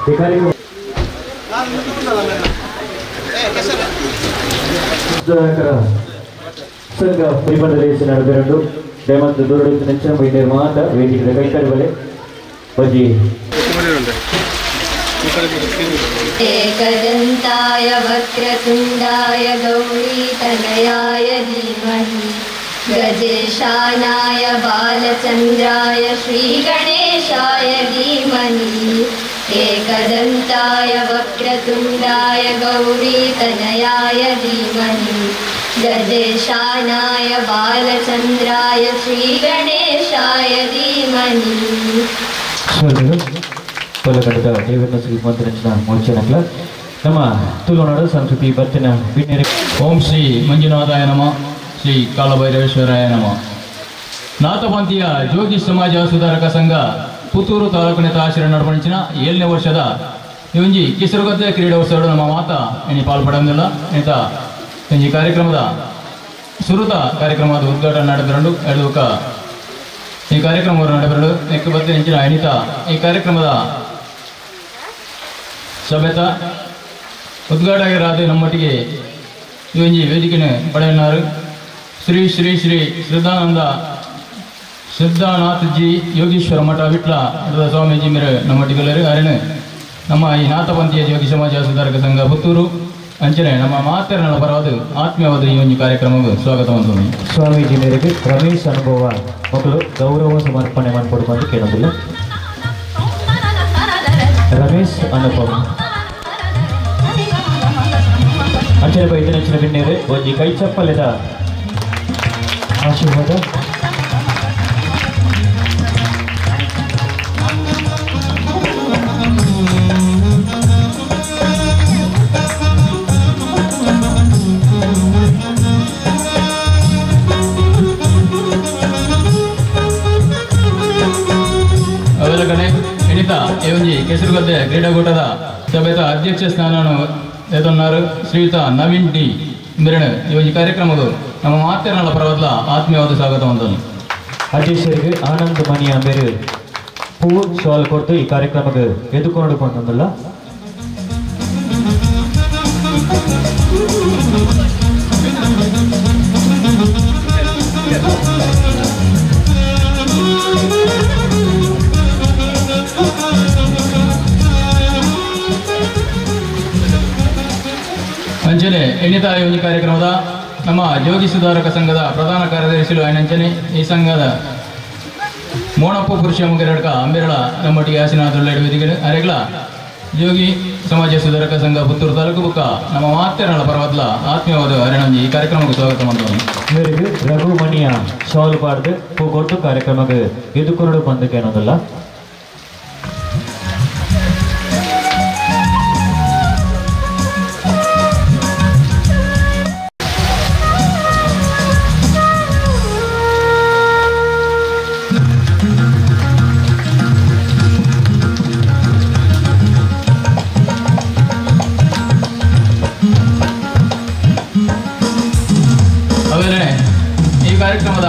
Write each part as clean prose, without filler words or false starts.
ಈ ಕಾರ್ಯಕ್ರಮ ಸಂಘ ಪರಿಮಂಡಲೇಶ ನಡುವೆರಡು ದಯಮಂತ ದೂರಡಿತ ನೆಚ್ಚಿನ ಮಹಿಳೆಯರು ಮಾತ್ರ ವೇದಿಕೆದ ಕೈಕಾರಿ ಬಲೆ ಬಜಿ. एकदन्ताय वक्रतुण्डाय गौरीतनयाय धीमहि गजेशानाय बालचन्द्राय श्रीगणेशाय धीमहि. एकदन्ताय वक्रतुण्डाय गौरीतनयाय धीमहि गजेशानाय बालचन्द्राय श्रीगणेशाय धीमहि. ಕೊಲಗಡದ ದೇವರನ್ನ ಶ್ರೀಮಂತರಂಜನ ಮೋಚನಕ್ಲ ನಮ್ಮ ತುಳುನಾಡು ಸಂಸ್ಕೃತಿ ಬತ್ತಿನ ಬಿನ್ನೆರೆ. ಓಂ ಶ್ರೀ ಮಂಜುನಾಥಾಯ ನಮಃ, ಶ್ರೀ ಕಾಲಭೈರವೇಶ್ವರಾಯ ನಮಃ. ನಾಥಪಂಥೀಯ ಜೋಗಿ ಸಮಾಜ ಸುಧಾರಕ ಸಂಘ ಪುತ್ತೂರು ತಾಲೂಕಿನ ತಾಶಿರ ನಡಪಣಿಸಿನ 7ನೇ ವರ್ಷದ ಈ ಒಂಜಿ ಕೆಸರುಗದ್ದೆ ಕ್ರೀಡೋತ್ಸವ ನಮ್ಮ ಮಾತಾ ಎನಿ ಪಾಲ್ಪಡಂದಿಲ್ಲ ಇಂಥ ಈ ಕಾರ್ಯಕ್ರಮದ ಸುರುತ ಕಾರ್ಯಕ್ರಮದ ಉದ್ಘಾಟನೆ ನಡೆದಿರಂಡು ಎಡುಕ ಈ ಕಾರ್ಯಕ್ರಮವನ್ನು ನಡೆಬರಡು ನೆಕ್ಕು ಬತ್ತೆ ಇಂಚಿನ ಅನಿತಾ ಈ ಕಾರ್ಯಕ್ರಮದ ಸಭೆತ ಉದ್ಘಾಟಕರಾದ ನಮ್ಮೊಟ್ಟಿಗೆ ಈ ಒಂಜಿ ವೇದಿಕೆನ ಪಡೆಯನ್ನಾರು ಶ್ರೀ ಶ್ರೀ ಶ್ರೀ ಶ್ರದ್ಧಾನಂದ ಸಿದ್ಧನಾಥ್ ಜಿ ಯೋಗೀಶ್ವರ ಮಠ ವಿಟ್ಲ ಸ್ವಾಮೀಜಿ ಮೇರೆ ನಮ್ಮೊಟ್ಟಿಗೆ ಅರಣೆ ನಮ್ಮ ಈ ನಾಥಪಂಥೀಯ ಯೋಗಿ ಸಮಾಜ ಸುಧಾರಕ ಸಂಘ ಪುತ್ತೂರು ಅಂಚನೆ ನಮ್ಮ ಮಾತೆರನ ಪರವಾದ ಆತ್ಮೀಯವಾದ ಈ ಒಂದು ಕಾರ್ಯಕ್ರಮಕ್ಕೆ ಸ್ವಾಗತ. ಸ್ವಾಮೀಜಿ ಮೇರೆಗೆ ರಮೇಶ್ ಅನುಭವ ಮಕ್ಕಳು ಗೌರವ ಸಮರ್ಪಣೆ ಮಾಡಿಕೊಡುವಂತ ಕೇಳೋದಿಲ್ಲ. ರಮೇಶ್ ಅನುಭವ ಅಂಚನೆ ಬೈದನಂಚಿನ ಬಿನ್ನೇರು ಒಂಜಿ ಕೈ ಚಪ್ಪಲೆದ ಆಶೀರ್ವಾದ. ಅವೆಲ್ಲ ಕಡೆ ಎಣಿತಾ ಈ ಒಂಜಿ ಕೆಸರುಗದ್ದೆ ಕ್ರೀಡಾಕೂಟದ ಸಭೆತ ಅಧ್ಯಕ್ಷ ಸ್ಥಾನವನ್ನು ಎದುన్నారు ಶ್ರೀಯುತ ನವೀನ್ ಡಿ ಮಿರಣ್. ಈ ಒಂಜಿ ಕಾರ್ಯಕ್ರಮದ ನಮ್ಮ ಮಾತೆರನ ಪರವಾದ ಆತ್ಮೀಯವಾದ ಸ್ವಾಗತ ಹೊಂದನು. ಅಧ್ಯಕ್ಷರಿಗೆ ಆನಂದ್ ಮಣಿ ಅಂಬೇರು ಪೂ ಶಾಲ್ ಕೊಡ್ತು ಈ ಕಾರ್ಯಕ್ರಮಕ್ಕೆ ಎದುಕೊಂಡು ಬಂದಲ್ಲ. ಅಂಚನೆ ಎಣಿತಾ ಈ ಒಂದು ಕಾರ್ಯಕ್ರಮದ ನಮ್ಮ ಜೋಗಿ ಸುಧಾರಕ ಸಂಘದ ಪ್ರಧಾನ ಕಾರ್ಯದರ್ಶಿಗಳು ಅಂಚನೆ ಈ ಸಂಘದ ಮೋಣಪ್ಪ ಪುರುಷ ಮುಗಿರಡ್ಕ ಅಂಬೇರಳ ನಮ್ಮೊಟ್ಟಿಗೆ ಆಸೀನಾದುಳ್ಳ ವೇದಿಕೆ ಅರೆಗಳ ಜೋಗಿ ಸಮಾಜ ಸುಧಾರಕ ಸಂಘ ಪುತ್ತೂರು ತಾಲೂಕು ಬುಕ್ಕ ನಮ್ಮ ಮಾತೆರನ ಪರವಾದ ಆತ್ಮೀಯವಾದ ಅರಣಂಜಿ ಈ ಕಾರ್ಯಕ್ರಮಕ್ಕೆ ಸ್ವಾಗತ ಮಾಡ್ತಾರೆ. ಮೇರೆಗೆ ರಘುಮಣಿಯ ಶಾಲ್ ಪಾಡ್ದು ಪೂ ಕೊಟ್ಟು ಕಾರ್ಯಕ್ರಮಕ್ಕೆ ಎದುಕೊಂಡು ಬಂದಕ್ಕೆ ಅನ್ನೋದಲ್ಲ. ಕಾರ್ಯಕ್ರಮದ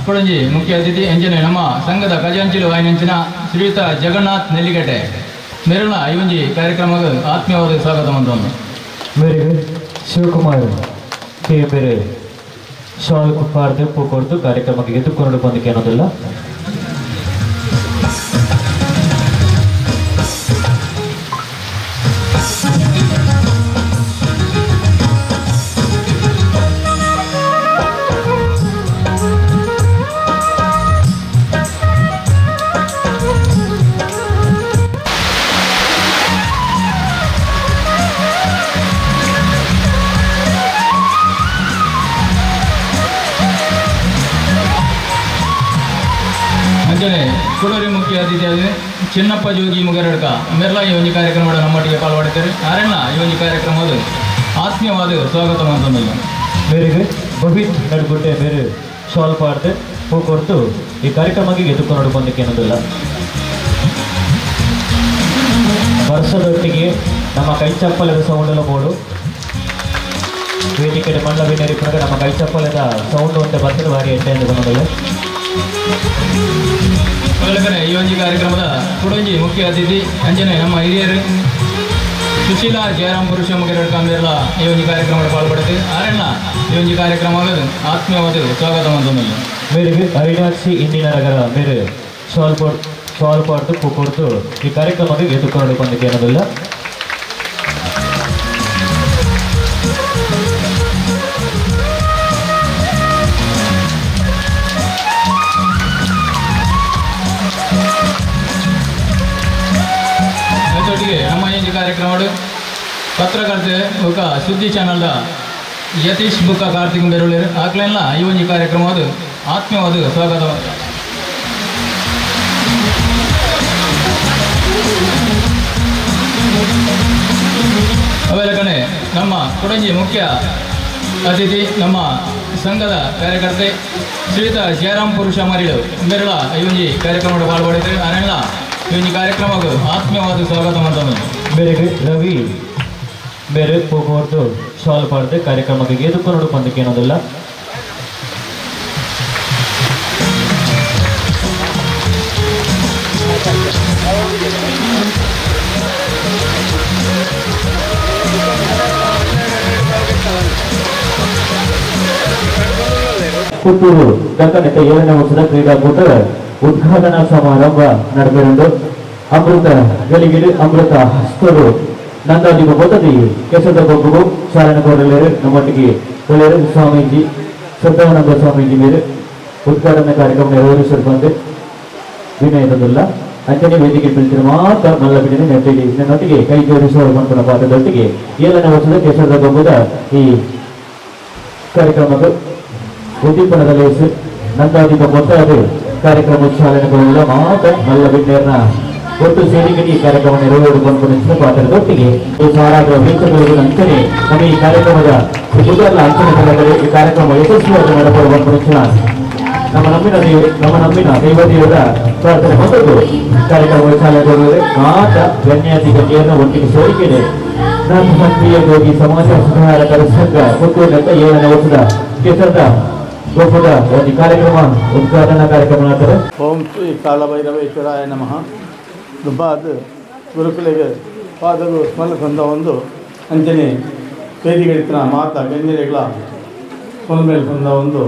ಕೊಡಂಜಿ ಮುಖ್ಯ ಅತಿಥಿ ಎಂಜನೆ ನಮ್ಮ ಸಂಘದ ಖಜಾಂಚಿಲು ವಾಯಿನಂಚಿನ ಶ್ರೀಯುತ ಜಗನ್ನಾಥ್ ನೆಲ್ಲಿಗಟ್ಟೆ ಮೆರಳ ಈ ಒಂಜಿ ಕಾರ್ಯಕ್ರಮಕ್ಕೆ ಆತ್ಮೀಯವಾದ ಸ್ವಾಗತ ಮಂದವನ್ನು. ಮೇರೆಗೆ ಶಿವಕುಮಾರ್ ಕೆ ಬೇರೆ ಶಾಲ್ ಪಾಡ್ದು ಪೂ ಕೊಡ್ತು ಕಾರ್ಯಕ್ರಮಕ್ಕೆ ಎದುಕೊಂಡು ಬಂದಕ್ಕೆ ಅನ್ನೋದಿಲ್ಲ. ಕೊಡೋರಿ ಮುಖ್ಯ ಅತಿಥಿಯಾದ ಚಿನ್ನಪ್ಪ ಜೋಗಿ ಮುಗರಡ್ಕ ಮೆರ್ಲ ಈ ಒಂದು ಕಾರ್ಯಕ್ರಮದ ನಮ್ಮೊಟ್ಟಿಗೆ ಪಾಲ್ಪಡುತ್ತಾರೆ. ಅರಣ್ಯ ಈ ಒಂದು ಕಾರ್ಯಕ್ರಮದ ಆತ್ಮೀಯವಾದ ಸ್ವಾಗತ ಅಂತಂದಿಲ್ಲ. ಮೇರೆಗೆ ಭವಿತ್ ನಡುಗುಡ್ಡೆ ಮೇರೆ ಶಾಲ್ ಪಾಡ್ದು ಪೂ ಕೊಡ್ತು ಈ ಕಾರ್ಯಕ್ರಮಕ್ಕೆ ಎದುಕೊಂಡು ಬಂದಕ್ಕೆ ಅನ್ನೋದಿಲ್ಲ. ವರ್ಷದೊಟ್ಟಿಗೆ ನಮ್ಮ ಕೈ ಚಪ್ಪಲದ ಸೌಂಡಲ ಬೋಡು ವೇದಿಕೆ ಮಣ್ಣ ಬಿನ್ನೇರಿ ನಮ್ಮ ಕೈ ಚಪ್ಪಲದ ಸೌಂಡ್ ಅಂತ ಬರ್ತದೆ ಭಾರಿ ಎಟ್ಟೆ ಎಂದು ಬಂದಿಲ್ಲ. ಮೊದಲನೇ ಈ ಒಂಜಿ ಕಾರ್ಯಕ್ರಮದ ಕುಡೊಂಜಿ ಮುಖ್ಯ ಅತಿಥಿ ಅಂಜನೆ ನಮ್ಮ ಹಿರಿಯರು ಸುಶೀಲಾ ಜಯರಾಮ್ ಪುರುಷ ಮುಖೇರ ಕಾಂಬೇರ್ಲ ಈ ಒಂಜಿ ಕಾರ್ಯಕ್ರಮದ ಪಾಲ್ಪಡುತ್ತೆ ಆರಣ್ಣ ಈ ಒಂಜಿ ಕಾರ್ಯಕ್ರಮ ಆತ್ಮೀಯವಾದ ಸ್ವಾಗತ ಮಂತೊಂದುಲ್ಲ. ಮೇರೆಗೆ ಅವಿನಾಶಿ ಇಂದಿನ ನಗರ ಮೇರೆ ಶಾಲ್ ಪಾಡ್ದು ಪೂಕೊಡ್ದು ಈ ಕಾರ್ಯಕ್ರಮಕ್ಕೆ ಎದುಕೊಂಡು ಬಂದಕ್ಕೆ ಏನದಿಲ್ಲ. ನಮ್ಮ ಈ ಕಾರ್ಯಕ್ರಮ ಪತ್ರಕರ್ತೆ ಬುಕ್ಕ ಸುದ್ದಿ ಚಾನಲ್ದ ಯತೀಶ್ ಬುಕ್ಕ ಕಾರ್ತಿಕ್ ಬೆರುಳೇರು ಆಕ್ಲೆಲ್ಲ ಈ ಒಂದು ಕಾರ್ಯಕ್ರಮ ಆತ್ಮೀಯವಾದ ಸ್ವಾಗತ. ಅವೆಲ್ಲ ಕಣೆ ನಮ್ಮ ಕೊಡಂಜಿ ಮುಖ್ಯ ಅತಿಥಿ ನಮ್ಮ ಸಂಘದ ಕಾರ್ಯಕರ್ತೆ ಶ್ರೀಯುತ ಜಯರಾಮ್ ಪುರುಷ ಮರಿಳು ಬೆರಳ ಈ ಒಂದು ಕಾರ್ಯಕ್ರಮದ ಪಾಲ್ಪಡಿದ್ದಾರೆ. ಅನೆಲ್ಲ ಈ ಒಂದು ಕಾರ್ಯಕ್ರಮಕ್ಕೆ ಆತ್ಮೀಯವಾದ ಸ್ವಾಗತ ಮಂತೊಂದು. ಮೇರೆಗೆ ರವಿ ಮೇರೆ ಪೂಕೋರ್ದು ಶಾಲ್ ಪಾಡ್ದು ಕಾರ್ಯಕ್ರಮಕ್ಕೆ ಎದುಕೊಂಡು ಬಂದಕ್ಕೆ ಏನೋದಿಲ್ಲ. ಪುತ್ತೂರು ದಕ್ಕನೆತ್ತ 7ನೇ ವರ್ಷದ ಕ್ರೀಡಾಕೂಟ ಉದ್ಘಾಟನಾ ಸಮಾರಂಭ ನಡೆದಿರುವುದು. ಅಮೃತ ಗಳಿಗಿಡು ಅಮೃತ ಹಸ್ತರು ನಂದಾದಿಗೂ ಬೊತ್ತದಿ ಕೆಸದ ಗೊಬ್ಬು ಚಾಲನೆ ಕೊಡಲೇರು ನಮ್ಮೊಟ್ಟಿಗೆ ಒಳ್ಳೆಯರು ಸ್ವಾಮೀಜಿ ಸದ್ದಾನಂದ ಸ್ವಾಮೀಜಿ ಮೇರೆ ಉದ್ಘಾಟನಾ ಕಾರ್ಯಕ್ರಮ ನೆರವೇರಿಸಲು ಬಂದು ವಿನಯದಲ್ಲ ಅಂಚನೆ ವೇದಿಕೆ ಬೀಳ್ತಿರೋ ಮಾತ್ರ ಮಲ್ಲ ಬಿಡಿನ ನೆಟ್ಟಿಗೆ ನನ್ನೊಟ್ಟಿಗೆ ಕೈ ಜೋಡಿಸುವ ಬಂಧನ ಪಾತ್ರದೊಟ್ಟಿಗೆ 7ನೇ ವರ್ಷದ ಕೆಸದ ಗೊಬ್ಬದ ಈ ಕಾರ್ಯಕ್ರಮದ ಉದ್ದೀಪನದ ಲೇಸು ನಂದಾದೀಪ ಮೊತ್ತಾದ ಕಾರ್ಯಕ್ರಮ ಚಾಲನೆ ಕೊಡಲಿಲ್ಲ ಮಾತ್ರ ಮಲ್ಲ ಬಿಡ್ನೇರ್ನ ಒಟ್ಟು ಸೇರಿಕೆ ಈ ಕಾರ್ಯಕ್ರಮ ನೆರವೇರಿಸಿಕೊಂಡು ಪಾತ್ರದೊಟ್ಟಿಗೆ ಸಾರಾದ ವೀಕ್ಷಕರಿಗೆ ಅಂಚನೆ ನಮ್ಮ ಈ ಕಾರ್ಯಕ್ರಮದ ಮೊದಲ ಅಂಚನೆ ತಲೆಗಳು ಈ ಕಾರ್ಯಕ್ರಮ ಯಶಸ್ವಿಯಾಗಿ ನಡೆಪಡುವ ನಮ್ಮ ನಂಬಿನ ನಮ್ಮ ನಂಬಿನ ದೈವದೇವರ ಪ್ರಾರ್ಥನೆ ಮೊದಲು ಕಾರ್ಯಕ್ರಮ ಚಾಲನೆ ಮಾತ್ರ ಗಣ್ಯಾತಿ ಗಣ್ಯರನ್ನ ಒಟ್ಟಿಗೆ ಸೇರಿಕೆ ನಮ್ಮ ಪ್ರಿಯ ಯೋಗಿ ಸಮಾಜ ಸುಧಾರಕರ ಸಂಘ ಪುತ್ತೂರಿನ 7ನೇ ವರ್ಷದ ಕೆಸರದ ಗೊಬ್ಬದ ಒಂದು ಕಾರ್ಯಕ್ರಮ ಉದ್ಘಾಟನಾ ಕಾರ್ಯಕ್ರಮ ನಡೆದರೆ. ಓಂ ಶ್ರೀ ಕಾಲಭೈರವೇಶ್ವರಾಯ ನಮಃ. ದುಬ್ಬಾದ ಗುರುಕುಲಿಗೆ ಪಾದಗಳು ಸ್ಮರಣ ಸಂದ ಒಂದು ಅಂಜನೆ ವೇದಿಕೆಗಳಿತ್ತಿನ ಮಾತಾ ಗಣ್ಯರಿಗಳ ಮೇಲೆ ಸಂದ ಒಂದು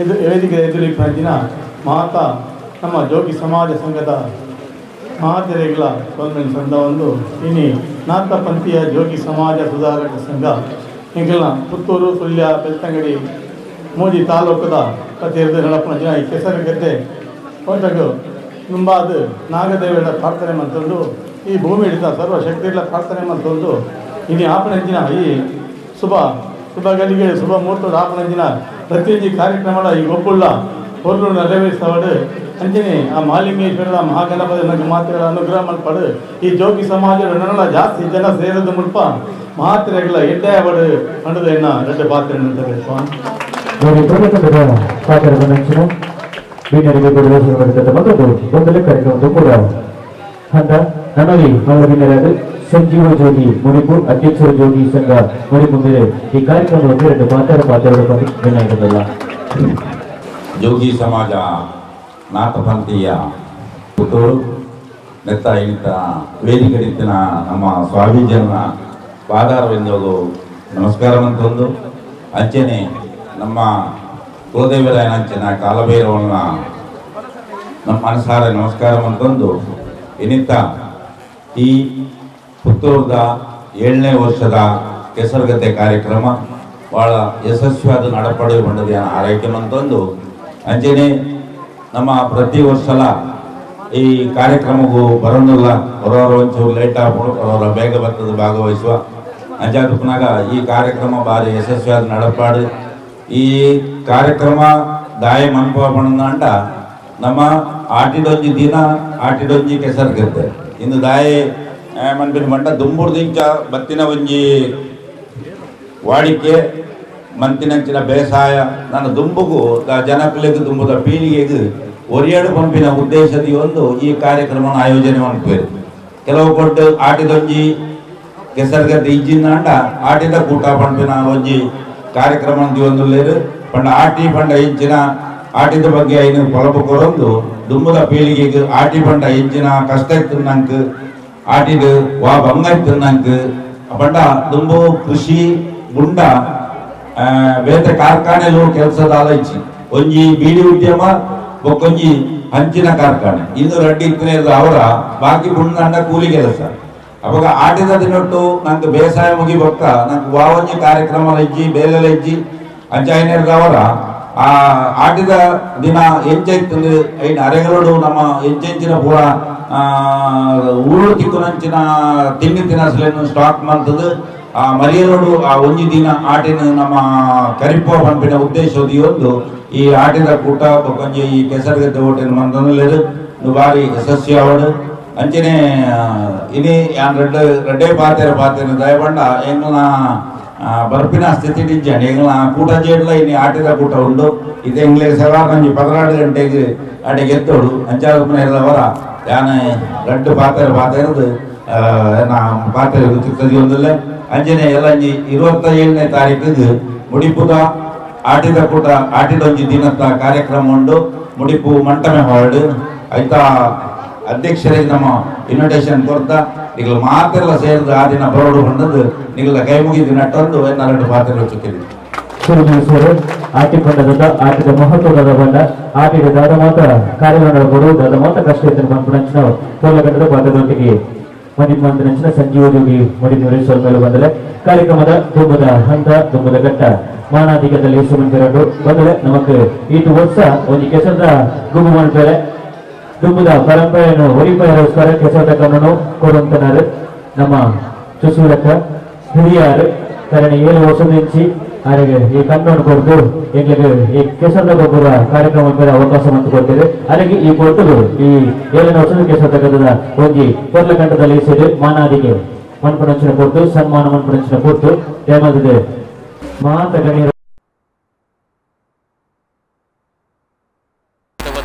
ಇದು ವೇದಿಕೆ ಎದುರಿನ ಮಾತಾ ನಮ್ಮ ಜೋಗಿ ಸಮಾಜ ಸಂಘದ ಮಹಾತೆರೆಗಳ ಸೊಲ್ಮೇಲೆ ಸಂದ ಒಂದು ಇನಿ ನಾಥಪಂಥೀಯ ಜೋಗಿ ಸಮಾಜ ಸುಧಾರಕ ಸಂಘ ಎಂಕಲ್ನ ಪುತ್ತೂರು ಸುಳ್ಯ ಬೆಳ್ತಂಗಡಿ ಮೋದಿ ತಾಲೂಕದ ಕಥೆಯದು ನಡಪನ ಜನ ಈ ಕೆಸರುಗದ್ದೆ ಹೊರಟು ತುಂಬಾದ ನಾಗದೇವರ ಪ್ರಾರ್ಥನೆ ಮಂತಂದು ಈ ಭೂಮಿ ಹಿಡಿದ ಸರ್ವಶಕ್ತಿಗಳ ಪ್ರಾರ್ಥನೆ ಮಂತಂದು ಇನಿ ಆಪಣಂಜಿನ ಈ ಶುಭ ಶುಭ ಗಲಿಗೆ ಶುಭ ಮುಹೂರ್ತದ ಆಪಣಂಜಿನ ಪ್ರತಿಯೊಂದು ಕಾರ್ಯಕ್ರಮದ ಈ ಗೊಬ್ಬುಳ್ಳ ಹೊರಲು ನೆರವೇರಿಸವಡು ಅಂಚನೆ ಆ ಮಾಲಿಂಗೇಶ್ವರರ ಮಹಾಗಣಪತಿ ಮಾತೆಗಳ ಅನುಗ್ರಹ ಮಲ್ಪಡು ಈ ಜೋಗಿ ಸಮಾಜದ ನನ್ನಲ್ಲ ಜಾಸ್ತಿ ಜನ ಸೇರದ ಮುಲ್ಪ ಮಾತ್ರೆಗಳ ಎಡ್ಡೆಯವಡು ಅಂಡದ ಎನ್ನ ಎರಡು ಪಾತ್ರೆ ಸ್ವಾಮಿ. ಕಾರ್ಯಕ್ರಮದ ಕೂಡ ಹಂತ ನಮ್ಮಲ್ಲಿ ಮಲ್ಲಬಿನ್ನರಾದ ಸಂಜೀವ ಜೋಗಿ ಮುನಿಪು ಅಧ್ಯಕ್ಷರ ಜೋಗಿ ಸಂಘ ಮುನಿಪು ಮೇಲೆ ಈ ಕಾರ್ಯಕ್ರಮದ ಎರಡು ಪಾತ್ರ ಪಾತ್ರಗಳು ಭಿನ್ನಾಗಿರಲ್ಲ. ಜೋಗಿ ಸಮಾಜ ನಾಥಪಂಥೀಯ ಪುತ್ತೂರು ನೆತ್ತ ಇಂಥ ವೇದಿಕೆಡಿತ್ತಿನ ನಮ್ಮ ಸ್ವಾಮೀಜಿಯನ್ನ ಪಾದಾರವಿಂದೋಗು ನಮಸ್ಕಾರ ಅಂತಂದು ಅಂಚನೆ ನಮ್ಮ ಕುಲದೇವರಾಯನ ಅಂಚಿನ ಕಾಲಭೈರವನ್ನ ನಮ್ಮ ಮನಸಾರ ನಮಸ್ಕಾರ ಅಂತಂದು ಇನ್ನಿತ್ತ ಈ ಪುತ್ತೂರದ 7ನೇ ವರ್ಷದ ಕೆಸರುಗದ್ದೆ ಕಾರ್ಯಕ್ರಮ ಭಾಳ ಯಶಸ್ವಿಯಾದ ನಡಪಡೆ ಬಂದದ ಆರೈಕೆ ಅಂತಂದು ಅಂಚನೆ ನಮ್ಮ ಪ್ರತಿ ವರ್ಷಲ ಈ ಕಾರ್ಯಕ್ರಮಕ್ಕೂ ಬರೋದಿಲ್ಲ, ಬರೋರು ಒಂಚೂರು ಲೇಟ್ ಆಗ್ಬೋದು, ಬರೋರ ಬೇಗ ಬರ್ತದೆ ಭಾಗವಹಿಸುವ ಅಂಜಾದಪ್ಪನಾಗ ಈ ಕಾರ್ಯಕ್ರಮ ಭಾರಿ ಯಶಸ್ವಿಯಾದ ನಡಪಾಡು. ಈ ಕಾರ್ಯಕ್ರಮ ದಾಯ ಮನ್ಪಾಪಣಂದ ನಮ್ಮ ಆಟಿಡೊಂಜಿ ದಿನ ಆಟಿಡೊಂಜಿ ಕೆಸರುಗದ್ದೆ ಇಂದು ದಾಯಿ ಮನ್ಪಿನ ಮಂಡ ದುಂಬುರ್ದಿಂಚ ಬತ್ತಿನ ಒಂಜಿ ವಾಡಿಕೆ ಮಂತಿನಂಚಿನ ಬೇಸಾಯ ನನ್ನ ದುಂಬುಗು ಜನಕುಲೆಗೆ ದುಂಬುದ ಪೀಳಿಗೆಗೆ ಒರಿಯಡು ಪಂಪಿನ ಉದ್ದೇಶದ ಒಂದು ಈ ಕಾರ್ಯಕ್ರಮವನ್ನು ಆಯೋಜನೆ ಮಾಡ್ಬೇಕು. ಕೆಲವು ಕೊಟ್ಟು ಆಟಿದೊಂಜಿ ಕೆಸರುಗದ್ದೆ ಇಜ್ಜಿಂದಾಂಡ ಆಟಿದ ಕೂಟ ಪಂಪಿನ ಒಂಜಿ ಕಾರ್ಯಕ್ರಮ ಒಂದುಲ್ಲೇರು ಪಂಡ ಆಟಿ ಪಂಡ ಇಂಚಿನ ಆಟಿದ ಬಗ್ಗೆ ಐನು ಪೊಲಬು ಕೊರೊಂದು ದುಂಬುದ ಪೀಳಿಗೆಗೆ ಆಟಿ ಬಂಡ ಎಂಚಿನ ಕಷ್ಟ ಇತ್ತು ನಂಗೆ ಆಟಿಡು ವಾ ಬಂಗ ಇತ್ತು ನಂಗೆ ಬಂಡ ದುಂಬು ಕೃಷಿ ಗುಂಡ ಬೇತೆ ಕಾರ್ಖಾನೆಲು ಕೆಲಸದ ಆಲೈಚಿ ಒಂಜಿ ಬೀಡಿ ಉದ್ಯಮ ಬೊಕ್ಕೊಂಜಿ ಹಂಚಿನ ಕಾರ್ಖಾನೆ ಇಂದು ರಡ್ಡಿ ಇತ್ತನೇ ಅವರ ಬಾಕಿ ಬುಂಡ ಕೂಲಿ ಕೆಲಸ. ಅವಾಗ ಆಟಿದ ದಿನೊಟ್ಟು ನಂಗೆ ಬೇಸಾಯ ಮುಗಿ ಬೊಕ್ಕ ನಂಗೆ ವಾವಂಜಿ ಕಾರ್ಯಕ್ರಮ ಲಜ್ಜಿ ಬೇಲೆ ಲಜ್ಜಿ ಅಂಚಾಯಿನವರ ಆ ಆಟಿದ ದಿನ ಎಂಚೈತು ಐನ ಅರೆಗಳೋಡು ನಮ್ಮ ಎಂಚೆಂಚಿನ ಪೂರ ಊರು ತಿಕ್ಕುನಂಚಿನ ತಿಂಡಿ ತಿನಸಲೇನು ಸ್ಟಾಕ್ ಮಂತದ್ದು ಆ ಮರಿಯಲೋಡು ಆ ಒಂಜಿ ದಿನ ಆಟಿನ ನಮ್ಮ ಕರಿಪುವ ಪಂಪಿನ ಉದ್ದೇಶ ಒಂದು ಈ ಆಟಿದ ಕೂಟ ಬೊಕ್ಕೊಂಜಿ ಈ ಕೆಸರುಗದ್ದೆ ಓಟಿನ ಮಂದನಲ್ಲೇರು ಬಾರಿ ಯಶಸ್ವಿ ಅವಡು. ಅಂಚನೆ ಇನಿ ಯಾನ್ ರಡ್ಡೆ ರಡ್ಡೆ ಪಾತೆರ ಪಾತೆರ ದಯಬಂಡ ಎಂಗ್ಲ ಬರ್ಪಿನ ಸ್ಥಿತಿ ಇಜ್ಜಾಂಡ್ ಎಂಗ್ಲ ಕೂಟ ಜೇಡ್ಲ ಇನಿ ಆಟಿದ ಕೂಟ ಉಂಡು ಇದು ಎಂಗ್ಲೇ ಸವಾರ್ ನಂಜಿ 12 ಗಂಟೆಗೆ ಆಟೆಗೆ ಎತ್ತೋಡು ಅಂಚಾದ ಯಾನ್ ರಡ್ಡು ಪಾತೆರ ಪಾತೆರದು ನಾ ಪಾತೆರ ಗೊತ್ತಿರ್ತದೆ ಒಂದಲ್ಲೇ. ಅಂಚನೆ ಎಲ್ಲಂಜಿ 27ನೇ ತಾರೀಕಿಗೆ ಮುಡಿಪುದ ಆಟಿದ ಕೂಟ ಆಟಿದೊಂಜಿ ದಿನದ ಕಾರ್ಯಕ್ರಮ ಉಂಡು ಮುಡಿಪು ಮಂಟಮೆ ಹಾರ್ಡ್ ಆಯ್ತಾ ಅಧ್ಯಕ್ಷರಿಗೆ ನಮ್ಮ ಇನ್ವಿಟೇಷನ್ ಕೊಡ್ತಾ ನಿಗಲ ಮಾತೆಲ್ಲ ಸೇರಿದ ಆ ದಿನ ಬರೋಡು ಬಂದದ್ದು ನಿಗಲ ಕೈ ಮುಗಿದ ನಟ್ಟೊಂದು ಎರಡು ಪಾತ್ರೆ ಚುಕ್ಕಿದೆ. ಆಟಿ ಬಂಡದ ಆಟದ ಮಹತ್ವದ ಬಂಡ ಆಟಿದ ದಾದ ಮಾತ್ರ ಕಾರ್ಯವನ್ನು ಕೊಡು ದಾದ ಮಾತ್ರ ಕಷ್ಟ ಇತ್ತು ಬಂದು ತೋಲಗಟ್ಟದ ಪಾತ್ರದೊಟ್ಟಿಗೆ ಮಂದಿನ ಸಂಜೀವ ಜೋಗಿ ಮುಡಿನೂರಿ ಸ್ವಲ್ಪ ಬಂದರೆ ಕಾರ್ಯಕ್ರಮದ ತುಂಬದ ಹಂತ ತುಂಬದ ಘಟ್ಟ ಮಾನಾಧಿಕದಲ್ಲಿ ಸುಮಂತಿರಡು ಬಂದರೆ ನಮಕ್ ಈಟು ವರ್ಷ ಒಂದು ಕೆಸರದ ಗುಂಪು ಮಾಡ್ತಾರೆ ದುಂಬುದ ಪರಂಪರೆಯನ್ನು ಒರಿಪಯರೋಸ್ಕರ ಕೆಸರದ ಕಣ್ಣನ್ನು ಕೊಡುವಂತನಾರು ನಮ್ಮ ಸುಶೀಲಕ್ಕ ಹಿರಿಯಾರು ಕಾರಣ 7 ವರ್ಷ ಅವರಿಗೆ ಈ ಕಣ್ಣನ್ನು ಕೊಡ್ದು ಎಂಗ್ಲಿಗೆ ಈ ಕೆಸರದ ಗೊಬ್ಬರ ಕಾರ್ಯಕ್ರಮ ಮೇಲೆ ಅವಕಾಶ ಮತ್ತು ಕೊಡ್ತೇವೆ. ಅದಕ್ಕೆ ಈ ಕೊಟ್ಟದು ಈ 7ನೇ ವರ್ಷದ ಕೆಸರದ ಗದ್ದದ ಒಂಜಿ ಕೊರ್ಲಕಂಠದಲ್ಲಿ ಸೇರಿ ಮಾನಾದಿಗೆ ಮನ್ಪಣಂಚಿನ ಕೊಟ್ಟು ಸನ್ಮಾನ ಮನ್ಪಣಂಚಿನ ಕೊಟ್ಟು ದಯಮಾಡಿದೆ ಮಾತ ಗಣ್ಯರು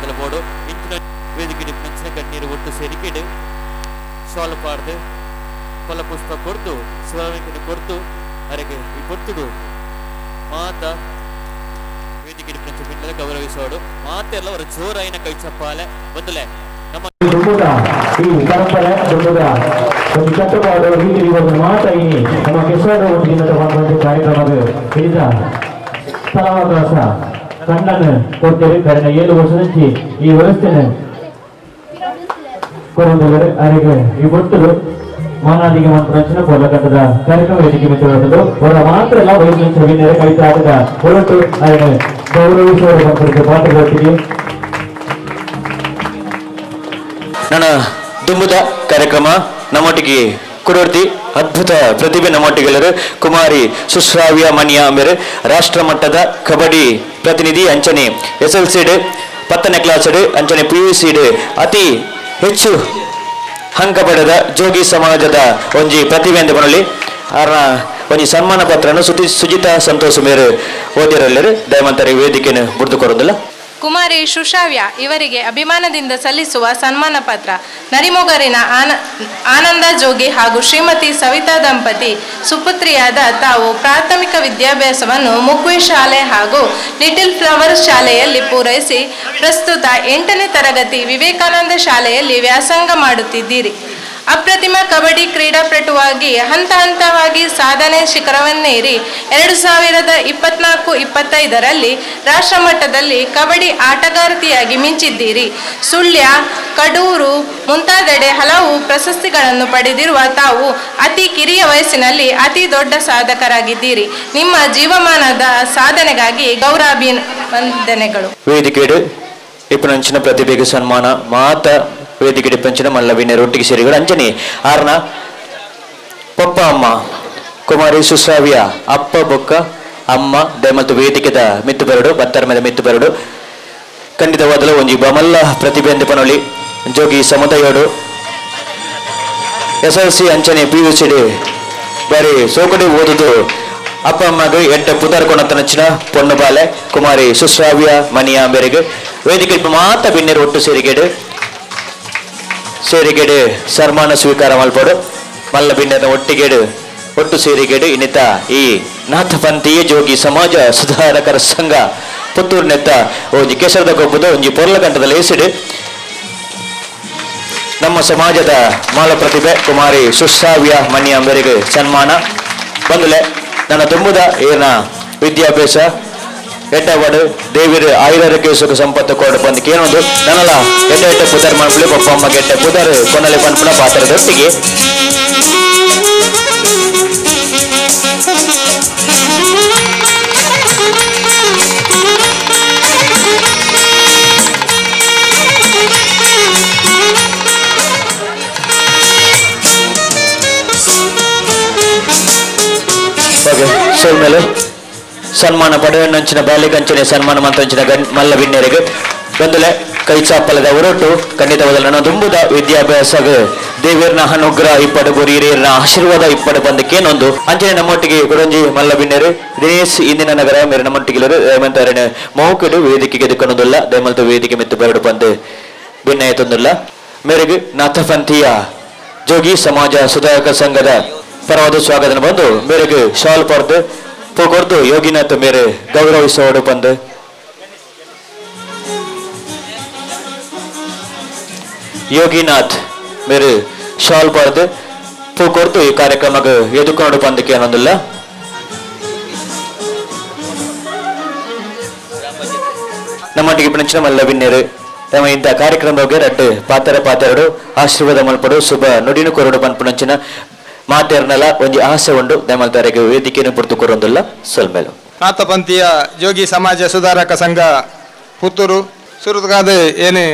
ಶಾಲು ಪಾಡ್ದು ಫಲಪುಷ್ಪ ಕೊಡ್ದು ಸ್ಮರಣಿಕೆ ಕೊಡ್ದು ಅರೆಗೆ ಈ ಪೊರ್ತುಡು ಮಾತ ವೇದಿಕೆ ಪಿಂಡಲ ಗೌರವಿಸೋಡು ಮಾತೆಲ್ಲ ಅವರ ಜೋರಾಯಿನ ಕೈ ಚಪ್ಪಾಲೆ ಬಂದಲೆ ನಮ್ಮ ಈ ಪರಂಪರೆ ದುಂಬುದ ಒಂದು ಕಟ್ಟುಪಾಡು ರೀತಿ ರಿವಾಜು ಮಾತ ಈ ನಮ್ಮ ಕೆಸರು ಒಂದು ದಿನದ ಒಂದು ಕಾರ್ಯಕ್ರಮದ ಹಿಡಿದ ಸ್ಥಳಾವಕಾಶ ಕಣ್ಣನ್ನು ಕೊಡ್ತೇವೆ. ಕಾರಣ 7 ವರ್ಷ ಈ ವ್ಯವಸ್ಥೆನ ಕೊರೊಂದಿದ್ದಾರೆ. ಅವರಿಗೆ ಈ ಒಟ್ಟು ಮಾನಾದಿಗೆ ಮಂತ್ರಂಚನ ಕೊಲ್ಲಕಟ್ಟದ ಕಾರ್ಯಕ್ರಮ ವೇದಿಕೆ ಮಿತ್ರರು ಅವರ ಮಾತ್ರ ಎಲ್ಲ ವೈದ್ಯ ಕೈತಾಟದ ಹೊರಟು ಅವರಿಗೆ ಗೌರವಿಸುವ ಪಾತ್ರದೊಟ್ಟಿಗೆ ನನ್ನ ದುಂಬುದ ಕಾರ್ಯಕ್ರಮ ನಮ್ಮೊಟ್ಟಿಗೆ ಕುಡೋರ್ತಿ ಅದ್ಭುತ ಪ್ರತಿಭೆ ನಮ್ಮೊಟ್ಟಿಗೆಲ್ಲರು ಕುಮಾರಿ ಸುಶ್ರಾವ್ಯ ಮನಿಯಾ ಮೇರೆ ರಾಷ್ಟ್ರ ಮಟ್ಟದ ಕಬಡ್ಡಿ ಪ್ರತಿನಿಧಿ ಅಂಚನೆ SLC 10ನೇ ಕ್ಲಾಸ್ ಅಂಚನೆ PUC ಅತಿ ಹೆಚ್ಚು ಅಂಕ ಪಡೆದ ಜೋಗಿ ಸಮಾಜದ ಒಂಜಿ ಪ್ರತಿಭೆ ಅಂತ ಬರಲಿ ಅವರ ಒಂಜಿ ಸನ್ಮಾನ ಪತ್ರನು ಸುಜಿತಾ ಸಂತೋಷ್ ಮೇರು ಓದಿರಲ್ಲರು ದಯಮಂತರಿ ವೇದಿಕೆಯನ್ನು ಬುರ್ದು ಕೊರೋದಿಲ್ಲ. ಕುಮಾರಿ ಸುಶ್ರಾವ್ಯ ಇವರಿಗೆ ಅಭಿಮಾನದಿಂದ ಸಲ್ಲಿಸುವ ಸನ್ಮಾನ ಪತ್ರ ನರಿಮೊಗರಿನ ಆನಂದ ಜೋಗಿ ಹಾಗೂ ಶ್ರೀಮತಿ ಸವಿತಾ ದಂಪತಿ ಸುಪುತ್ರಿಯಾದ ತಾವು ಪ್ರಾಥಮಿಕ ವಿದ್ಯಾಭ್ಯಾಸವನ್ನು ಮುಕ್ವಿ ಶಾಲೆ ಹಾಗೂ ಲಿಟಲ್ ಫ್ಲವರ್ ಶಾಲೆಯಲ್ಲಿ ಪೂರೈಸಿ ಪ್ರಸ್ತುತ 8ನೇ ತರಗತಿ ವಿವೇಕಾನಂದ ಶಾಲೆಯಲ್ಲಿ ವ್ಯಾಸಂಗ ಮಾಡುತ್ತಿದ್ದೀರಿ. ಅಪ್ರತಿಮ ಕಬಡ್ಡಿ ಕ್ರೀಡಾಪಟುವಾಗಿ ಹಂತ ಹಂತವಾಗಿ ಸಾಧನೆ ಶಿಖರವನ್ನೇರಿ 2024-25ರಲ್ಲಿ ರಾಷ್ಟ್ರಮಟ್ಟದಲ್ಲಿ ಕಬಡ್ಡಿ ಆಟಗಾರ್ತಿಯಾಗಿ ಮಿಂಚಿದ್ದೀರಿ. ಸುಳ್ಯ, ಕಡೂರು ಮುಂತಾದೆಡೆ ಹಲವು ಪ್ರಶಸ್ತಿಗಳನ್ನು ಪಡೆದಿರುವ ತಾವು ಅತಿ ಕಿರಿಯ ವಯಸ್ಸಿನಲ್ಲಿ ಅತಿ ದೊಡ್ಡ ಸಾಧಕರಾಗಿದ್ದೀರಿ. ನಿಮ್ಮ ಜೀವಮಾನದ ಸಾಧನೆಗಾಗಿ ಗೌರವಾಭಿವಂದನೆಗಳು. ವೇದಿಕೆಡು ಇಪ್ಪನಂಚಿನ ಪ್ರತಿಭೆಗೆ ಸನ್ಮಾನ ಮಾತ ವೇದಿಕೆ ಪಂಚಿನ ಮಲ್ಲವಿನ ರೊಟ್ಟಿಗೆ ಸೇರಿಗಳು ಅಂಜನಿ ಆರ್ನ ಪಪ್ಪ ಅಮ್ಮ ಕುಮಾರಿ ಸುಶ್ರಾವ್ಯ ಅಪ್ಪ ಬೊಕ್ಕ ಅಮ್ಮ ದಯಮತ್ತು ವೇದಿಕೆದ ಮಿತ್ತು ಬರಡು ಬತ್ತರ ಮೇಲೆ ಮಿತ್ತು ಬರಡು ಖಂಡಿತವಾದಲು ಒಂಜಿ ಬಮಲ್ಲ ಪ್ರತಿಭೆ ಅಂತ ಪನೊಳಿ ಜೋಗಿ ಸಮುದಾಯೋಡು SLC ಅಂಚನೆ PUC ಬಾರಿ ಸೋಕಡಿ ಓದುದು ಅಪ್ಪ ಅಮ್ಮಗ ಎಡ್ಡ ಪುದರ್ ಕೊಣತನಚ್ಚಿನ ಪೊಣ್ಣು ಬಾಲೆ ಕುಮಾರಿ ಸುಶ್ರಾವ್ಯ ಮನಿಯಾ ಮೇರೆಗೆ ವೇದಿಕೆ ಮಾತ ಬಿನ್ನೆರು ಒಟ್ಟು ಸೇರಿಗೆಡು ಸೇರಿಗೆಡು ಸನ್ಮಾನ ಸ್ವೀಕಾರ ಮಲ್ಪಡು ಮಲ್ಲ ಬಿನ್ನದ ಒಟ್ಟಿಗೆಡು ಒಟ್ಟು ಸೇರಿಗೆಡು ಇನ್ನಿತ ಈ ನಾಥಪಂಥೀಯ ಜೋಗಿ ಸಮಾಜ ಸುಧಾರಕರ ಸಂಘ Puttur ನೆತ್ತ ಒಂಜಿ ಕೆಸರದ ಗೊಬ್ಬದ ಒಂಜಿ ಪೊರ್ಲಗಂಟದ ಲೇಸಿಡು ನಮ್ಮ ಸಮಾಜದ ಮಾಲ ಪ್ರತಿಭೆ ಕುಮಾರಿ ಸುಶ್ರಾವ್ಯ ಮಣಿ ಅಂಬರಿಗೆ ಸನ್ಮಾನ ಬಂದಲೆ ನನ್ನ ತುಂಬುದ ಏನ ವಿದ್ಯಾಭ್ಯಾಸ ಎಡ್ಡವಾಡು ದೇವಿರು ಆಯುರಾರೋಗ್ಯ ಸುಖ ಸಂಪತ್ತು ಕೊಡು ಬಂದಕ್ಕೆ ಏನೊಂದು ನನ್ನಲ್ಲ ಎಡ್ಡ ಎಡ್ಡ ಪುದರ್ ಮಾಡ್ಬಿಡಿ ಪಪ್ಪ ಅಮ್ಮ ಗೆಡ್ಡ ಪುದರ್ ಕೊನಲೆ ಪನ್ಪುಣ ಪಾತ್ರದೊಟ್ಟಿಗೆ ಓಕೆ ಸೋಲ್ಮೇಲೆ ಸನ್ಮಾನ ಪಡೆಯಣ್ಣಂಚಿನ ಬಾಲಿಗಂಚನೆ ಸನ್ಮಾನ ಮಂತ್ರಂಚಿನ ಮಲ್ಲ ಬಿನ್ನೆರೆಗೆ ಬಂದಲೆ ಕೈ ಚಾಪಲದ ಹೊರಟು ಖಂಡಿತವಾದ ನನ್ನ ದುಂಬುದ ವಿದ್ಯಾಭ್ಯಾಸ ದೇವಿಯರ್ನ ಅನುಗ್ರಹ ಇಪ್ಪಡು ಗುರಿಯರ್ನ ಆಶೀರ್ವಾದ ಇಪ್ಪಡು ಬಂದಕ್ಕೇನೊಂದು ಅಂಚನೆ ನಮ್ಮೊಟ್ಟಿಗೆ ಕುರಂಜಿ ಮಲ್ಲ ಬಿನ್ನೆರು ದಿನೇಶ್ ಇಂದಿನ ನಗರ ಮೇರೆ ನಮ್ಮೊಟ್ಟಿಗೆ ರೇಮಂತಾರನ ಮೌಕಿಡು ವೇದಿಕೆಗೆ ದಿಕ್ಕನೊಂದಿಲ್ಲ ದಯಮಲ್ತು ವೇದಿಕೆ ಮೆತ್ತು ಬರಡು ಬಂದು ಭಿನ್ನಯ ತಂದಿಲ್ಲ ಮೇರೆಗೆ ನಾಥಪಂಥೀಯ ಜೋಗಿ ಸಮಾಜ ಸುಧಾರಕ ಸಂಘದ ಪರವಾದ ಸ್ವಾಗತ ಬಂದು ಮೇರೆಗೆ ಶಾಲ್ ಪರ್ದು ಪೋಕೊರ್ದು ಯೋಗಿನಾಥ್ ಮೇರೆ ಗೌರವಿಸೋಡು ಬಂದು ಯೋಗಿನಾಥ್ ಮೇರೆ ಶಾಲ್ ಪರ್ದು ಪೂಕೊರ್ದು ಈ ಕಾರ್ಯಕ್ರಮಕ್ಕೆ ಎದುಕೊಂಡು ಬಂದಕ್ಕೆ ಅನ್ನೋದಿಲ್ಲ. ನಮ್ಮೊಟ್ಟಿಗೆ ಬಿಂಚಿನ ಮಲ್ಲ ಬಿನ್ನೇರು ತಮ್ಮ ಇಂಥ ಕಾರ್ಯಕ್ರಮಕ್ಕೆ ರಡ್ಡು ಪಾತ್ರ ಪಾತ್ರರು ಆಶೀರ್ವಾದ ಮಲ್ಪಡು ಶುಭ ನುಡಿನು ಕೊರಡು ಪನ್ಪುನಂಚಿನ ಮಾತೇರ್ನಲ ಒಂಜಿ ಆಸೆ ಉಂಡು ದಯಮಲ್ತಾರೆಗೆ ವೇದಿಕೆಯನ್ನು ಪುರ್ತು ಕೊರೊಂದಿಲ್ಲ ಸೊಲ್ಮೇಲು. ನಾಥಪಂಥೀಯ ಜೋಗಿ ಸಮಾಜ ಸುಧಾರಕ ಸಂಘ ಪುತ್ತೂರು ಸುರತ್ಕಾದ ಏನು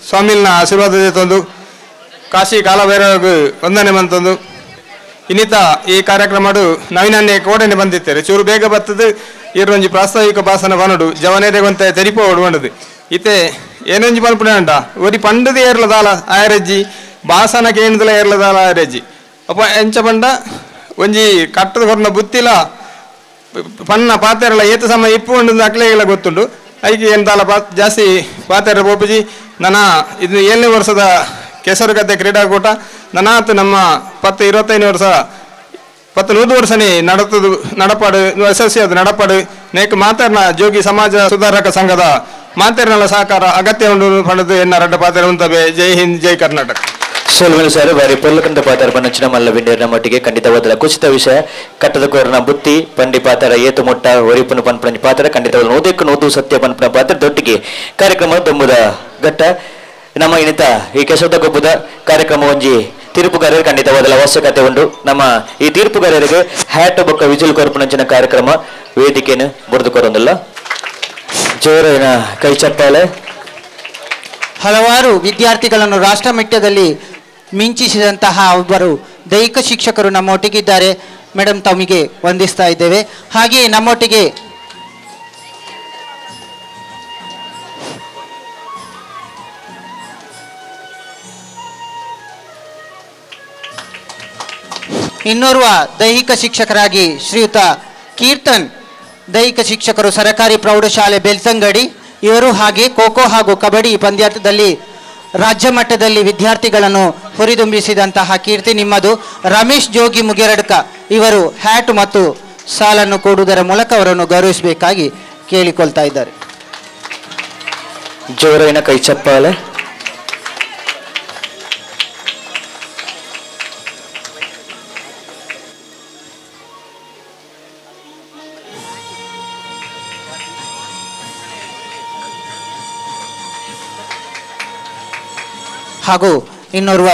ಸ್ವಾಮಿಲ್ನ ಆಶೀರ್ವಾದ ತಂದು ಕಾಶಿ ಕಾಲಭೈರವ ವಂದನೆ ಬಂತಂದು ಇನ್ನಿತ ಈ ಕಾರ್ಯಕ್ರಮ ನವೀನನ್ನೇ ಕೋಡನೆ ಬಂದಿತ್ತಾರೆ ಚೂರು ಬೇಗ ಬರ್ತದೆ ಇರೊಂಜಿ ಪ್ರಾಸ್ತಾವಿಕ ಭಾಷಣ ಬನಡು ಜವನೇರೆಗೊಂತೆ ತೆರಿಪೋ ಹೊಡುವಂಡದು ಇತ್ತೆ ಏನೊಂಜಿ ಪನ್ಪುಣೆ ಉಂಟ ಒರಿ ಪಂಡದ ಏರ್ಲದಾಲ ಆಯರಜ್ಜಿ ಭಾಷಣ ಕೇಂದ್ರದಲ ಏರ್ಲದಾಲ ಆಯರಜ್ಜಿ ಅಪ್ಪ ಎಂಚ ಪಂಡ ಒಂಜಿ ಕಟ್ಟದ ಹೊರನ ಬುತ್ತಿಲ ಪಣ್ಣ ಪಾತೆರಲ ಏತ ಸಮಯ ಇಪ್ಪು ಉಂಡು ಅಕ್ಲೆಗೆಲ್ಲ ಗೊತ್ತುಂಡು ಐಕೆ ಎಂತಾಲ ಜಾಸ್ತಿ ಪಾತೆರ ಬೋಪುಜಿ ನನ್ನ ಇದು 7ನೇ ವರ್ಷದ ಕೆಸರುಗದ್ದೆ ಕ್ರೀಡಾಕೂಟ ನನಾತ್ ನಮ್ಮ 10 25 ವರ್ಷ 10 100 ವರ್ಷನೇ ನಡತದು ನಡಪಾಡು ಯಶಸ್ವಿ ಅದು ನಡಪಾಡು ನೇಕ್ ಮಾತರ್ನ ಜೋಗಿ ಸಮಾಜ ಸುಧಾರಕ ಸಂಘದ ಮಾತೇರ್ನಲ ಸಹಕಾರ ಅಗತ್ಯ ಉಂಡು ಪಡೆದು ಎನ್ನ ರಡ್ಡ ಪಾತೆರ ಉಂತವೆ. ಜೈ ಹಿಂದ್, ಜೈ ಕರ್ನಾಟಕ. ಸೋಲ್ಮೇಲೆ ಸರ್ ಬಾರಿ ಪೊರ್ಲಕಂತ ಪಾತ್ರ ಬನ್ನಚಿನ ಮಲ್ಲ ಬಿಂಡೇರ್ನ ಮಟ್ಟಿಗೆ ಖಂಡಿತವಾದ ಕುಚಿತ ವಿಷಯ ಕಟ್ಟದ ಕೋರನ ಬುತ್ತಿ ಪಂಡಿ ಪಾತ್ರ ಏತು ಮೊಟ್ಟ ಒರಿಪುನ ಪನ್ಪಂಜಿ ಪಾತ್ರ ಖಂಡಿತವಾದ ನೂದಕ್ಕೂ ನೂದು ಸತ್ಯ ಪನ್ಪನ ಪಾತ್ರ ದೊಟ್ಟಿಗೆ ಕಾರ್ಯಕ್ರಮ ತುಂಬುದ ಘಟ್ಟ ನಮ್ಮ ಇನ್ನಿತ ಈ ಕೆಸದ ಗೊಬ್ಬದ ಕಾರ್ಯಕ್ರಮ ಒಂಜಿ ತೀರ್ಪುಗಾರರು ಖಂಡಿತವಾದ ಅವಶ್ಯಕತೆ ಉಂಟು. ನಮ್ಮ ಈ ತೀರ್ಪುಗಾರರಿಗೆ ಹ್ಯಾಟ್ ಬೊಕ್ಕ ವಿಜುಲ್ ಕೊರಪುನಂಚಿನ ಕಾರ್ಯಕ್ರಮ ವೇದಿಕೆಯನ್ನು ಬರೆದು ಕೊರೊಂದಿಲ್ಲ. ಜೋರಿನ ಕೈ ಚಪ್ಪಾಳೆ. ಹಲವಾರು ವಿದ್ಯಾರ್ಥಿಗಳನ್ನು ರಾಷ್ಟ್ರಮಟ್ಟದಲ್ಲಿ ಮಿಂಚಿಸಿದಂತಹ ಒಬ್ಬರು ದೈಹಿಕ ಶಿಕ್ಷಕರು ನಮ್ಮೊಟ್ಟಿಗಿದ್ದಾರೆ. ಮೇಡಮ್, ತಮಗೆ ವಂದಿಸ್ತಾ ಇದ್ದೇವೆ. ಹಾಗೆಯೇ ನಮ್ಮೊಟ್ಟಿಗೆ ಇನ್ನೋರ್ವ ದೈಹಿಕ ಶಿಕ್ಷಕರಾಗಿ ಶ್ರೀಯುತ ಕೀರ್ತನ್, ದೈಹಿಕ ಶಿಕ್ಷಕರು, ಸರಕಾರಿ ಪ್ರೌಢಶಾಲೆ ಬೆಳ್ತಂಗಡಿ. ಇವರು ಹಾಗೆ ಖೋ ಖೋ ಹಾಗೂ ಕಬಡ್ಡಿ ಪಂದ್ಯಾಟದಲ್ಲಿ ರಾಜ್ಯ ಮಟ್ಟದಲ್ಲಿ ವಿದ್ಯಾರ್ಥಿಗಳನ್ನು ಹುರಿದುಂಬಿಸಿದಂತಹ ಕೀರ್ತಿ ನಿಮ್ಮದು. ರಮೇಶ್ ಜೋಗಿ ಮುಗೇರಡ್ಕ ಇವರು ಹ್ಯಾಟ್ ಮತ್ತು ಸಾಲನ್ನು ಕೊಡುವುದರ ಮೂಲಕ ಅವರನ್ನು ಗೌರವಿಸಬೇಕಾಗಿ ಕೇಳಿಕೊಳ್ತಾ ಇದ್ದಾರೆ. ಜೋರಿನ ಕೈ ಚಪ್ಪಾಳೆ. ಹಾಗೂ ಇನ್ನೋರ್ವ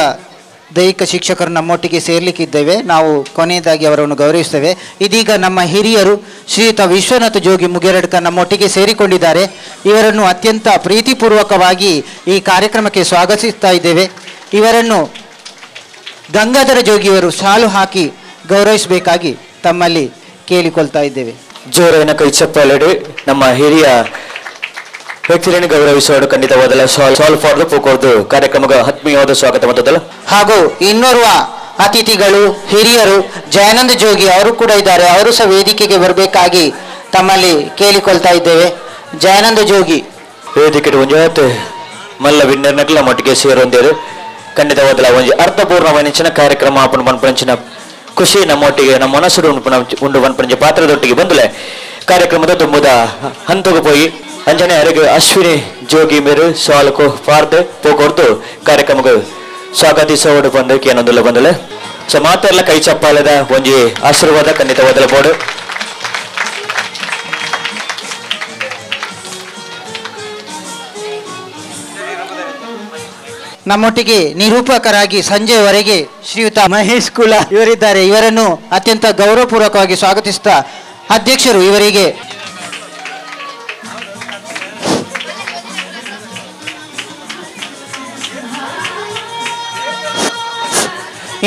ದೈಹಿಕ ಶಿಕ್ಷಕರು ನಮ್ಮೊಟ್ಟಿಗೆ ಸೇರಲಿಕ್ಕಿದ್ದೇವೆ. ನಾವು ಕೊನೆಯದಾಗಿ ಅವರನ್ನು ಗೌರವಿಸ್ತೇವೆ. ಇದೀಗ ನಮ್ಮ ಹಿರಿಯರು ಶ್ರೀಯುತ ವಿಶ್ವನಾಥ ಜೋಗಿ ಮುಗೇರಡ್ಕ ನಮ್ಮೊಟ್ಟಿಗೆ ಸೇರಿಕೊಂಡಿದ್ದಾರೆ. ಇವರನ್ನು ಅತ್ಯಂತ ಪ್ರೀತಿಪೂರ್ವಕವಾಗಿ ಈ ಕಾರ್ಯಕ್ರಮಕ್ಕೆ ಸ್ವಾಗತಿಸ್ತಾ ಇದ್ದೇವೆ. ಇವರನ್ನು ಗಂಗಾಧರ ಜೋಗಿಯವರು ಶಾಲು ಹಾಕಿ ಗೌರವಿಸಬೇಕಾಗಿ ತಮ್ಮಲ್ಲಿ ಕೇಳಿಕೊಳ್ತಾ ಇದ್ದೇವೆ. ಜೋರಿನ ಕೈ ಚಪ್ಪಾಳೆ. ನಮ್ಮ ಹಿರಿಯ ವ್ಯಕ್ತಿಯನ್ನು ಗೌರವಿಸುವ ಖಂಡಿತವಾದಲ್ಲ ಸಾಲ್ ಫಾರ್ the ಪೋಕೋರ್ದು ಕಾರ್ಯಕ್ರಮಕ್ಕೆ ಆತ್ಮೀಯವಾದ ಸ್ವಾಗತ ಬಂದದಲ್ಲ. ಹಾಗೂ ಇನ್ನೋರ್ವ ಅತಿಥಿಗಳು ಹಿರಿಯರು ಜಯಾನಂದ ಜೋಗಿ ಅವರು ಕೂಡ ಇದ್ದಾರೆ. ಅವರು ಸಹ ವೇದಿಕೆಗೆ ಬರಬೇಕಾಗಿ ತಮ್ಮಲ್ಲಿ ಕೇಳಿಕೊಳ್ತಾ ಇದ್ದೇವೆ. ಜಯಾನಂದ ಜೋಗಿ ವೇದಿಕೆ ಒಂಜಾತ್ ಮಲ್ಲ ವಿನ್ನರ್ನಕ್ಲ ಮಟ್ಟಿಗೆ ಸೇರೊಂದೇರು ಖಂಡಿತವಾದಲ್ಲ ಒಂಜಿ ಅರ್ಥಪೂರ್ಣವಾದ ಕಾರ್ಯಕ್ರಮ ಆಪಣ ಪನ್ಪಂಚಿನ ಖುಷಿ ನಮ್ಮೊಟ್ಟಿಗೆ ನಮ್ಮ ಮನಸ್ಸು ಉಂಡು ಪನ್ಪಂಚಿ ಪಾತ್ರದೊಟ್ಟಿಗೆ ಬಂದಲೆ ಕಾರ್ಯಕ್ರಮದ ತುಂಬುದ ಹಂತಗೂ ಪೋಯಿ ಅಂಜನೆ ಅರೆಗೆ ಅಶ್ವಿನಿ ಜೋಗಿ ಮೇರು ಸಾಲಕು ಪಾರ್ದು ಪೋಕೊರ್ದು ಕಾರ್ಯಕ್ರಮಕ್ಕೆ ಸ್ವಾಗತಿಸೋಡು ಬಂದು ಕೇನೊಂದುಲ್ಲ ಬಂದಲೆ. ಸೊ ಮಾತೆಲ್ಲ ಕೈ ಚಪ್ಪಾಲದ ಒಂಜಿ ಆಶೀರ್ವಾದ ಖಂಡಿತ ಒದಲ ಬೋಡು. ನಮ್ಮೊಟ್ಟಿಗೆ ನಿರೂಪಕರಾಗಿ ಸಂಜೆಯವರೆಗೆ ಶ್ರೀಯುತ ಮಹೇಶ್ ಕುಲ ಇವರಿದ್ದಾರೆ. ಇವರನ್ನು ಅತ್ಯಂತ ಗೌರವಪೂರ್ವಕವಾಗಿ ಸ್ವಾಗತಿಸುತ್ತಾ ಅಧ್ಯಕ್ಷರು ಇವರಿಗೆ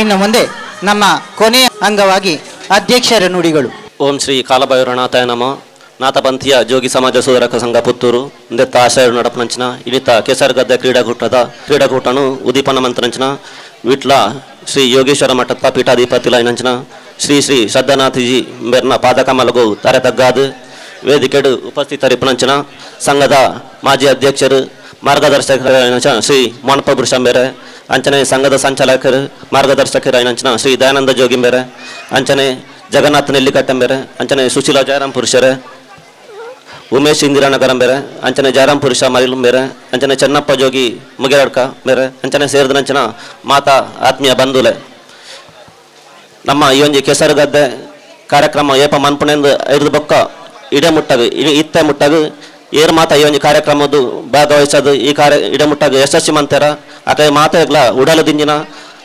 ಇನ್ನು ಮುಂದೆ ನಮ್ಮ ಕೊನೆಯ ಅಂಗವಾಗಿ ಅಧ್ಯಕ್ಷರ ನುಡಿಗಳು. ಓಂ ಶ್ರೀ ಕಾಲಭೈರವನಾಥಾಯ ನಮಃ. ನಾಥಪಂಥೀಯ ಜೋಗಿ ಸಮಾಜ ಸುಧಾರಕ ಸಂಘ ಪುತ್ತೂರು ದತ್ತ ಆಶಯ ನಡಪನಂಚಿನ ಇನಿತ ಕೆಸರುಗದ್ದೆ ಕ್ರೀಡಾಕೂಟನು ಉದೀಪನ ಮಂತ್ರಂಚಿನ ವಿಟ್ಲ ಶ್ರೀ ಯೋಗೇಶ್ವರ ಮಠದ ಪೀಠಾಧಿಪತಿಲೈನಂಚಿನ ಶ್ರೀ ಶ್ರೀ ಶ್ರದ್ಧಾನಾಥಜಿ ಬೆರ್ನ ಪಾದಕಮಲಗು ತಾರೆ ತಗ್ಗಾದು ವೇದಿಕೆಡು ಉಪಸ್ಥಿತರಿಪನಂಚಿನ ಸಂಘದ ಮಾಜಿ ಅಧ್ಯಕ್ಷರು ಮಾರ್ಗದರ್ಶಕರಾಯಿನಂಚಿನ ಶ್ರೀ ಮೊಣಪ ಬುರುಷಂಬೇರೆ ಅಂಚನೆ ಸಂಘದ ಸಂಚಾಲಕರು ಮಾರ್ಗದರ್ಶಕರಾಯಿನಂಚಿನ ಶ್ರೀ ದಯಾನಂದ ಜೋಗಿಂಬೇರೆ ಅಂಚನೆ ಜಗನ್ನಾಥ ನೆಲ್ಲಿಕಟ್ಟಂಬೇರೆ ಅಂಚನೆ ಸುಶೀಲಾ ಜಯರಾಮ್ ಪುರುಷರೇ ಉಮೇಶ್ ಇಂದಿರಾನಗರಂಬೇರೆ ಅಂಚನೆ ಜಯರಾಮ್ ಪುರುಷ ಮರಿಲುಂಬೇರೆ ಅಂಚನೆ ಚೆನ್ನಪ್ಪ ಜೋಗಿ ಮುಗೇರಡ್ಕ ಬೇರೆ ಅಂಚನೆ ಸೇರಿದಂಚಿನ ಮಾತಾ ಆತ್ಮೀಯ ಬಂಧುಲೆ ನಮ್ಮ ಈ ಒಂಜಿ ಕೆಸರುಗದ್ದೆ ಕಾರ್ಯಕ್ರಮ ಏಪ ಮನ್ಪುಣೆಂದು ಐದು ಬೊಕ್ಕ ಇಡೆ ಮುಟ್ಟಾಗ ಇತ್ತೆ ಮುಟ್ಟಾಗ ಏರು ಮಾತಾ ಈ ಒಂಜಿ ಕಾರ್ಯಕ್ರಮದ್ದು ಭಾಗವಹಿಸೋದು ಈ ಕಾರ್ಯ ಇಡೆ ಮುಟ್ಟಾಗ ಯಶಸ್ವಿ ಮಂತಾರ ಆಕೆ ಮಾತೆಗ್ಲ ಉಡಲು ದಿಂಜಿನ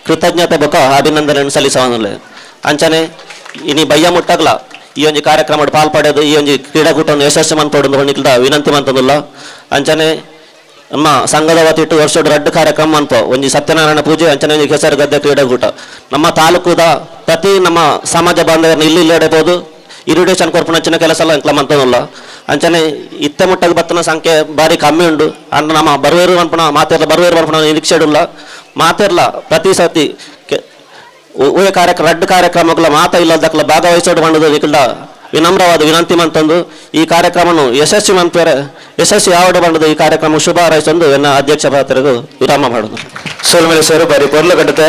ಕೃತಜ್ಞತೆ ಬೊಕ್ಕ ಅಭಿನಂದನೆ ಸಲ್ಲಿಸವನುಲೆ ಅಂಚನೆ ಇನಿ ಬಯ್ಯ ಮುಟ್ಟಾಗ್ಲ ಈ ಒಂಜಿ ಕಾರ್ಯಕ್ರಮ ಪಾಲ್ ಪಡೆದು ಈ ಒಂಜಿ ಕ್ರೀಡಾಕೂಟವನ್ನು ಯಶಸ್ವಿ ಮನ್ಪೊಡು ನಿಕ್ಲ ವಿನಂತಿ ಮಂತಂದುಲ್ಲ. ಅಂಚನೆ ನಮ್ಮ ಸಂಘದ ವತಿಟ್ಟು ವರ್ಷದ ರಡ್ಡು ಕಾರ್ಯಕ್ರಮ ಅನ್ಪ ಒಂಜಿ ಸತ್ಯನಾರಾಯಣ ಪೂಜೆ ಅಂಚನೆ ಒಂಜಿ ಕೆಸರುಗದ್ದೆ ಕ್ರೀಡಾಕೂಟ ನಮ್ಮ ತಾಲೂಕುದ ಪ್ರತಿ ನಮ್ಮ ಸಮಾಜ ಬಾಂಧವರನ್ನ ಇಲ್ಲಿ ಇಲ್ಲಿ ಎಡೆಬೋದು ಇರಿಟೇಷನ್ ಕೊರ್ಪುನಂಚಿನ ಕೆಲಸ ಎಲ್ಲ ಇಂಕ್ಲ ಮಂತಂದುಲ್ಲ. ಅಂಚನೆ ಇತ್ತೆ ಮುಟ್ಟದ ಬತ್ತನ ಸಂಖ್ಯೆ ಬಾರಿ ಕಮ್ಮಿ ಉಂಡು ಅಂಡ್ ನಮ್ಮ ಬರುವೇರು ಅನ್ಪಣ ಮಾತೆರ್ಲ ಬರುವೇರು ಅನ್ಪಣ ನಿರೀಕ್ಷೆಡುಲ್ಲ ಮಾತೆರ್ಲ ಪ್ರತಿ ಸತಿ ಊಯ ಕಾರ್ಯಕ್ರಮ ರಡ್ಡು ಕಾರ್ಯಕ್ರಮಗಳ ಮಾತಾ ಇಲ್ಲದಕ್ಕಲ ಭಾಗವಹಿಸೋಡು ಮಾಡೋದು ನಿಕ್ಲ ವಿನಮ್ರವಾದ ವಿನಂತಿ ಮಂತಂದು ಈ ಕಾರ್ಯಕ್ರಮವನ್ನು ಯಶಸ್ವಿ ಮಂತ್ರೆ ಯಶಸ್ವಿ ಯಾವಡು ಬಂಡದು ಈ ಕಾರ್ಯಕ್ರಮ ಶುಭ ಹಾರೈಸಂದು ಎನ್ನ ಅಧ್ಯಕ್ಷ ಪಾತ್ರಗೂ ವಿರಾಮ ಮಾಡೋದು. ಸೋಲ್ಮೇಲೆ ಸರ್ ಬಾರಿ ಪೊರ್ಲಗಟ್ಟತೆ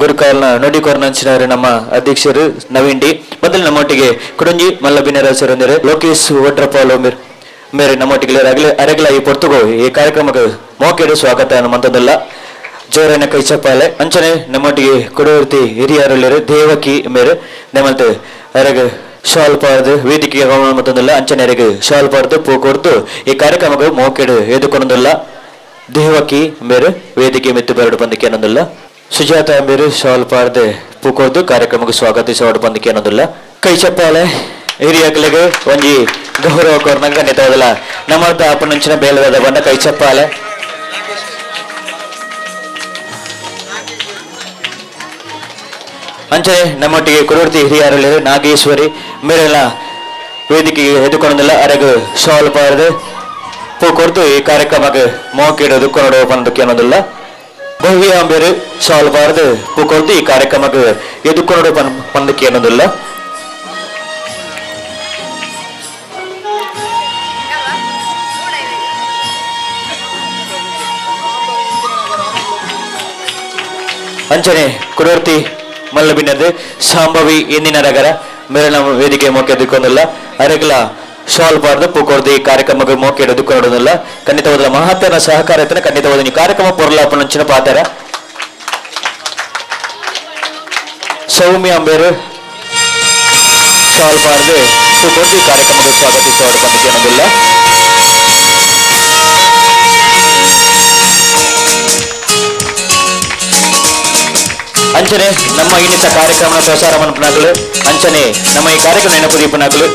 ಗುರುಕಾಲ್ನ ನುಡಿಕೋರ್ನಂಚಿನವರು ನಮ್ಮ ಅಧ್ಯಕ್ಷರು ನವೀನ್ ಡಿ ಮೊದಲು ನಮ್ಮೊಟ್ಟಿಗೆ ಕುಡಂಜಿ ಮಲ್ಲಬಿನರಾವ್ ಸರ್ ಅಂದರೆ ಲೋಕೇಶ್ ವಡ್ರಪಾಲ್ ಮೇರೆ ನಮ್ಮೊಟ್ಟಿಗೆ ಅರೆಗಲ ಈ ಪೊರ್ತುಗೋ ಈ ಕಾರ್ಯಕ್ರಮಕ್ಕೆ ಮೋಕೆಡು ಸ್ವಾಗತ ಅನ್ನುವಂಥದ್ದಲ್ಲ ಜೋರನ ಕೈ ಚಪ್ಪಾಲೆ. ಅಂಚನೆ ನಮ್ಮೊಟ್ಟಿಗೆ ಕೊಡವರ್ತಿ ಹಿರಿಯರಲ್ಲಿರು ದೇವಕಿ ಮೇರೆ ನಮ್ಮಂತೆ ಅರೆಗ ಶಾಲ್ ಪಾರ್ದು ವೇದಿಕೆಗೆ ಮತ್ತೊಂದಿಲ್ಲ ಅಂಚನೆ ಅರೆಗೆ ಶಾಲ್ ಪಾರ್ದು ಪೂ ಕೊರ್ದು ಈ ಕಾರ್ಯಕ್ರಮಕ್ಕೆ ಮೋಕೆಡು ಎದುಕೊಂಡೊಂದಿಲ್ಲ ದೇವಕಿ ಮೇರೆ ವೇದಿಕೆ ಮೆತ್ತು ಬರಡು ಬಂದಕ್ಕೆ ಅನ್ನೊಂದಿಲ್ಲ ಸುಜಾತ ಮೇರೆ ಶಾಲ್ ಪಾರ್ದೆ ಪೂ ಕೊರ್ದು ಕಾರ್ಯಕ್ರಮಕ್ಕೆ ಸ್ವಾಗತಿಸೋಡು ಬಂದಕ್ಕೆ ಅನ್ನೊಂದಿಲ್ಲ ಕೈ ಚಪ್ಪಾಳೆ ಹಿರಿಯಕಲಿಗೆ ಒಂಜಿ ಗೌರವ ಕೋರ್ನಂಗ ನೆತ್ತೋದಿಲ್ಲ ನಮ್ಮರ್ಥ ಅಪ್ಪನಂಚಿನ ಬೇಲದ ಬಣ್ಣ ಕೈ ಚಪ್ಪಾಳೆ. ಅಂಚನೆ ನಮ್ಮೊಟ್ಟಿಗೆ ಕುರುವರ್ತಿ ಹಿರಿಯರಲ್ಲಿರು ನಾಗೇಶ್ವರಿ ಮೇರೆಲ್ಲ ವೇದಿಕೆಗೆ ಎದುಕೊಂಡಲ್ಲ ಅರೆಗು ಶಾಲ್ ಪಾರ್ದು ಪೂ ಕೊರ್ದು ಈ ಕಾರ್ಯಕ್ರಮಕ್ಕೆ ಮೋಕಿಡೋದು ಕೊರಡು ಬಂದಕ್ಕೆ ಅನ್ನೋದಿಲ್ಲ ಭವ್ಯ ಅಂಬೇರು ಶಾಲ್ ಪಾರ್ದು ಪೂ ಕೊರ್ದು ಈ ಕಾರ್ಯಕ್ರಮಕ್ಕೆ ಎದುಕೊರಡು ಬಂದಕ್ಕೆ ಅನ್ನೋದಿಲ್ಲ. ಅಂಚನೆ ಕುರುವರ್ತಿ ಮಲ್ಲಬಿನದು ಸಾಂಬವಿ ಇಂದಿನ ನಗರ ಮೇರೆ ವೇದಿಕೆ ಮೋಕೆ ಎದುಕೊಂದಿಲ್ಲ ಅರೆಗಲ ಶಾಲ್ ಪಾರ್ದು ಪೂಕೊರ್ದು ಈ ಕಾರ್ಯಕ್ರಮಕ್ಕೆ ಮೋಕೆ ಎದುಕೊಡೋದಿಲ್ಲ ಖಂಡಿತವಾದ ಮಹತ್ವದ ಸಹಕಾರ ಇತ್ತನೆ ಖಂಡಿತವಾದ ಈ ಕಾರ್ಯಕ್ರಮ ಪೊರ್ಲಾಪನಂಚಿನ ಪಾತ್ರ ಸೌಮ್ಯ ಅಂಬೇರು ಶಾಲ್ ಪಾರ್ದು ಪೂಕೊರ್ದು ಈ ಕಾರ್ಯಕ್ರಮಕ್ಕೆ ಸ್ವಾಗತಿಸೋಡು ಬಂದಕ್ಕೆ ಅನ್ನೋದಿಲ್ಲ. ಅಂಚನೆ ನಮ್ಮ ಇನ್ನಿತ ಕಾರ್ಯಕ್ರಮ ಪ್ರಸಾರ ಮನ್ಪನಾಗಲು ಅಂಚನೆ ನಮ್ಮ ಈ ಕಾರ್ಯಕ್ರಮ ನೆನಪು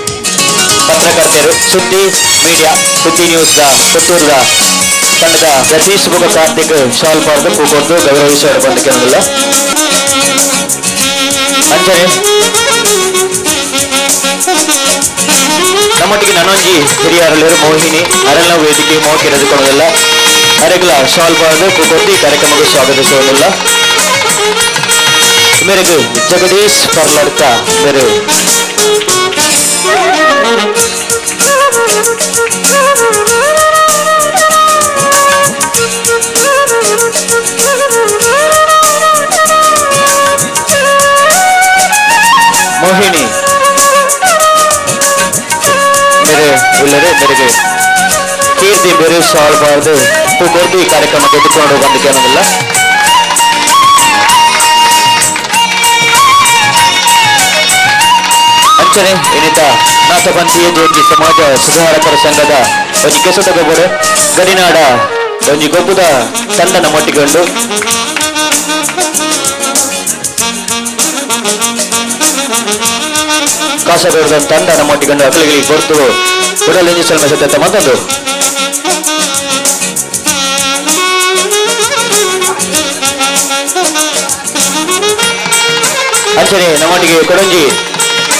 ಪತ್ರಕರ್ತರು ಸುದ್ದಿ ಮೀಡಿಯಾ ಸುದ್ದಿ ನ್ಯೂಸ್ the ಪುತ್ತೂರ್ದ ತಂಡದ ಸತೀಶ್ ಬುಗ ಕಾರ್ತಿಕ್ ಶಾಲ್ ಪಾರ್ದು ಪೂಕೊರ್ದು ಗೌರವಿಸೋಡು ಬಂದಕ್ಕೆ ಅನ್ನೋದಿಲ್ಲ. ಅಂಚನೆ ನಮ್ಮೊಟ್ಟಿಗೆ ನಾನೊಂಜಿ ಹಿರಿಯರಲ್ಲಿರು ಮೋಹಿನಿ ಅರಣ್ಯ ವೇದಿಕೆ ಮೋಕೆ ಎದುಕೊಳ್ಳೋದಿಲ್ಲ ಅರೆಗಲ ಶಾಲ್ ಪಾರ್ದು ಪೂಕೊರ್ದು ಈ ಕಾರ್ಯಕ್ರಮಕ್ಕೆ ಸ್ವಾಗತಿಸೋದಿಲ್ಲ. ಮೇರೆಗೆ ಜಗದೀಶ್ ಪರ್ಲಡ್ಕ ಮೇರೆ ಮೋಹಿನಿ ಬೇರೆ ಸಾಲ್ಬಾರ್ದು ಕೊರ್ದು ಈ ಕಾರ್ಯಕ್ರಮ ಗೆದ್ದುಕೊಂಡು ಬಂದಕ್ಕೆ ಅನ್ನೋದಿಲ್ಲ. ಅಂಚನೆ ಏನಿತ ನಾಥಪಂಥೀಯ ಜೋಗಿ ಸಮಾಜ ಸುಧಾರಕರ ಸಂಘದ ಒಂಜಿ ಕೆಸದ ಗೊಬ್ಬರು ಗಡಿನಾಡ ಒಂಜಿ ಗೊಬ್ಬದ ತಂಡ ನಮ್ಮೊಟ್ಟಿಗೊಂಡು ಕಾಸರಗೋಡದ ತಂಡ ನಮ್ಮೊಟ್ಟಿಗೊಂಡು ಅಕಲಿಗಳಿಗೆ ಕೊರ್ತು ಉಡಲ್ ಇಂಜಿಸಲ್ ಮೆಸೆತ್ತ ಮತ್ತೊಂದು ಅಂಚನೆ ನಮ್ಮೊಟ್ಟಿಗೆ ಕೊಡಂಜಿ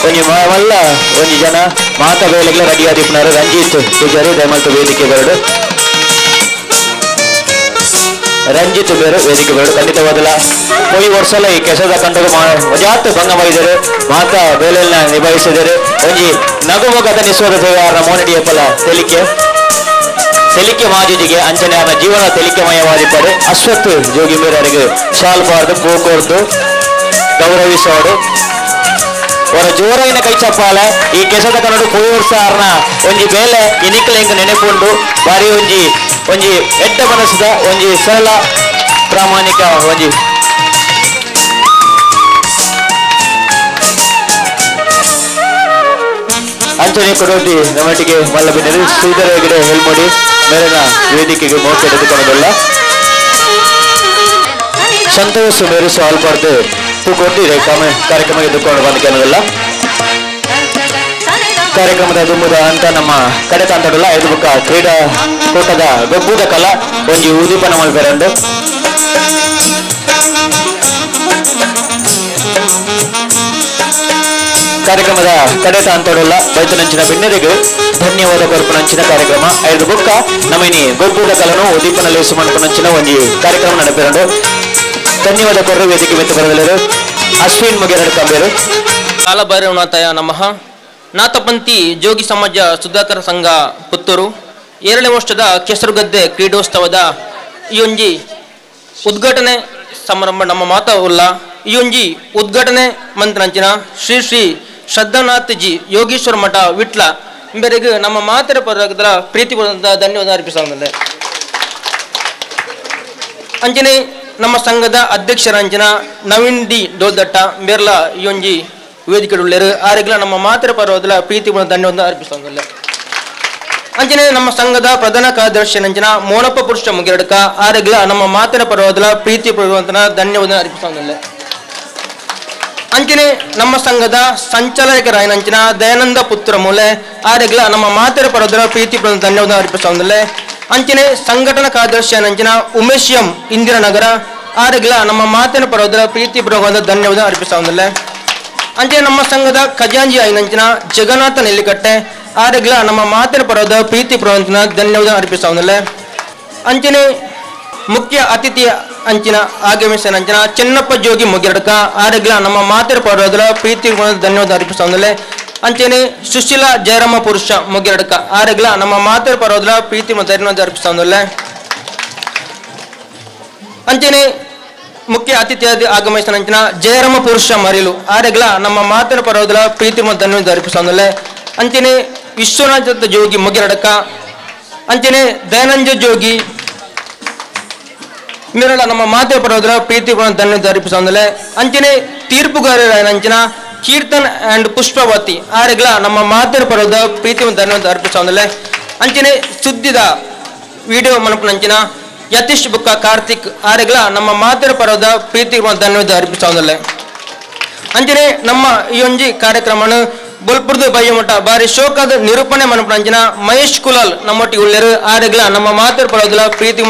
ಒಂಜಿ ಮಲ್ಲ ಒಂಜಿ ಜನ ಮಾತಾ ಬೇಲೆಗ್ಲ ರೆಡಿ ಆದಿಪ್ಪನಾರು ರಂಜಿತ್ ಪೂಜಾರಿ ದಯಮಲ್ತು ವೇದಿಕೆ ಬರಡು ರಂಜಿತ್ ಬೇರು ವೇದಿಕೆ ಬರಡು ಖಂಡಿತವಾದಲ್ಲ ಪೋಯಿ ವರ್ಷಲ ಈ ಕೆಸದ ಕಂಡಗ ಜಾತ್ ಭಂಗ ಮಾಡಿದರು ಮಾತಾ ಬೇಲೆಲ್ಲ ನಿಭಾಯಿಸಿದರು ಒಂಜಿ ನಗುಮೊಗದ ನಿಸ್ವದ ದೇವಾರ ಮೋನಡಿಯಪ್ಪಲ ತೆಲಿಕೆ ತೆಲಿಕೆ ಮಾಜುಜಿಗೆ ಅಂಚನೆ ಅವನ ಜೀವನ ತೆಲಿಕೆಮಯವಾದಿಪ್ಪರು ಅಶ್ವತ್ ಜೋಗಿ ಮೇರರಿಗೆ ಶಾಲ್ ಬಾರ್ದು ಪೂಕೋರ್ದು ಗೌರವಿಸೋಡು ಅವರ ಜೋರೈನ ಕೈ ಚಪ್ಪಾಲ ಈ ಕೆಸದ ಕನ್ನಡ ಪೋಯಿ ವರ್ಷ ಒಂಜಿ ಬೇಲೆ ಇನಿಕಲೆಂಗ್ ನೆನೆಪುಂಡು ಬಾರಿ ಒಂಜಿ ಒಂಜಿ ಎಡ್ಡ ಮನಸ್ಸದ ಒಂಜಿ ಸರಳ ಪ್ರಾಮಾಣಿಕ ಒಂಜಿ ಅಂಚನೆ ಕೊಡೋಟಿ ನಮ್ಮೊಟ್ಟಿಗೆ ಮಲ್ಲ ಬಿನ್ನರು ಶ್ರೀಧರ ಹೆಗಡೆ ಹೆಲ್ಮೋಡಿ ಮೇಲಿನ ವೇದಿಕೆಗೆ ಮೋಕೆ ಎಳೆದುಕೊಳ್ಳೋದಿಲ್ಲ ಸಂತೋಷ ಮೇರು ಸಾಲ್ಬಾರ್ದು ಕೊಟ್ಟಿದೆ ಕಾರ್ಯಕ್ರಮ ಎದ್ದುಕೊಂಡು ಬಂದ ಕಾರ್ಯಕ್ರಮದ ದುಂಬುದ ಅಂತ ನಮ್ಮ ಕಡೆ ತಾಂತಡಲ್ಲ ಐದು ಬುಕ್ಕ ಕ್ರೀಡಾ ಕೂಟದ ಗೊಬ್ಬುದ ಕಲಾ ಒಂಜಿ ಉದೀಪನ ಮಲ್ಪೆರಂಡು ಕಾರ್ಯಕ್ರಮದ ಕಡೆ ತಾಂತಡಲ್ಲ ಬೈತನಂಚಿನ ಬಿನ್ನರಿಗೂ ಧನ್ಯವಾದ ಕೊರ್ಪುನಂಚಿನ ಕಾರ್ಯಕ್ರಮ ಐದು ಬುಕ್ಕ ನಮ್ಮನಿ ಗೊಬ್ಬುದ ಕಲನು ಉದೀಪನ ಲೇಸು ಮನ್ಪುನಂಚಿನ ಒಂಜಿ ಕಾರ್ಯಕ್ರಮ ನಡೆಪೆರಂಡು ಧನ್ಯವಾದ ಕೊರ್ರು ವೇದಿಕೆ ಮೆತ್ತು ಬರದಲ್ಲರು ಅಶ್ವಿನ್ ಮುಗೇರಡು ಕಂಬೇರು. ಕಾಲಭೈರವನಾಥಯ ನಮಃ. ನಾಥಪಂಥಿ ಜೋಗಿ ಸಮಾಜ ಸುಧಾಕರ ಸಂಘ ಪುತ್ತೂರು 7ನೇ ವರ್ಷದ ಕೆಸರುಗದ್ದೆ ಕ್ರೀಡೋತ್ಸವದ ಈ ಒಂಜಿ ಉದ್ಘಾಟನೆ ಸಮಾರಂಭ ನಮ್ಮ ಮಾತಾ ಉಲ್ಲ. ಈ ಒಂಜಿ ಉದ್ಘಾಟನೆ ಮಂತ್ರಂಚಿನ ಶ್ರೀ ಶ್ರೀ ಶ್ರದ್ಧಾನಾಥ್ ಜಿ ಯೋಗೀಶ್ವರ ಮಠ ವಿಟ್ಲ ಇಂಬರಿಗೆ ನಮ್ಮ ಮಾತರ ಪರವಾದ ಪ್ರೀತಿಪೂರ್ವಕ ಧನ್ಯವಾದ ಅರ್ಪಿಸುತ್ತೇನೆ. ಅಂಚನೆ ನಮ್ಮ ಸಂಘದ ಅಧ್ಯಕ್ಷರಂಜನ ನವೀನ್ ಡಿ ಡೋಲ್ದಟ್ಟ ಬೇರ್ಲ ಈ ಒಂಜಿ ವೇದಿಕೆ ಉಳ್ಳೇರು ಆರೆಗ್ಲ ನಮ್ಮ ಮಾತರ ಪರವಾದ ಪ್ರೀತಿಪೂರ್ಣ ಧನ್ಯವಾದ ಅರ್ಪಿಸುತ್ತೇನೆ. ಅಂಚನೆ ನಮ್ಮ ಸಂಘದ ಪ್ರಧಾನ ಕಾರ್ಯದರ್ಶಿ ನಂಜನ ಮೋನಪ್ಪ ಪುರುಷ ಮುಗಿರಡ್ಕ ಆರೆಗ್ಲ ನಮ್ಮ ಮಾತರ ಪರವಾದ ಪ್ರೀತಿಪೂರ್ವಕ ಧನ್ಯವಾದ ಅರ್ಪಿಸುತ್ತೇನೆ. ಅಂಚನೆ ನಮ್ಮ ಸಂಘದ ಸಂಚಾಲಕರಾಯನಂಚಿನ ದಯಾನಂದ ಪುತ್ರ ಮೂಲೆ ಆರೆಗ್ಲ ನಮ್ಮ ಮಾತರ ಪರವಾದ ಪ್ರೀತಿಪೂರ್ಣ ಧನ್ಯವಾದ ಅರ್ಪಿಸುತ್ತೇನೆ. ಅಂಚನೆ ಸಂಘಟನಾ ಕಾರ್ಯದರ್ಶಿ ನಂಚಿನ ಉಮೇಶ್ ಎಂ ಇಂದಿರಾನಗರ ಆರೆಗ್ಲ ನಮ್ಮ ಮಾತಿನ ಪರವಾದ ಪ್ರೀತಿಪೂರ್ವಕ ಧನ್ಯವಾದ ಅರ್ಪಿಸುತ್ತೇನೆ. ಅಂಚನೆ ನಮ್ಮ ಸಂಘದ ಖಜಾಂಜಿ ಐನಂಚಿನ ಜಗನ್ನಾಥ ನೆಲ್ಲಿಕಟ್ಟೆ ಆರೆಗ್ಲ ನಮ್ಮ ಮಾತಿನ ಪರವಾದ ಪ್ರೀತಿಪೂರ್ವಕ ಧನ್ಯವಾದ ಅರ್ಪಿಸುತ್ತೇನೆ. ಅಂಚನೆ ಮುಖ್ಯ ಅತಿಥಿ ಅಂಚಿನ ಆಗಮಿಸಿದ ನಂಚಿನ ಚೆನ್ನಪ್ಪ ಜೋಗಿ ಮುಗಿರಡ್ಕ ಆರೆಗ್ಲ ನಮ್ಮ ಮಾತಿನ ಪರವಾದ ಪ್ರೀತಿಪೂರ್ವಕ ಧನ್ಯವಾದ ಅರ್ಪಿಸುತ್ತೇನೆ. ಅಂಚನೆ ಸುಶೀಲಾ ಜಯರಾಮ ಪುರುಷ ಮುಗಿರಡ್ಕ ಆರೆಗ್ಲ ನಮ್ಮ ಮಾತರ ಪರವಾದ ಪ್ರೀತಿ ಮತ್ತು ಧನ್ಯವಾದ ಅರ್ಪಿಸುತ್ತೇನೆ. ಅಂಚನೆ ಮುಖ್ಯ ಅತಿಥಿಯಾಗಿ ಆಗಮಿಸಿದ ನಂಚಿನ ಜಯರಾಮ ಪುರುಷ ಮರಿಲು ಆರೆಗ್ಲ ನಮ್ಮ ಮಾತಿನ ಪರವಾದ ಪ್ರೀತಿ ಮತ್ತು ಧನ್ಯವಾದ ಅರ್ಪಿಸುತ್ತೇನೆ. ಅಂಚನೆ ವಿಶ್ವನಾಥ ಜೋಗಿ ಮುಗಿರಡ್ಕ ಅಂಚನೆ ದಯಾನಂದ ಜೋಗಿ ಮೇರಳ ನಮ್ಮ ಮಾತಿನ ಪರವಾದ ಪ್ರೀತಿ ಧನ್ಯವಾದ ಅರ್ಪಿಸುತ್ತೇನೆ. ಅಂಚನೆ ತೀರ್ಪುಗಾರರ ಅಂಚಿನ ಕೀರ್ತನ್ ಅಂಡ್ ಪುಷ್ಪವತಿ ಆರೆಗ್ಲ ನಮ್ಮ ಮಾತಿನ ಪರವಾದ ಪ್ರೀತಿ ಧನ್ಯವಾದ ಅರ್ಪಿಸುತ್ತೇನೆ. ಅಂಚನೆ ಸುದ್ದಿದ ವಿಡಿಯೋ ಮನಪನಂಚಿನ ಯತೀಶ್ ಬುಕ್ಕ ಕಾರ್ತಿಕ್ ಆರೆಗ್ಲ ನಮ್ಮ ಮಾತಿನ ಪರವಾದ ಪ್ರೀತಿ ಧನ್ಯವಾದ ಅರ್ಪಿಸುತ್ತೇನೆ. ಅಂಚನೆ ನಮ್ಮ ಈ ಒಂಜಿ ಕಾರ್ಯಕ್ರಮನ ಬೊಲ್ಪುರ್ದು ಬಯ್ಯಮಠ ಬಾರಿ ಶೋಕದ ನಿರೂಪಣೆ ಮನಪನಂಚಿನ ಮಹೇಶ್ ಕುಲಾಲ್ ನಮ್ಮೊಟ್ಟಿಗೆ ಉಳ್ಳೇರು ಆರೆಗ್ಲ ನಮ್ಮ ಮಾತಿನ ಪರವಾದ ಪ್ರೀತಿ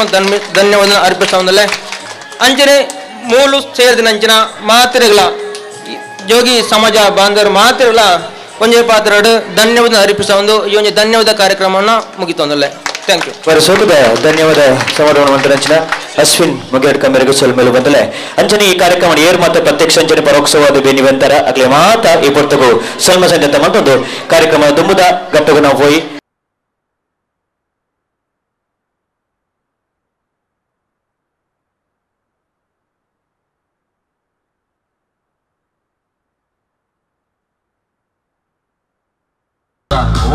ಧನ್ಯವಾದ ಅರ್ಪಿಸುತ್ತೇನೆ. ಅಂಚನೆ ಮೂಲು ಸೇರಿದ ಮಾತಿರಗ್ಲ ಜೋಗಿ ಸಮಾಜ ಬಾಂಧವರು ಮಾತಿರಗ್ಲ ಒಂಜೆ ಪಾತ್ರಡು ಧನ್ಯವಾದ ಅರ್ಪಿಸ ಒಂದು ಈ ಒಂದು ಧನ್ಯವಾದ ಕಾರ್ಯಕ್ರಮವನ್ನು ಮುಗಿತೊಂದಲ್ಲೇ. Thank you. ಸೋಗದ ಧನ್ಯವಾದ ಸಮಾರೋಹ ಮಂತ್ರಂಚನ ಅಶ್ವಿನ್ ಮುಗೇಡ್ ಕಮೆರೆಗೂ ಸೊಲ್ಮೇಲು ಬಂದಲೆ ಅಂಚನೆ ಈ ಕಾರ್ಯಕ್ರಮ ಏರ್ ಮಾತ ಪ್ರತ್ಯಕ್ಷ ಅಂಚನೆ ಪರೋಕ್ಷವಾದ ಬೇನಿವಂತರ ಅಗ್ಲೆ ಮಾತ ಈ ಪೊರ್ತಗು ಸಲ್ಮ ಸಂಜಂತ ಮತ್ತೊಂದು ಕಾರ್ಯಕ್ರಮ ದುಂಬುದ ಗಟ್ಟಗು ನಾವು ಹೋಯಿ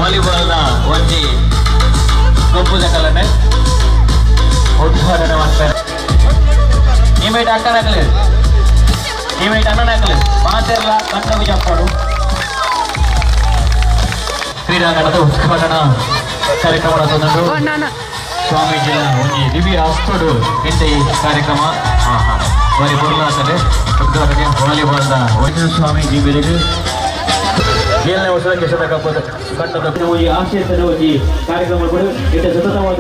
ವಾಲಿಬಾಲ್ನ ಒಂಜಿ ಗೊಬ್ಬುದ ಕಲನೆ ಉದ್ಘಾಟನೆ ಮಾಡ್ತಾರೆ. ನಿಮೇಟ್ ಅಕ್ಕನಾಗಲಿ ನಿಮೇಟ್ ಅಣ್ಣನಾಗಲಿ ಮಾತೆಲ್ಲ ಕಣ್ಣು ಜಪ್ಪಾಡು. ಕ್ರೀಡಾಂಗಣದ ಉದ್ಘಾಟನಾ ಕಾರ್ಯಕ್ರಮ ಸ್ವಾಮೀಜಿಯ ಒಂಜಿ ದಿವ್ಯ ಹಸ್ತೋಡು ಇಂತ ಈ ಕಾರ್ಯಕ್ರಮ ಬರಿ ಬೊರ್ಲಾತದೆ. ಉದ್ಘಾಟನೆ ವಾಲಿಬಾಲ್ದ ವೈದ್ಯ ಸ್ವಾಮೀಜಿ ಬೆರೆಗೆ ಏಳನೇ ವರ್ಷದ ಕೆಸದ ಕಪ್ಪದ ಕಂಡದ ಒಂಜಿ ಆಶಯದ ಒಂಜಿ ಕಾರ್ಯಕ್ರಮ ಕೂಡ ಇಂತ ಸತತವಾದ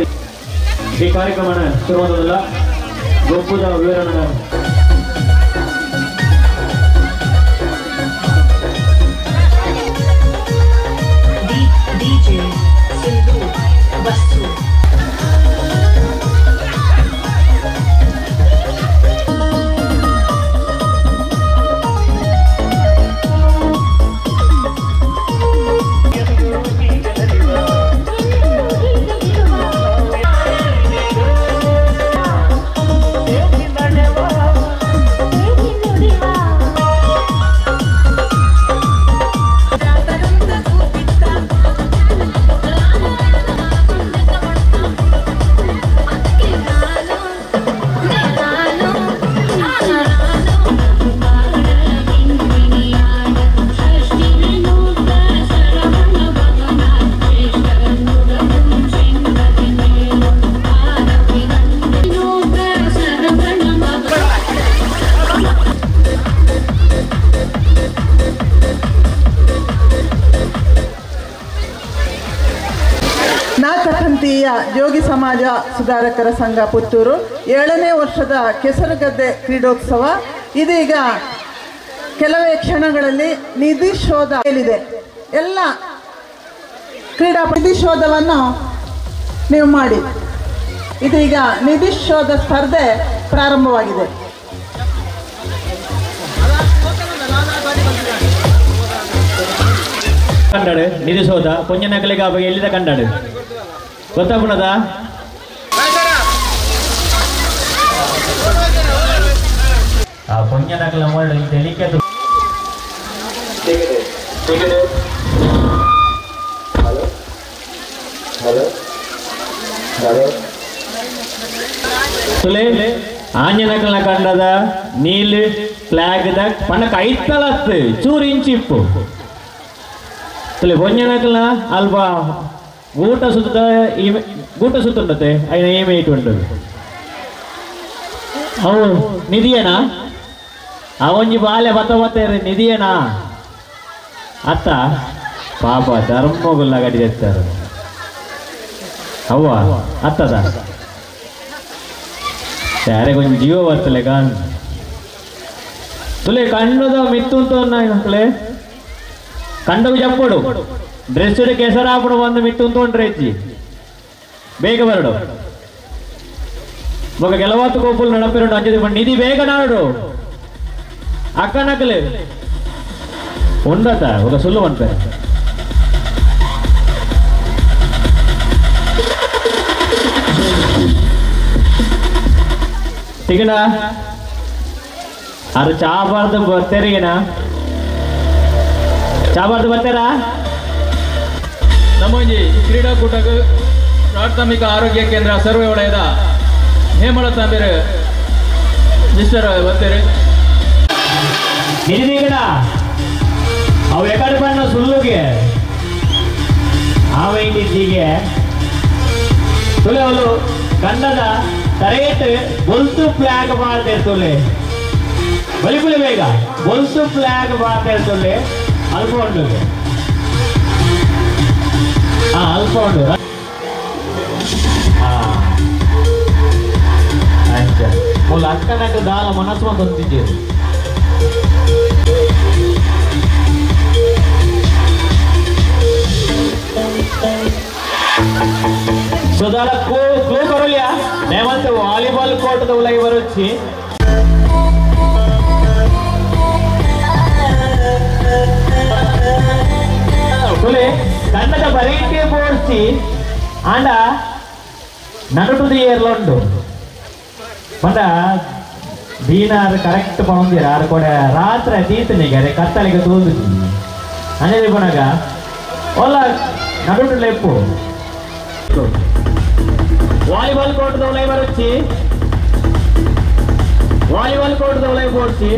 ಈ ಕಾರ್ಯಕ್ರಮನ ಶುರುವಾದಲ್ಲ. ಗೊಬ್ಬುದ ವಿವರಣೆ ಜೋಗಿ ಸಮಾಜ ಸುಧಾರಕರ ಸಂಘ ಪುತ್ತೂರು 7ನೇ ವರ್ಷದ ಕೆಸರುಗದ್ದೆ ಕ್ರೀಡೋತ್ಸವ ಇದೀಗ ಕೆಲವೇ ಕ್ಷಣಗಳಲ್ಲಿ ನಿಧಿ ಶೋಧ ಹೇಳಿದೆ. ಎಲ್ಲ ಕ್ರೀಡಾ ನಿಧಿ ಶೋಧವನ್ನು ನೀವು ಮಾಡಿ. ಇದೀಗ ನಿಧಿ ಶೋಧ ಸ್ಪರ್ಧೆ ಪ್ರಾರಂಭವಾಗಿದೆ. ಕಂಡಾಡು ನಿಧಿ ಶೋಧ ಪೊಂಜನಕಲಿಗೆ ಅವಾಗ ಎಲ್ಲಿದ ಕಂಡಾಡು ಗೊತ್ತಾಗ್ಬಿಡದ. ಆ ಪೊಂಜನಕಲ ಮಾಡಿ ತೆಲಿಕೆ ತುಲೆ ಆಂಜನಕಲ್ನ ಕಂಡದ ನೀಲ್ ಫ್ಲಾಗ್ the ಪಣಕ ಐತಲತ್ತು ಚೂರು ಇಂಚಿಪ್ಪು ತುಲೆ ಪೊಂಜನಕಲ್ನ ಅಲ್ಪ ಗೂಟ ಸುತ್ತ ಗೂಟ ಸುತ್ತುಂಡತೆ ಐನ ಏಮೆ ಇಟ್ಟು ಉಂಟು ಅವು ನಿಧಿಯನಾ ಅವೊಂಜಿ ಬಾಲೆ ಬತ್ತ ಬತ್ತ ನಿಧಿಯನಾ ಅತ್ತ ಪಾಪ ಧರ್ಮಗುಲ್ಲ ಗಡಿ తెస్తారు ಅವ್ವ ಅತ್ತದ ಯಾರೇ ಕೊಂಚ ಜೀವ ಬರ್ತಲೆ ಕಾಣ್ ತುಲೆ ಕಣ್ಣುದ ಮಿತ್ತುಂತ ಮಕ್ಕಳೇ ಕಂಡವು ಚಪ್ಪಡು ಡ್ರೆಸ್ ಕೆಸರಾಪಡು ಬಂದು ಮಿತ್ತುಂತ ಹೆಚ್ಚಿ ಬೇಗ ಬರಡು ఒక గెలవాతు కోపులు నడపిరండు అంచెది నిధి ಬೇಗ ನಾಡು ಅಕ್ಕನಕಲೆ ఉండత ఒక సుల్లు అంటారు. తిగినా ಅದು ಚಾಬಾರ್ದು ಬರ್ತೀರಿಗಿನ ಚಾಬಾರ್ದು ಬರ್ತೀರಾ. ನಮ್ಮೊಂಜಿ ಕ್ರೀಡಾಕೂಟಕ್ಕೆ ಪ್ರಾಥಮಿಕ ಆರೋಗ್ಯ ಕೇಂದ್ರ ಸರ್ವೆ ವಲಯದ ಹೇಮಲತಾ ಬೇರೆ ಮಿಸ್ಟರ್ ಬರ್ತೀರಿ. ನಿಧಿಗಿಡ ಅವು ಎಕಡೆ ಬಣ್ಣ ಸುಳ್ಳುಗೆ ಆವೈಂದಿದ್ದೀಗೆ ತುಲೆ ಅವಳು ಕನ್ನಡ ತರೇಟ್ ಬೊಲ್ತು ಫ್ಲಾಗ್ ಮಾಡ್ತಾ ತುಲೆ ಬಲಿಪುಲಿ ಬೇಗ ಬೊಲ್ತು ಫ್ಲಾಗ್ ಮಾಡ್ತಾ ತುಲೆ ಅಲ್ಪ ಉಂಟು. ಹಾ ಅಲ್ಪ ಉಂಟು. ಹಾ ಮೂಲ ಅಕ್ಕನಕ್ಕೆ ದಾಲ ಮನಸ್ಸು ಬಂದಿದ್ದೀರಿ. ಸುಧಾರ ಕ್ಲೂ ಬರಲಿಯಾ ನೇಮಂತ ವಾಲಿಬಾಲ್ ಕೋರ್ಟ್ ಉಲಗಿ ಬರುಚ್ಚಿ. ತುಲೆ ಕನ್ನಡ ಬರೀಕೆ ಬೋಡ್ಸಿ ಆಂಡ ನಡುಟು ಏರ್ಲುಂಡು ಪಂಡ ದೀನಾರು ಕರೆಕ್ಟ್ ಪಣೊಂದಿರ ಆರು ಕೊಡೆ ರಾತ್ರಿ ತೀತನಿಗೆ ಅರೆ ಕತ್ತಲಿಗೆ ತೂದು అనేది ಪಣಗ ಓಲ ನಡುಟು ಲೆಪ್ಪು. ವಾಲಿಬಾಲ್ ಕೋರ್ಟ್ ದೌಲೈ ಬರುಚ್ಚಿ ವಾಲಿಬಾಲ್ ಕೋರ್ಟ್ ದೌಲೈ ಬೋಡ್ಸಿ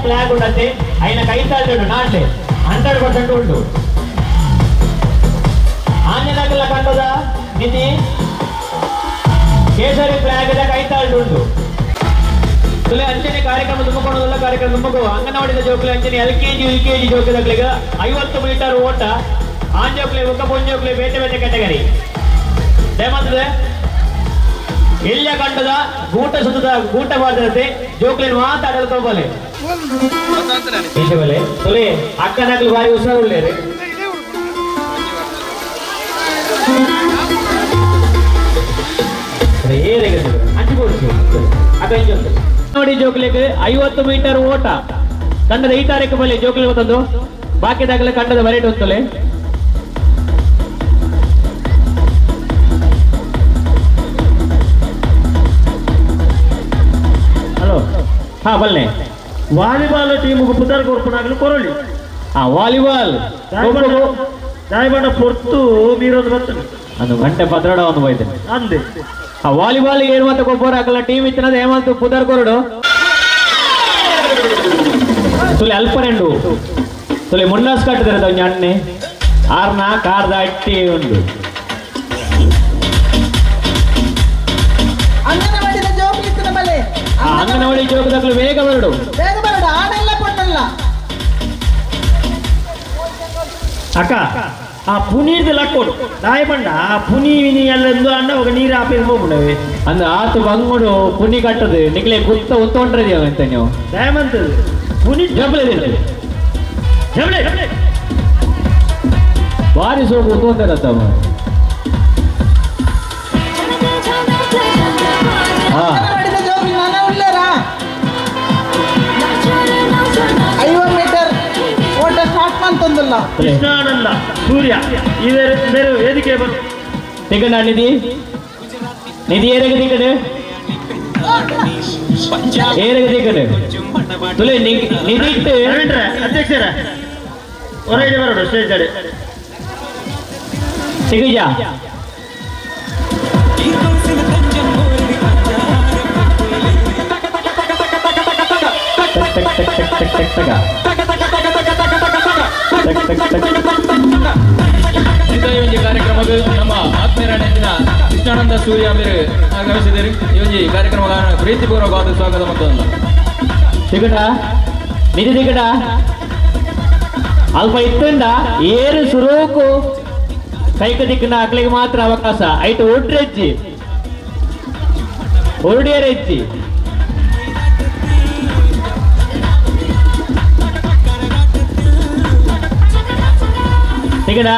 ಫ್ಲಾಗ್ ಉಂಡತೆ అయిన ಕೈತಾಳ್ದು ನಾಡ್ಲೆ 100% ಉಂಟು ಆಂಜನಕಲ ಕಂಡದ ನಿಧಿ ಕೇಸರಿ ಫ್ಲಾಗ್ ಕೈತಾಳ್ದು ಉಂಟು ತುಲೆ ಅಂಚನೆ ಕಾರ್ಯಕ್ರಮ ತುಂಬಿಕೊಳ್ಳೋದಲ್ಲ ಕಾರ್ಯಕ್ರಮ ತುಂಬಿಕೋ ಅಂಗನವಾಡಿದ ಜೋಕ್ಲೆ ಅಂಚನೆ L K G U K G ಜೋಕಿದಕ್ಲೆಗ 50 metre ಓಟ ಆಂಜೋಕ್ಲೆ ಉಕ್ಕ ಪೊಂಜೋಕ್ಲೆ ಬೇತೆ ಬೇತೆ ಕ್ಯಾಟಗರಿ ದಯಮಾತದೆ ಎಲ್ಲ ಕಂಡದ ಗೂಟ ಸುತ್ತದ ಗೂಟ ಬಾರ್ದತೆ ಜೋಕ್ಲೆನ್ ಮಾತಾಡಲು ತಗೋಬಲೆ ತುಲೆ ಅಕ್ಕನಕ್ಲು ಬಾರಿ ಹುಷಾರುಳ್ಳೇರಿ ನೋಡಿ ಜೋಕ್ಲೆಗ್ 50 ಮೀಟರ್ ಓಟ ಕಂಡದ ಈ ತಾರೀಕು ಬಲೆ ಜೋಕ್ಲೆ ಗೊತ್ತಂದು ಬಾಕಿದಾಗಲೇ ಕಂಡದ ಬರೇಟ್ ಹೊತ್ತಲೆ ಹಲೋ ಹಾ ಬಲ್ಲೆ ವಾಲಿಬಾಲ್ ಟೀಮ್ ಪುದರ್ ಕೊರ್ಪುನಾಗಲು ಕೊರೊಳಿ ಆ ವಾಲಿಬಾಲ್ ದಾಯಬಂಡ ಪೊರ್ತು ಮೀರೋದು ಬರ್ತದೆ ಅದು ಗಂಟೆ ಪದ್ರಡ ಒಂದು ಬೈದೆ ಅಂದೆ ಆ ವಾಲಿಬಾಲ್ ಏನು ಮತ್ತೆ ಗೊಬ್ಬರ ಹಾಕಲ್ಲ ಟೀಮ್ ಇತ್ತಿನದ ಹೇಮಂತ್ ಪುದರ್ ಕೊರಡು ತುಲೆ ಅಲ್ಪ ರೆಂಡು ತುಲೆ ಮುನ್ನಾಸ್ ಕಟ್ಟಿದ್ರೆ ಒಂಜಿ ಅಣ್ಣೆ ಆರ್ನ ಕಾರ್ದ ಅಟ್ಟಿ ಉಂಡು ಅಂಗನವಾಡಿದ ಜೋಕ್ ಇತ್ತಿನ ಬಲೆ ಆ ಅಂಗನವಾಡಿ ಜೋಕದಕ್ಲು ಬೇಗ ಬರಡು ಬೇಗ ಬರಡು ಆನೆಲ್ಲ ಪೊಣ್ಣಲ್ಲ ಅಕ್ಕ ಆ ಪುನೀರ್ದ ಲಕ್ಕೋಡು ದಾಯಬಂಡ ಆ ಪುನಿ ವಿನಿ ಅಲ್ಲೊಂದು ಅಣ್ಣ ఒక ನೀರು ಆಪೇರ್ ಹೋಗ್ಬಿಡವೆ ಅಂದ ಆತು ಬಂಗುಡು ಪುನಿ ಕಟ್ಟದು ನಿಕ್ಲೆ ಗುತ್ತ ಉತ್ತೊಂಡ್ರೆ ಅಂತ ನೀವು ದಯಮಂತದು ಪುನಿ ಜಬಲೆ ಜಬಲೆ ಬಾರಿ ಸೋಕು ಉತ್ತೊಂತಾರತ್ತಮ್ಮ ಅಂಗನವಾಡಿದ ಜೋಕ್ ನಾನ ಉಳ್ಳೇರಾ 50 ಮೀಟರ್ ಓಟ ಸ್ಟಾರ್ಟ್ ಮಾಡ್ತಂದಲ್ಲ ಕೃಷ್ಣಾನಂದ ಸೂರ್ಯ ಇದರ ಬೇರೆ ವೇದಿಕೆ ಬರು ತಿಗಣ ನಿಧಿ ನಿಧಿ ಏರಗ ತಿಗಣ ಏರಗ ತಿಗಣ ತುಲೆ ನಿಧಿ ರವೀಂದ್ರ ಅಧ್ಯಕ್ಷರ ಹೊರಗಡೆ ಬರೋಡು ಸ್ಟೇಜ್ ಅಡೆ ತಿಗಜ ಟಕ್ ಟಕ್ ಟಕ್ ಟಕ್ ಟಕ್ ಟಕ್ ಇಂಥ ಈ ಒಂದು ಕಾರ್ಯಕ್ರಮಕ್ಕೆ ನಮ್ಮ ಆತ್ಮೀಯರ ನೆಂಚಿನ ಕೃಷ್ಣಾನಂದ ಸೂರ್ಯ ಮೇರೆ ಆಗಮಿಸಿದರು. ಈ ಒಂದು ಕಾರ್ಯಕ್ರಮ ಪ್ರೀತಿಪೂರ್ವಕವಾದ ಸ್ವಾಗತ ಮತ್ತು ತಿಗಟ ನಿಧಿ ತಿಗಟ ಅಲ್ಪ ಇತ್ತಂಡ ಏರು ಸುರೋಕು ಕೈಕ ದಿಕ್ಕಿನ ಅಕ್ಲಿಗೆ ಮಾತ್ರ ಅವಕಾಶ ಐಟು ಒಡ್ರೆಜ್ಜಿ ಒರ್ಡಿಯರೆಜ್ಜಿ ತಿಗಡ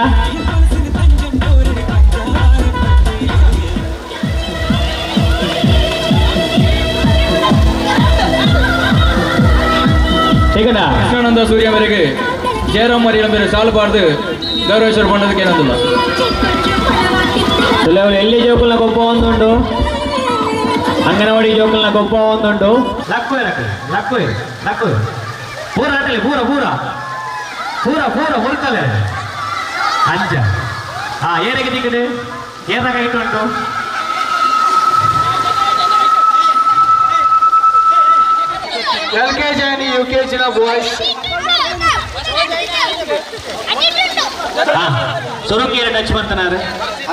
ತಿಗಡ ಕೃಷ್ಣಾನಂದ ಸೂರ್ಯ ಮೇರೆಗೆ ಜಯರಾಮ್ ಮರಿಯಳ ಮೇರೆ ಸಾಲಬಾರ್ದು ಗೌರವೇಶ್ವರ ಬಣ್ಣದಕ್ಕೆ ಏನಂದಿಲ್ಲ. ಎಲ್ಲಿ ಜೋಕುಲ್ನ ಗೊಪ್ಪ ಒಂದುಂಡು ಅಂಗನವಾಡಿ ಜೋಕುಲ್ನ ಗೊಪ್ಪ ಒಂದುಂಡು ಲಕ್ಕು ಲಕ್ಕು ಲಕ್ಕು ಪೂರ ಆಟಲಿ ಪೂರ ಪೂರ ಪೂರ ಪೂರ ಮುರ್ಕಲೆ ಅಂಜ ಹಾ ಏನಾಗೆ ತಿಕ್ಕಡೆ ಏನಾಗ ಇಟ್ಟುಂಟು L K G and U K G boys ಸುರುಕಿಯರ touch ಮಾಡ್ತಾನಾರೆ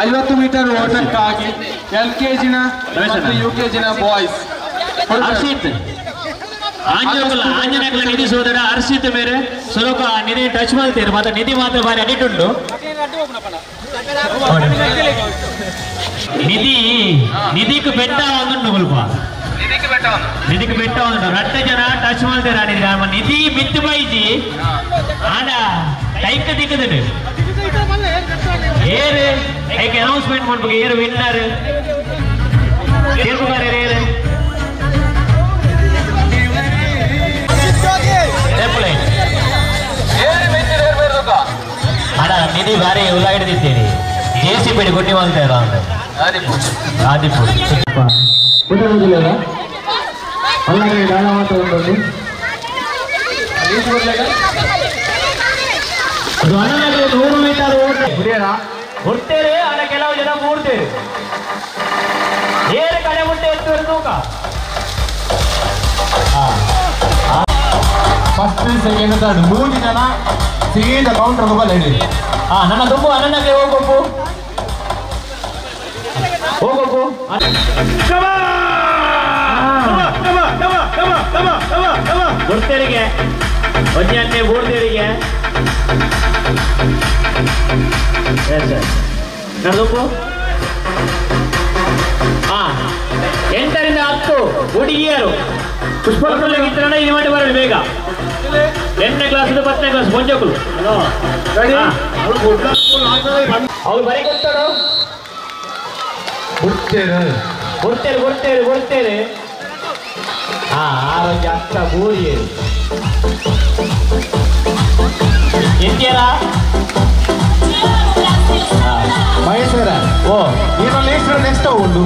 50 metre ಓಟಕ್ಕಾಗಿ ಎಲ್ ಕೆ ಜಿನ ಮತ್ತು ಯು ಕೆ ಜಿನ ಬಾಯ್ಸ್ ಹರ್ಷಿತ್ ಆಂಜೋಕುಲ ಆಂಜನಕುಲ ನಿಧಿ ಸೋದರ ಹರ್ಷಿತ್ ಮೇರೆ ಸುರುಕ ನಿಧಿ ಟಚ್ ಮಾಡ್ತೀರಿ ಮತ್ತೆ ನಿಧಿ ಮಾತ್ರ ಬಾರಿ ಅಡಿಟ್ ಉಂಟು ನಿಧಿ ನಿಧಿಗೆ ಬೆಟ್ಟ ಒಂದುಂಟು ಸ್ವಲ್ಪ ನಿಧಿಗೆ ಬೆಟ್ಟ ಒಂದು ರಟ್ಟ ಜನ ಟಚ್ ಮಾಡ್ತೀರ ನಿಧಿ ನಿಧಿ ಮಿತ್ತು ಬೈಜಿ ಆಡ ಕೈಕ ದಿಕ್ಕದ ಏರು ಐಕ್ ಅನೌನ್ಸ್ಮೆಂಟ್ ಮಾಡ್ಬೇಕು ಏರು ವಿನ್ನರ್ ತೀರ್ಪುಗಾರರು ಏರು ಉಲ್ಲಾಗಿಡ್ದಿದ್ದೇನೆ J C ಬೇಡಿ ಗುಡ್ಡಿ ಮಾಡ್ತಾ ಆದಿಪುರ ಪುಟ್ಟರಾಜುಲೇರ ಅಲ್ಲಗಡೆ ದಾಳ ಮಾತ್ರ ಉಂಟು ಅದು ಅಣ್ಣನಾಗಲಿ 100 ಮೀಟರ್ ಓಟ ಹೊರ್ತೇವೆ ಅಣ್ಣ ಕೆಲವು ಜನ ಮೂಡ್ತೇವೆ ಏರು ಕಡೆ ಮುಟ್ಟೆ ಎತ್ತುವರು ತೂಕ first second third ಮೂರು ಜನ ಸೀದಾ ಕೌಂಟರ್ ಮೊಬೈಲ್ ಹೇಳಿ. ನನ್ನ ತುಂಬು ಅಣ್ಣನಾಗಲಿ ಹೋಗೋಕು ಹೋಗೋಕು ಗುರ್ತೇರಿಗೆ ಒಂದೇ ಬೋರ್ದೇರಿಗೆ ನಡೆದಪ್ಪು. 8 ರಿಂದ 10 ಹುಡುಗಿಯರು ಪುಷ್ಪಕುಲ ಈ ಮಾಡಿ ಬರಲಿ ಬೇಗ. 8ನೇ ಕ್ಲಾಸ್ 10ನೇ ಕ್ಲಾಸ್ ಮಂಜುಕುಲು ಅವ್ರು ಬರೀ ಕೊಡ್ತಾರೋ ಕೊಡ್ತೇನೆ ಕೊಡ್ತೇನೆ ಕೊಡ್ತೇನೆ. ಆರೋಗ್ಯ ಅಕ್ಕ ಬೂರಿಯರು ಎಂತೀರ ಮಹೇಶ್ವರ ಓ ನೀನು ಲೀಸ್ಟ್ ನೆಕ್ಸ್ಟ್ ಉಂಟು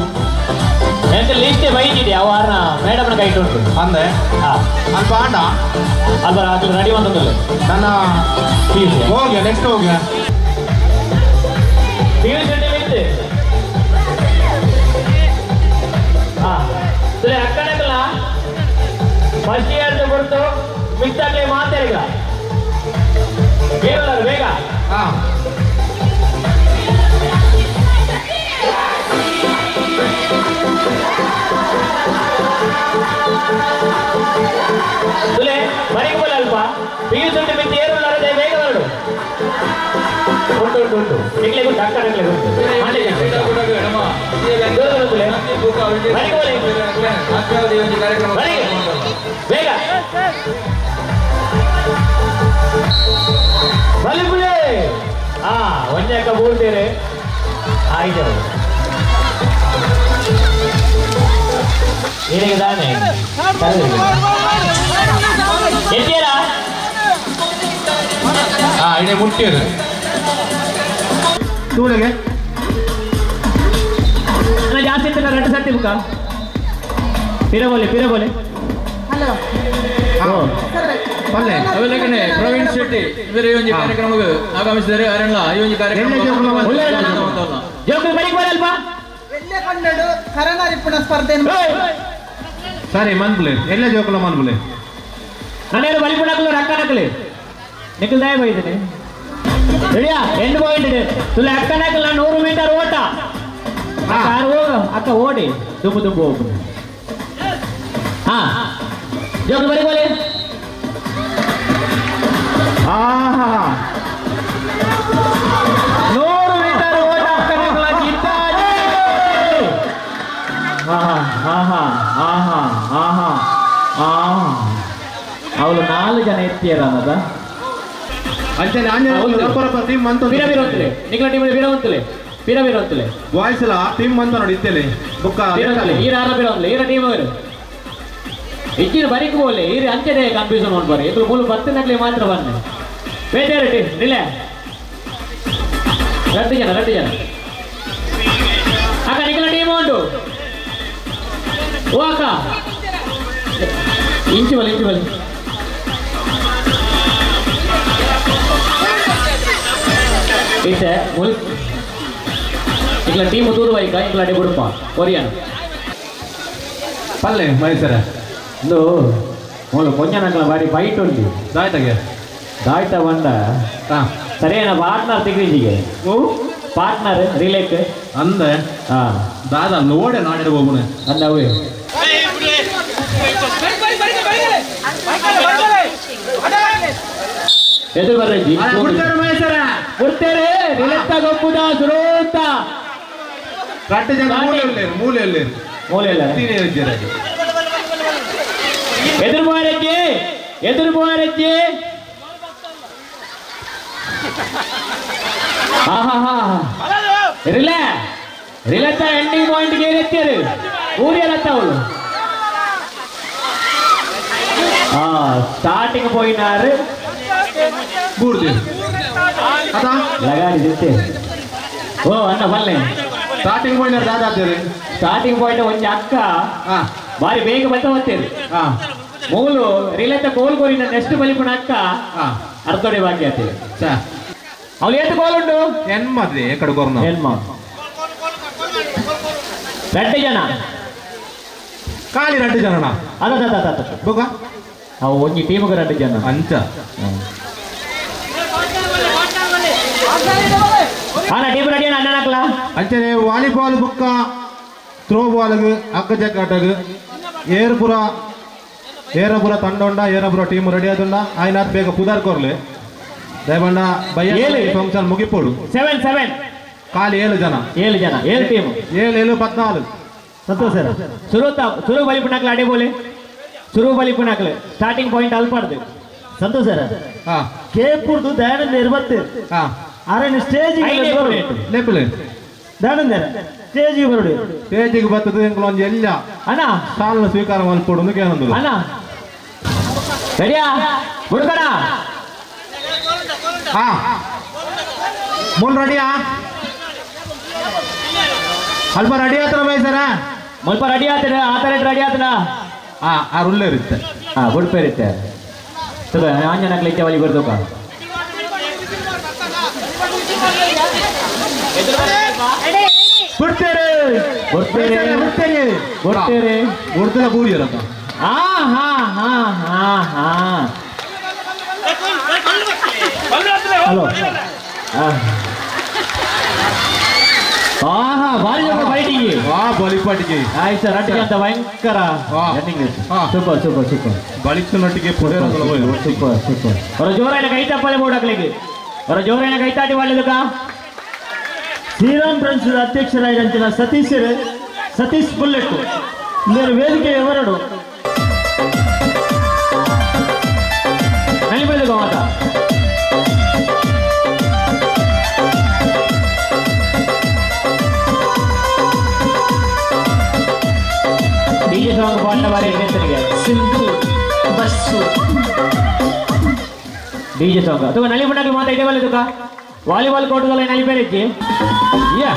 ಎಂತ ಲೀಸ್ಟೇ ಬೈದಿದೆ ಅವ ಮೇಡಮ್ನ ಕೈ ಉಂಟು ಅಂದೆ ಅಲ್ಪ ಆಂಡ ಅಲ್ಪ ಅದು ರೆಡಿ ಬಂದಲ್ಲ ನನ್ನ ಹೋಗಿ ನೆಕ್ಸ್ಟ್ ಹೋಗಿ P U C ಇತ್ತು. ಅಕ್ಕನಕ್ಕಲ್ಲ ಫಸ್ಟ್ ಇಯರ್ ಕೊಡ್ತು ಮಿಕ್ಸಾಗ್ಲಿ ಮಾತಾಡಿಲ್ಲ ಬೇಗ ಬೇಗ. ತುಲೆ ಬರೀ ಅಲ್ಪ P U C ಮಿತ್ ಏರುಲ್ಲಾರದೆ ಬೇಗ ಬರಡು ಉಂಟು ಉಂಟು ಉಂಟು ನಿಗ್ಲೆ ಗುಂಟು ಅಕ್ಕ ನಗ್ಲೆ ಗುಂಟು ಬೇಗ ಬಲಿಪುಲೆ. ಒಂಜಕ್ಕ ಬೋಲ್ತೇನೆ ಆಯ್ತು ನಿನಗೆ ತಾನೆ ಎತ್ತಿಯಲ್ಲ ಇಡೇ ಮುಟ್ಟಿಯರು ತೂಳೆಗೆ ಜಾಸ್ತಿ ಇತ್ತು 2 ಸರ್ತಿ ಬುಕ್ಕ ಪಿರಬೋಲೆ ಪಿರಬೋಲೆ. ಹಲೋ ಪ್ರವೀಣ್ ಶೆಟ್ಟಿ ಇವರೇ ಒಂದು ಕಾರ್ಯಕ್ರಮಕ್ಕೆ ಆಗಮಿಸಿದರೆ ಅರಣ್ಯ ಈ ಒಂದು ಕಾರ್ಯಕ್ರಮ ಸರಿ ಮನ್ಬುಲೆ ಎಲ್ಲ ಜೋಕುಲ ಮನ್ಬುಲೆ ನಾನೇನು ಬಲಿಪುಣಕಲು ರಕ್ಕನಕಲಿ ನಿಖಲ್ ದಯ ಬೈತೀನಿ ರೆಡಿಯಾ ಎಂಟು ಪಾಯಿಂಟ್ ಇದೆ ತುಲೆ ಅಕ್ಕನಕಲ 100 ಮೀಟರ್ ಓಟ ಹೋಗ ಅಕ್ಕ ಓಡಿ ದುಂಬು ದುಂಬು ಹೋಗು. ಹಾ ಜೋಕುಲು ಬರಿ ಬೋಲೆ. ಆಹಾ 100 ಮೀಟರ್ ಓಟ ಅಕ್ಕನಕಲ ಜಿದ್ದಾಜಿ. ಆಹಾ ಆಹಾ ಆಹಾ ಆಹಾ ಆ ಅವಳು 4 ಜನ ಎತ್ತಿಯರ ಅನ್ನದ ಅಂಚನೆ ಟೀಮ್ ಮಂತ ಪಿರ ಪಿರ ನಿಖಲ ಟೀಮ್ ಪಿರ ಅಂತಲೇ ಪಿರ ಪಿರ ಅಂತಲೇ ಬಾಯ್ಸ್ ಎಲ್ಲ ಟೀಮ್ ಮಂತ ನೋಡಿ ಇತ್ತೇಲೆ ಬುಕ್ಕ ಈರ ಆರ ಪಿರ ಅಂತಲೇ ಈರ ಟೀಮ್ ಅವರು ಇಚ್ಚಿನ ಬರಿಕ್ ಬೋಲೆ ಈರ ಅಂಚನೆ ಕನ್ಫ್ಯೂಷನ್ ಮಾಡ್ಬಾರೆ ಇದ್ರ ಮೂಲ ಬತ್ತಿನಗ್ಲಿ ಮಾತ್ರ ಬನ್ನಿ ಬೇಜಾರು ಟೀಮ್ ನಿಲ್ಲ 2 ಜನ 2 ಜನ ಅಕ್ಕ ನಿಖಲ ಟೀಮ್ ಉಂಟು. ಓ ಅಕ್ಕ ಇಂಚು ಬಲಿ ಇಂಚು ಬಲಿ ಇತ್ತೆ ಮುಲ್ ಇಕ್ಲ ಟೀಮ್ ತೂದು ಬೈಕ ಇಕ್ಲ ಅಡಿ ಬಿಡುಪ ಕೊರಿಯನ್ ಪಲ್ಲೆ ಮೈಸರ ಇಂದು ಮೂಲು ಕೊಂಜನಕಲ ಬಾರಿ ಫೈಟ್ ಉಂಟು ದಾಯ್ತಗೆ ದಾಯ್ತ ಬಂದ ಸರಿಯೇನ ಪಾರ್ಟ್ನರ್ ತಿಗ್ರಿಜಿಗೆ ಓ ಪಾರ್ಟ್ನರ್ ರಿಲೇಕ್ ಅಂದೆ ದಾದ ನೋಡೆ ನಾಡಿಡ ಹೋಗುನೆ ಅಂದ ಅವೇ ಎದುರು ಬರ್ರಿ ಕೊಡ್ತೇನೆ ನಿಲತ್ತ ಗೊಪ್ಪುದ ಸುರೋತ ರಟ್ಟು ಜನ ಮೂಲೆಯಲ್ಲಿ ಮೂಲೆಯಲ್ಲಿ ಎದುರು ಬೋರಜ್ಜಿ ಎದುರು ಬೋರಜ್ಜಿ. ಹಾ ಹಾ ಹಾ ರಿಲಾ ರಿಲತ್ತ ಎಂಡಿಂಗ್ ಪಾಯಿಂಟ್ ಏನೆತ್ತಿಯರು ಊರಿಯಲತ್ತ ಅವಳು ಸ್ಟಾರ್ಟಿಂಗ್ ಪೋಯಿನಾರು ಬೂರ್ದಿ ಲಗಾಡಿ ದಿತ್ತೆ ಓ ಅಣ್ಣ ಬಲ್ಲೆ ಸ್ಟಾರ್ಟಿಂಗ್ ಪಾಯಿಂಟ್ ದಾದಾಗ್ತದೆ ಸ್ಟಾರ್ಟಿಂಗ್ ಪಾಯಿಂಟ್ ಒಂಜಿ ಅಕ್ಕ ಬಾರಿ ಬೇಗ ಬತ್ತ ಬರ್ತೇವೆ ಮೂಲು ರಿಲತ ಕೋಲ್ ಕೋರಿನ ನೆಕ್ಸ್ಟ್ ಬಲಿಪುಣ ಅಕ್ಕ ಅರ್ಧೋಡೆ ಬಾಕಿ ಆಗ್ತದೆ ಅವಳು ಏತು ಕೋಲ್ ಉಂಟು ಎನ್ಮದೆ ಎಕಡೆ ಕೊರ್ನ ಎನ್ಮ ಎರಡು ಜನ ಖಾಲಿ ಎರಡು ಜನ ಅದ ಅದ ಅದ ಬೊಗ ಅವು ಒಂಜಿ ಟೀಮ್ಗೆ ಎರಡು ಜನ ಅಂಚ ಅಣ್ಣ ಟೀಮ್ ರೆಡಿ ಅಣ್ಣ ಹಾಕ್ಲಾ ಅಂಚನೆ ವಾಲಿಬಾಲ್ ಬುಕ್ಕ ಥ್ರೋ ಬಾಲ್ಗ್ ಅಕ್ಕ ಜಗ್ಗಾಟಗ್ ಏರ್ಪುರ ಏರಪುರ ತಂಡೊಂಡ ಏರಪುರ ಟೀಮ್ ರೆಡಿ ಆದುಂಡ ಆಯ್ನಾಥ್ ಬೇಗ ಪುದಾರ್ ಕೊರ್ಲೆ ದಯಬಂಡ ಬಯ್ಯ ಫಂಕ್ಷನ್ ಮುಗಿಪೋಡು 7 7 ಖಾಲಿ 7 ಜನ 7 ಜನ 7 ಟೀಮ್ 7 7 14 ಸಂತೋಷ ಸರ್ ಸುರು ಸುರು ಬಲಿಪುಣಾಕ್ಲ ಅಡೆ ಬೋಲೆ ಸುರು ಬಲಿಪುಣಾಕ್ಲೆ ಸ್ಟಾರ್ಟಿಂಗ್ ಪಾಯಿಂಟ್ ಅಲ್ಪಾಡ್ದು ಸಂತೋಷ ಸರ್ ಕೇಪುರ್ದು ದಯಾನಂದ ಇರ್ಬತ್ತೆ ಆರಣ್ಯ ಸ್ಟೇಜ್ ಲೇಪಲೆ ದಯಾನಂದ ಸ್ಟೇಜಿಗೆ ಬರೋಡು ಸ್ಟೇಜಿಗೆ ಬರ್ತದೆ ಒಂಜಿ ಎಲ್ಲ ಅಣ್ಣ ಸಾಲನ ಸ್ವೀಕಾರ ಮಲ್ಪೊಡು ಕೇನಂದು ಅಣ್ಣ ರೆಡಿಯಾ ಬುಡ್ಕಡ ಹಾ ಮೂಲ್ ರೆಡಿಯಾ ಅಲ್ಪ ರೆಡಿ ಆತರ ಬೈ ಸರ ಮುಲ್ಪ ರೆಡಿ ಆತನ ಆತರ ರೆಡಿ ಆತನ ಹಾ ಆ ಉಳ್ಳೇ ಇರುತ್ತೆ ಹಾ ಬುಡ್ಪೆ ಇರುತ್ತೆ ಆಂಜನಕ್ಲೆ ಇಚ್ಛೆ ಬರ್ದೋಕ ಬಿಡ್ತೇರೆ ಬಿಡ್ತೇರೆ ಬಿಡ್ತೇರೆ ಬಿಡ್ತೇರೆ ಬಿಡ್ತೇನೆ ಬೂಡಿಯರಪ್ಪ ಹಾ ಹಾ ಹಾ ಹಾ ಹಾ ಹಲೋ ಆಹಾ ಭಾರಿ ಜೋರು ಫೈಟಿಂಗ್ ವಾ ಬಲಿಪಾಟಿಗೆ ಆಯ್ತು ಸರ್ ಅಟ್ಟಿಗೆ ಅಂತ ಭಯಂಕರ ರನ್ನಿಂಗ್ ಸೂಪರ್ ಸೂಪರ್ ಸೂಪರ್ ಬಳಿಕ್ಕಿನೊಟ್ಟಿಗೆ ಸೂಪರ್ ಸೂಪರ್ ಅವರ ಜೋರಾಯಿನ ಕೈ ತಪ್ಪಲೆ ಬೋಡಕ್ಲಿಗೆ ಅವರ ಜೋರಾಯಿನ ಕೈ ತಾಟಿ ಒಳ್ಳೆದಕ್ಕ ಶ್ರೀರಾಮ್ ಫ್ರೆಂಡ್ಸ್ ಅಧ್ಯಕ್ಷರಾಗಿದ್ದ ಸತೀಶ್ ಸತೀಶ್ ಬುಲ್ಲೆಟ್ ಇಂದರ ವೇದಿಕೆ ఎవರಡು ನಲಿಬೆಳಗು ಮಾತ ಡಿಜೆ ಸಾಂಗ್ ಪಾಡ್ನ ಬಾರಿ ನಿಂತನಿಗೆ ಸಿಂಧು ಬಸ್ಸು ಡಿಜೆ ಸಾಂಗ್ ಅಥವಾ ನಲಿಬುಣಕ್ಕೆ ಮಾತಾ ಇದೆ ಬಲ್ಲ ವಾಲಿಬಾಲ್ ಕೋರ್ಟ್ದಲ್ಲ ನಲಿಬೇಡಿ ಯಾ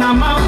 ನಮ್ಮ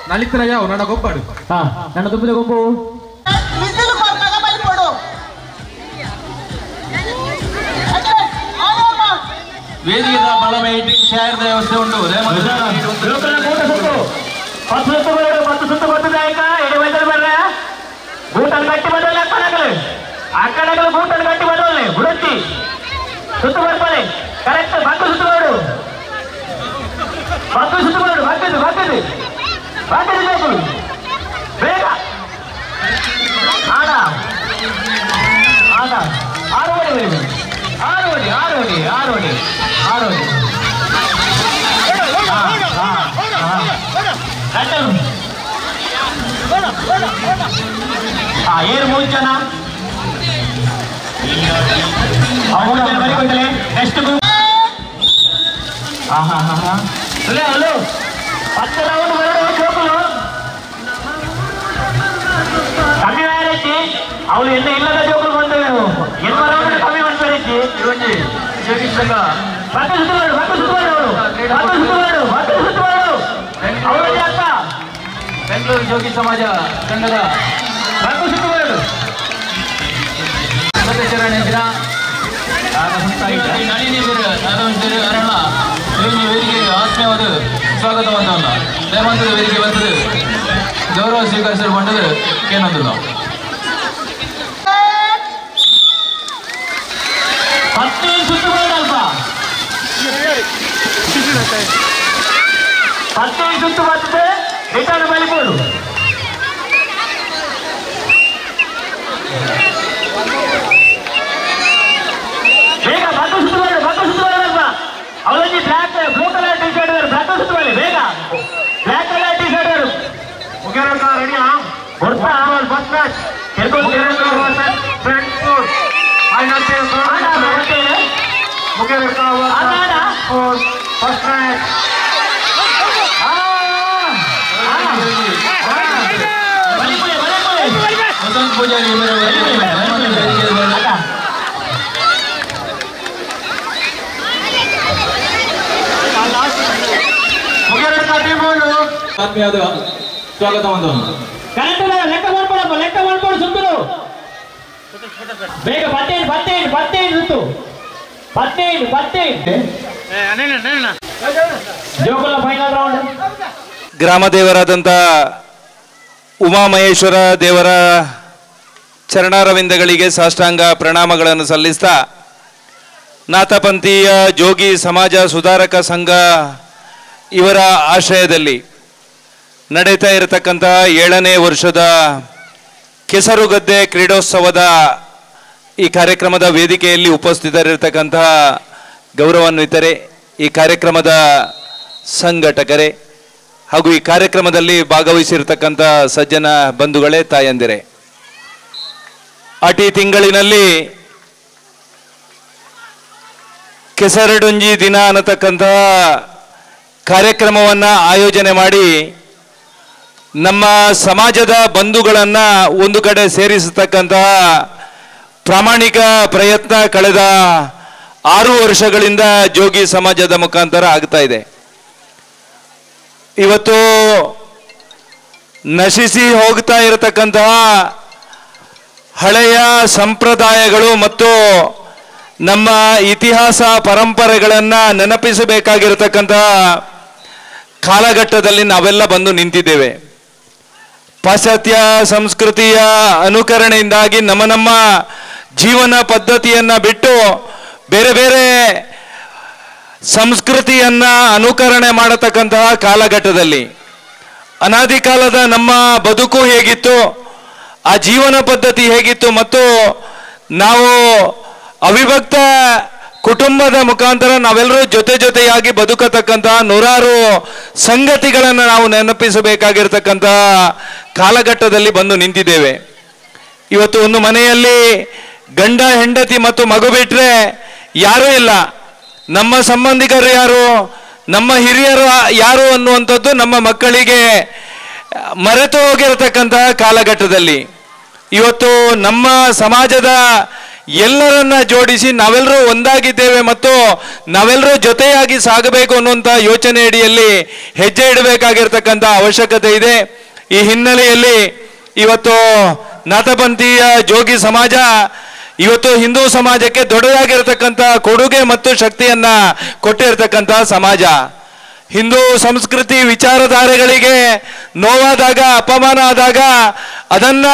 ನಲಿತನ ಯಾವ ನನ್ನ ಗೊಬ್ಬಾಡು ನನ್ನ ತುಂಬಿದ ಗೊಬ್ಬು ವೇದಿಕೆದ ಬಲಮೈ ಶೇರ್ದ ವ್ಯವಸ್ಥೆ ಉಂಟು. ಗೂಟಲ್ ಕಟ್ಟಿ ಬದಲು ಅಕ್ಕನಗಲು ಅಕ್ಕನಗಲು ಗೂಟಲ್ ಕಟ್ಟಿ ಬದಲು ಬುಡತ್ತಿ ಸುತ್ತು ಬರ್ತಾರೆ ಕರೆಕ್ಟ್ ಬಗ್ಗು ಸುತ್ತುಗಳು ಬಗ್ಗು ಸುತ್ತುಗಳು ಬಗ್ಗದು ಬಗ್ಗದು ಬಗ್ಗದು ಬೇಕು ಬೇಗ ಆಡ ಆಡ ಆರು ಹೊಡಿ ಆರು ಹೊಡಿ ಆರು ಹೊಡಿ ಆರು ಹೊಡಿ ಆರು ಹೊಡಿ ಏರು ಮೂರು ಜನ ಮೂರು ಜನ ಬರಿ ಕೊಟ್ಟಲೆ ನೆಕ್ಸ್ಟ್ ಗ್ರೂಪ್. ಹಾ ಹಾ ಹಾ ಹಲೋ 10 ರೌಂಡ್ ಬರೋಡು ಜೋಕುಲು ಕಮ್ಮಿ ಆಯ್ತು. ಅವಳು ಎನ್ನ ಇಲ್ಲದ ಜೋಕುಲು ಬಂದು ಎನ್ನ ರೌಂಡ್ ಕಮ್ಮಿ ಮಾಡ್ತಾರೆ. ಬಟ್ಟೆ ಸುತ್ತುವರು ಬಟ್ಟೆ ಸುತ್ತುವರು ಅವಳು ಬಟ್ಟೆ ಸುತ್ತುವರು ಬಟ್ಟೆ ಸುತ್ತುವರು ಅವಳು ಅಕ್ಕ ಬೆಂಗಳೂರು ಜೋಗಿ ಸಮಾಜ ತಂಡದ ಸದಸ್ಯರ ನಳಿನಿ ಅರಣ್ಣ ವೇದಿಕೆಗೆ ಆತ್ಮೀಯವಾದ ಸ್ವಾಗತವಂತವಲ್ಲ ದಯಮಾಂತದ ವೇದಿಕೆ ಬಂದது ಗೌರವ ಸ್ವೀಕರಿಸಿಕೊಂಡது ಏನೊಂದಿಲ್ಲ. 15 ಸುತ್ತು ಅಲ್ಪ 15 ಸುತ್ತು ಬರ್ತದೆ ರಿಟರ್ನ್ ಬಲಿಬೋದು. ಬೇಗ ಬಗ್ಗು ಸುತ್ತುವರು ಬಗ್ಗು ಸುತ್ತುವರು ಅವಳಲ್ಲಿ black blue colour T shirt black ಸುತ್ತುವಲ್ಲಿ ಬೇಗ black colour T shirt ಕೊಡ್ತಾ ಫಸ್ಟ್ ಮ್ಯಾಚ್ ವಸಂತ್ ಪೂಜಾರಿ ಆತ್ಮೀಯವಾದ ಸ್ವಾಗತ ವಂದವನ್ನು. ಕರೆಕ್ಟ್ ಲೆಕ್ಕ ಮಾಡ್ಕೊಡಪ್ಪ ಲೆಕ್ಕ ಮಾಡ್ಕೊಡು ಸುತ್ತಲು ಬೇಗ 15 15 15 ಸುತ್ತು 15 15 ಜೋಕುಲ ಫೈನಲ್ ರೌಂಡ್. ಗ್ರಾಮ ದೇವರಾದಂಥ ಉಮಾಮಹೇಶ್ವರ ದೇವರ ಚರಣಾರವಿಂದಗಳಿಗೆ ಸಾಷ್ಟಾಂಗ ಪ್ರಣಾಮಗಳನ್ನು ಸಲ್ಲಿಸ್ತಾ ನಾಥಪಂಥೀಯ ಜೋಗಿ ಸಮಾಜ ಸುಧಾರಕ ಸಂಘ ಇವರ ಆಶ್ರಯದಲ್ಲಿ ನಡೀತಾ ಇರತಕ್ಕಂತಹ 7ನೇ ವರ್ಷದ ಕೆಸರುಗದ್ದೆ ಕ್ರೀಡೋತ್ಸವದ ಈ ಕಾರ್ಯಕ್ರಮದ ವೇದಿಕೆಯಲ್ಲಿ ಉಪಸ್ಥಿತರಿರತಕ್ಕಂತಹ ಗೌರವಾನ್ವಿತರೆ, ಈ ಕಾರ್ಯಕ್ರಮದ ಸಂಘಟಕರೇ ಹಾಗೂ ಈ ಕಾರ್ಯಕ್ರಮದಲ್ಲಿ ಭಾಗವಹಿಸಿರ್ತಕ್ಕಂಥ ಸಜ್ಜನ ಬಂಧುಗಳೇ, ತಾಯಂದಿರೇ, ಅಟಿ ತಿಂಗಳಿನಲ್ಲಿ ಕೆಸರಡೊಂಜಿ ದಿನ ಅನ್ನತಕ್ಕಂತಹ ಕಾರ್ಯಕ್ರಮವನ್ನು ಆಯೋಜನೆ ಮಾಡಿ ನಮ್ಮ ಸಮಾಜದ ಬಂಧುಗಳನ್ನು ಒಂದು ಕಡೆ ಸೇರಿಸತಕ್ಕಂತಹ ಪ್ರಾಮಾಣಿಕ ಪ್ರಯತ್ನ ಕಳೆದ 6 ವರ್ಷಗಳಿಂದ ಜೋಗಿ ಸಮಾಜದ ಮುಖಾಂತರ ಆಗ್ತಾ ಇದೆ. ಇವತ್ತು ನಶಿಸಿ ಹೋಗ್ತಾ ಇರತಕ್ಕಂತಹ ಹಳೆಯ ಸಂಪ್ರದಾಯಗಳು ಮತ್ತು ನಮ್ಮ ಇತಿಹಾಸ ಪರಂಪರೆಗಳನ್ನು ನೆನಪಿಸಬೇಕಾಗಿರತಕ್ಕಂತಹ ಕಾಲಘಟ್ಟದಲ್ಲಿ ನಾವೆಲ್ಲ ಬಂದು ನಿಂತಿದ್ದೇವೆ. ಪಾಶ್ಚಾತ್ಯ ಸಂಸ್ಕೃತಿಯ ಅನುಕರಣೆಯಿಂದಾಗಿ ನಮ್ಮ ನಮ್ಮ ಜೀವನ ಪದ್ಧತಿಯನ್ನು ಬಿಟ್ಟು ಬೇರೆ ಬೇರೆ ಸಂಸ್ಕೃತಿಯನ್ನು ಅನುಕರಣೆ ಮಾಡತಕ್ಕಂತಹ ಕಾಲಘಟ್ಟದಲ್ಲಿ ಅನಾದಿ ಕಾಲದ ನಮ್ಮ ಬದುಕು ಹೇಗಿತ್ತು, ಆ ಜೀವನ ಪದ್ಧತಿ ಹೇಗಿತ್ತು ಮತ್ತು ನಾವು ಅವಿಭಕ್ತ ಕುಟುಂಬದ ಮುಖಾಂತರ ನಾವೆಲ್ಲರೂ ಜೊತೆ ಜೊತೆಯಾಗಿ ಬದುಕತಕ್ಕಂತಹ ನೂರಾರು ಸಂಗತಿಗಳನ್ನು ನಾವು ನೆನಪಿಸಬೇಕಾಗಿರ್ತಕ್ಕಂತಹ ಕಾಲಘಟ್ಟದಲ್ಲಿ ಬಂದು ನಿಂತಿದ್ದೇವೆ. ಇವತ್ತು ಒಂದು ಮನೆಯಲ್ಲಿ ಗಂಡ ಹೆಂಡತಿ ಮತ್ತು ಮಗು ಬಿಟ್ಟರೆ ಯಾರೂ ಇಲ್ಲ. ನಮ್ಮ ಸಂಬಂಧಿಕರು ಯಾರು, ನಮ್ಮ ಹಿರಿಯರು ಯಾರು ಅನ್ನುವಂಥದ್ದು ನಮ್ಮ ಮಕ್ಕಳಿಗೆ ಮರೆತು ಹೋಗಿರತಕ್ಕಂತಹ ಕಾಲಘಟ್ಟದಲ್ಲಿ ಇವತ್ತು ನಮ್ಮ ಸಮಾಜದ ಎಲ್ಲರನ್ನ ಜೋಡಿಸಿ ನಾವೆಲ್ಲರೂ ಒಂದಾಗಿದ್ದೇವೆ ಮತ್ತು ನಾವೆಲ್ಲರೂ ಜೊತೆಯಾಗಿ ಸಾಗಬೇಕು ಅನ್ನುವಂಥ ಯೋಚನೆ ಅಡಿಯಲ್ಲಿ ಹೆಜ್ಜೆ ಇಡಬೇಕಾಗಿರ್ತಕ್ಕಂಥ ಅವಶ್ಯಕತೆ ಇದೆ. ಈ ಹಿನ್ನೆಲೆಯಲ್ಲಿ ಇವತ್ತು ನಾಥಪಂಥೀಯ ಜೋಗಿ ಸಮಾಜ ಇವತ್ತು ಹಿಂದೂ ಸಮಾಜಕ್ಕೆ ದೊಡ್ಡದಾಗಿರ್ತಕ್ಕಂಥ ಕೊಡುಗೆ ಮತ್ತು ಶಕ್ತಿಯನ್ನ ಕೊಟ್ಟಿರ್ತಕ್ಕಂಥ ಸಮಾಜ. ಹಿಂದೂ ಸಂಸ್ಕೃತಿ ವಿಚಾರಧಾರೆಗಳಿಗೆ ನೋವಾದಾಗ, ಅಪಮಾನ ಆದಾಗ ಅದನ್ನ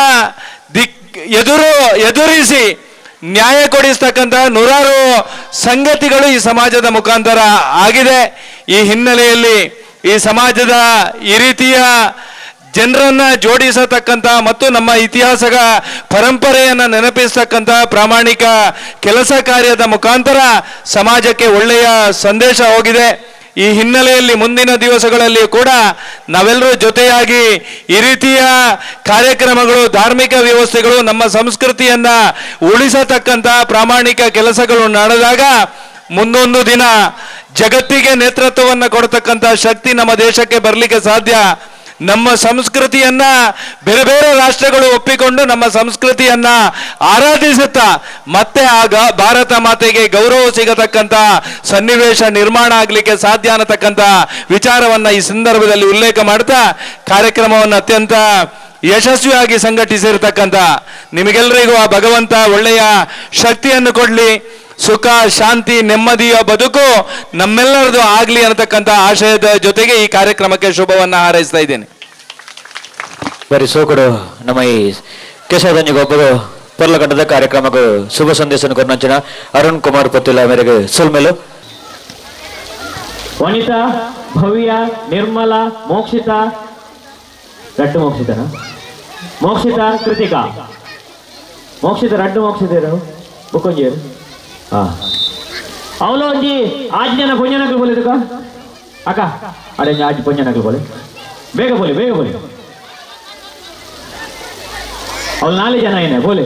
ಎದುರಿಸಿ ನ್ಯಾಯ ಕೊಡಿಸ್ತಕ್ಕಂಥ ನೂರಾರು ಸಂಗತಿಗಳು ಈ ಸಮಾಜದ ಮುಖಾಂತರ ಆಗಿದೆ. ಈ ಹಿನ್ನೆಲೆಯಲ್ಲಿ ಈ ಸಮಾಜದ ಈ ರೀತಿಯ ಜನರನ್ನ ಜೋಡಿಸತಕ್ಕಂಥ ಮತ್ತು ನಮ್ಮ ಇತಿಹಾಸದ ಪರಂಪರೆಯನ್ನು ನೆನಪಿಸ್ತಕ್ಕಂಥ ಪ್ರಾಮಾಣಿಕ ಕೆಲಸ ಕಾರ್ಯದ ಮುಖಾಂತರ ಸಮಾಜಕ್ಕೆ ಒಳ್ಳೆಯ ಸಂದೇಶ ಹೋಗಿದೆ. ಈ ಹಿನ್ನೆಲೆಯಲ್ಲಿ ಮುಂದಿನ ದಿವಸಗಳಲ್ಲಿ ಕೂಡ ನಾವೆಲ್ಲರೂ ಜೊತೆಯಾಗಿ ಈ ರೀತಿಯ ಕಾರ್ಯಕ್ರಮಗಳು, ಧಾರ್ಮಿಕ ವ್ಯವಸ್ಥೆಗಳು, ನಮ್ಮ ಸಂಸ್ಕೃತಿಯನ್ನ ಉಳಿಸತಕ್ಕಂಥ ಪ್ರಾಮಾಣಿಕ ಕೆಲಸಗಳು ನಡೆದಾಗ ಮುಂದೊಂದು ದಿನ ಜಗತ್ತಿಗೆ ನೇತೃತ್ವವನ್ನು ಕೊಡತಕ್ಕಂಥ ಶಕ್ತಿ ನಮ್ಮ ದೇಶಕ್ಕೆ ಬರಲಿಕ್ಕೆ ಸಾಧ್ಯ. ನಮ್ಮ ಸಂಸ್ಕೃತಿಯನ್ನ ಬೇರೆ ಬೇರೆ ರಾಷ್ಟ್ರಗಳು ಒಪ್ಪಿಕೊಂಡು ನಮ್ಮ ಸಂಸ್ಕೃತಿಯನ್ನ ಆರಾಧಿಸುತ್ತಾ ಮತ್ತೆ ಆಗ ಭಾರತ ಮಾತೆಗೆ ಗೌರವ ಸಿಗತಕ್ಕಂಥ ಸನ್ನಿವೇಶ ನಿರ್ಮಾಣ ಆಗಲಿಕ್ಕೆ ಸಾಧ್ಯ ಅನ್ನತಕ್ಕಂಥ ವಿಚಾರವನ್ನ ಈ ಸಂದರ್ಭದಲ್ಲಿ ಉಲ್ಲೇಖ ಮಾಡ್ತಾ ಕಾರ್ಯಕ್ರಮವನ್ನು ಅತ್ಯಂತ ಯಶಸ್ವಿಯಾಗಿ ಸಂಘಟಿಸಿರ್ತಕ್ಕಂಥ ನಿಮಗೆಲ್ಲರಿಗೂ ಆ ಭಗವಂತ ಒಳ್ಳೆಯ ಶಕ್ತಿಯನ್ನು ಕೊಡಲಿ. ಸುಖ, ಶಾಂತಿ, ನೆಮ್ಮದಿಯ ಬದುಕು ನಮ್ಮೆಲ್ಲರದು ಆಗಲಿ ಅನ್ನತಕ್ಕಂಥ ಆಶಯದ ಜೊತೆಗೆ ಈ ಕಾರ್ಯಕ್ರಮಕ್ಕೆ ಶುಭವನ್ನು ಹಾರೈಸ್ತಾ ಇದ್ದೇನೆ. ಬರೀ ಸೋಕುಡು ನಮ್ಮ ಈ ಕೇಶವದಂಜಿಗೊಬ್ಬರು ಪೊರ್ಲಗಂಡದ ಕಾರ್ಯಕ್ರಮಕ್ಕೆ ಶುಭ ಸಂದೇಶ ಕೊರ್ನಂಚಿನ ಅರುಣ್ ಕುಮಾರ್ ಪತ್ತಿಲ ಮೇರೆಗೆ ಸೊಲ್ಮೆಲು. ವನಿತಾ, ಭವ್ಯ, ನಿರ್ಮಲಾ, ಮೋಕ್ಷಿತಾ, ರಡ್ಡು ಮೋಕ್ಷಿತನ, ಮೋಕ್ಷಿತಾ, ಕೃತಿಕಾ, ಮೋಕ್ಷಿತ ರಡ್ಡು ಮೋಕ್ಷಿತರು ಬುಕ್ಕೊಂಜಿಯರು. ಅವಳು ಒಂಜಿ ಆಜ್ ಜನ ಪೊಂಜನಕ್ಲು ಬೋಲೆ ತುಕ ಅಕ್ಕ ಅರೆ ಆಜ್ ಪೊಂಜನಕ್ಲು ಬೋಲೆ, ಬೇಗ ಬೋಲೆ, ಬೇಗ ಬೋಲೆ. ಅವಳು ನಾಳೆ ಜನ ಏನೆ ಬೋಲೆ,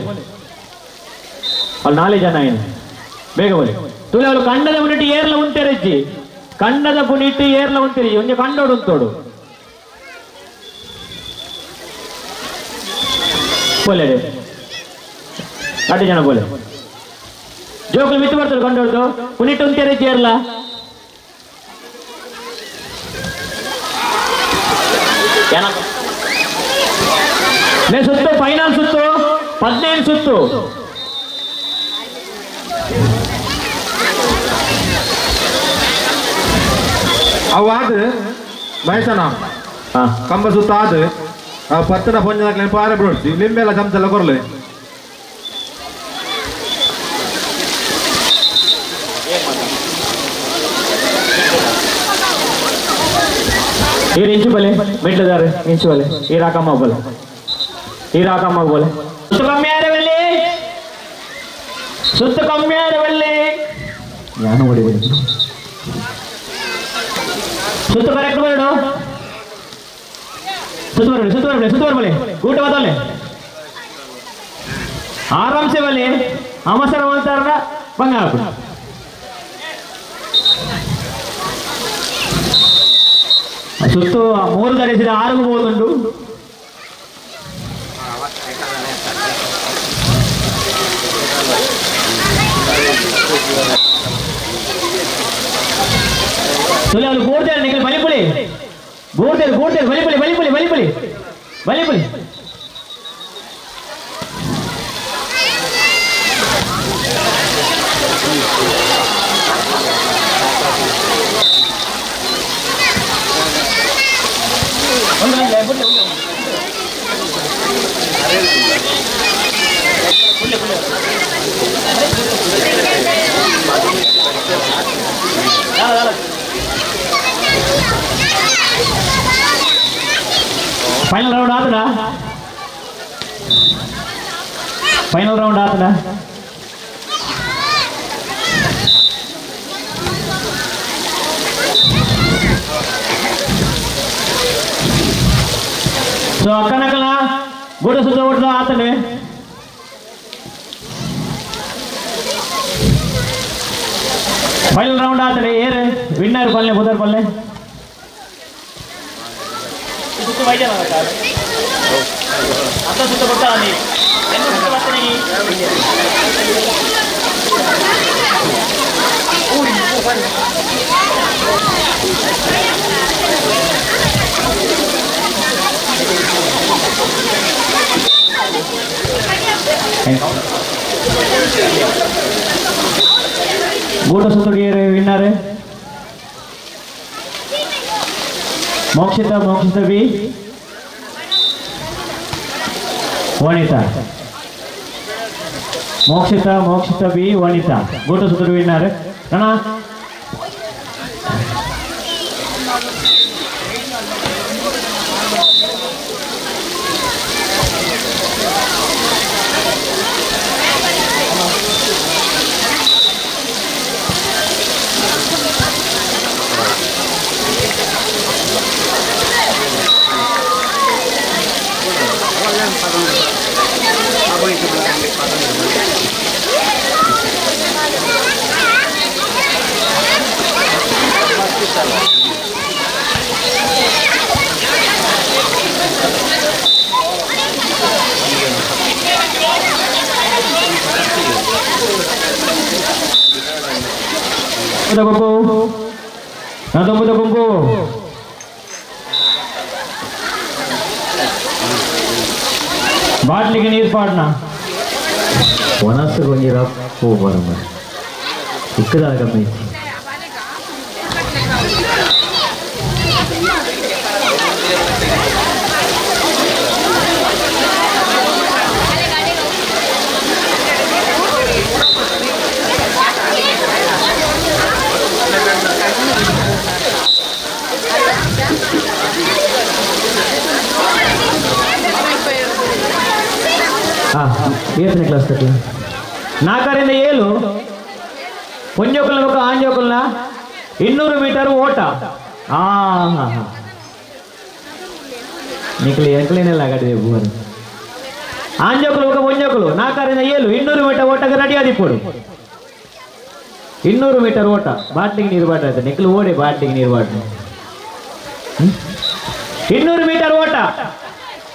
ಅವಳು ನಾಳೆ ಜನ ಏನೆ, ಬೇಗ ಬೋಲೆ. ತುಲೆ ಅವಳು ಕಂಡದ ಪುನಿಟ್ಟು ಏರ್ಲ ಉಂತೆರಜ್ಜಿ, ಕಂಡದ ಪುನಿಟ್ಟು ಏರ್ಲ ಉಂತೆರಜ್ಜಿ, ಒಂಜಿ ಕಂಡೋಡು ಉಂತೋಡು ಬೋಲೆ ರೇ ಅಡ್ಡು ಜನ ಬೋಲೆ. ಜೋಕುಲು ಮಿತ್ತು ಬರ್ತಾರೆ ಕಂಡೋಡ್ದು ಪುನಿಟ್ಟು ಉಂತೆರೆ ಚೇರ್ಲ. ನೇ ಸುತ್ತು ಫೈನಲ್ ಸುತ್ತು 15 ಸುತ್ತು. ಅವು ಆದ ಮಹೇಶನ ಕಂಬ ಸುತ್ತ ಆದ ಪತ್ತನ ಪೊಂಜನ ಪಾರೆ ಬಿಡೋಡ್ಸಿ ಲಿಂಬೆಲ್ಲ ಚಮಚೆಲ್ಲ ಕೊರ್ಲೆ. ಈ ಇಂಚು ಬಲೆ ಮೆಟ್ಲದಾರೆ ಇಂಚು ಬಲೆ ಈ ರಾಕಮ್ಮ ಬಲೆ ಈ ರಾಕಮ್ಮ ಬಲೆ. ಸುತ್ತು ಕಮ್ಮಿ ಆರವಲ್ಲಿ, ಸುತ್ತು ಕಮ್ಮಿ ಆರವಲ್ಲಿ, ನಾನು ಹೊಡಿಬೋದು. ಸುತ್ತು ಕರೆಕ್ಟ್ ಬರಡು, ಸುತ್ತು ಬರಲಿ, ಸುತ್ತು ಬರಲಿ, ಸುತ್ತು ಬರಲಿ, ಊಟ ಬದಲೆ ಆರಾಮ್ಸೆ ಬಲೆ ಅವಸರ ಅಂತಾರ ಬಂಗಾರ. ಸುತ್ತು ಮೂರು ಧರಿಸಿದ ಆರು ಹೋದುಂಟು. ತುಲೆ ಬೂರ್ದೇರು ನಿಖಲ್ ಬಲಿಪುಳಿ ಬೂರ್ದೇರು ಬೂರ್ದೇರು ಬಲಿಪುಳಿ ಬಲಿಪುಳಿ ಬಲಿಪುಳಿ ಬಲಿಪುಳಿ. ಫೈನಲ್ ರೌಂಡ್ ಆತನ, ಫೈನಲ್ ರೌಂಡ್ ಆತನ. ಸೊ ಅಕ್ಕನಕಲ ಗೂಡ ಸುತ್ತ ಓಡ್ದ ಆತನೆ. Final round ಆತನೆ. ಏರ್ ವಿನ್ನರ್ ಪಲ್ಲೆ ಬುದರ್ ಪಲ್ಲೆ. ಸುತ್ತು ವೈದ್ಯ ಅಂತ ಸುತ್ತ ಕೊಡ್ತಾರ ನೀ ಗೂಟ ಸುತ್ತುಡಿಯರು winner Mokshita Mokshita B Vanitha Mokshita Mokshita B Vanitha ಗೂಟ ಸುತ್ತುಡಿ ವಿನ್ನರ್ ಅಣ್ಣ. ಗುಂಪು ನದೊಂಬುದ ಗುಂಪು ಬಾಟ್ಲಿಗೆ ನೀರು ಪಾಡ್ನ ಒಣಸು ಗೊಂಜಿರ ಹೋಗ್ಬಾರ ಇಕ್ಕದ ಕಮ್ಮಿ. ಏತನೇ ಕ್ಲಾಸ್ ತಕ್ಕ 4ರಿಂದ 7 ಪೊಂಜೋಕುಲ್ನ ಬೊಕ್ಕ ಆಂಜೋಕುಲ್ನ 200 ಮೀಟರ್ ಓಟ. ನಿಕ್ಲಿ ಎಂಕ್ಲೇನೆಲ್ಲ ಆಗಡಿದೆ ಬೂವನ್ ಆಂಜೋಕುಲು ಬೊಕ್ಕ ಪೊಂಜೋಕುಲು 4ರಿಂದ 7 200 ಮೀಟರ್ ಓಟಕ್ಕೆ ರೆಡಿ ಆದಿಪ್ಪೊಡು. 200 ಮೀಟರ್ ಓಟ ಬಾಟ್ಲಿಗೆ ನೀರು ಬಾಟ ಆಯ್ತು ನಿಕ್ಲು ಓಡಿ ಬಾಟ್ಲಿಗೆ ನೀರು ಬಾಟ. 200 ಮೀಟರ್ ಓಟ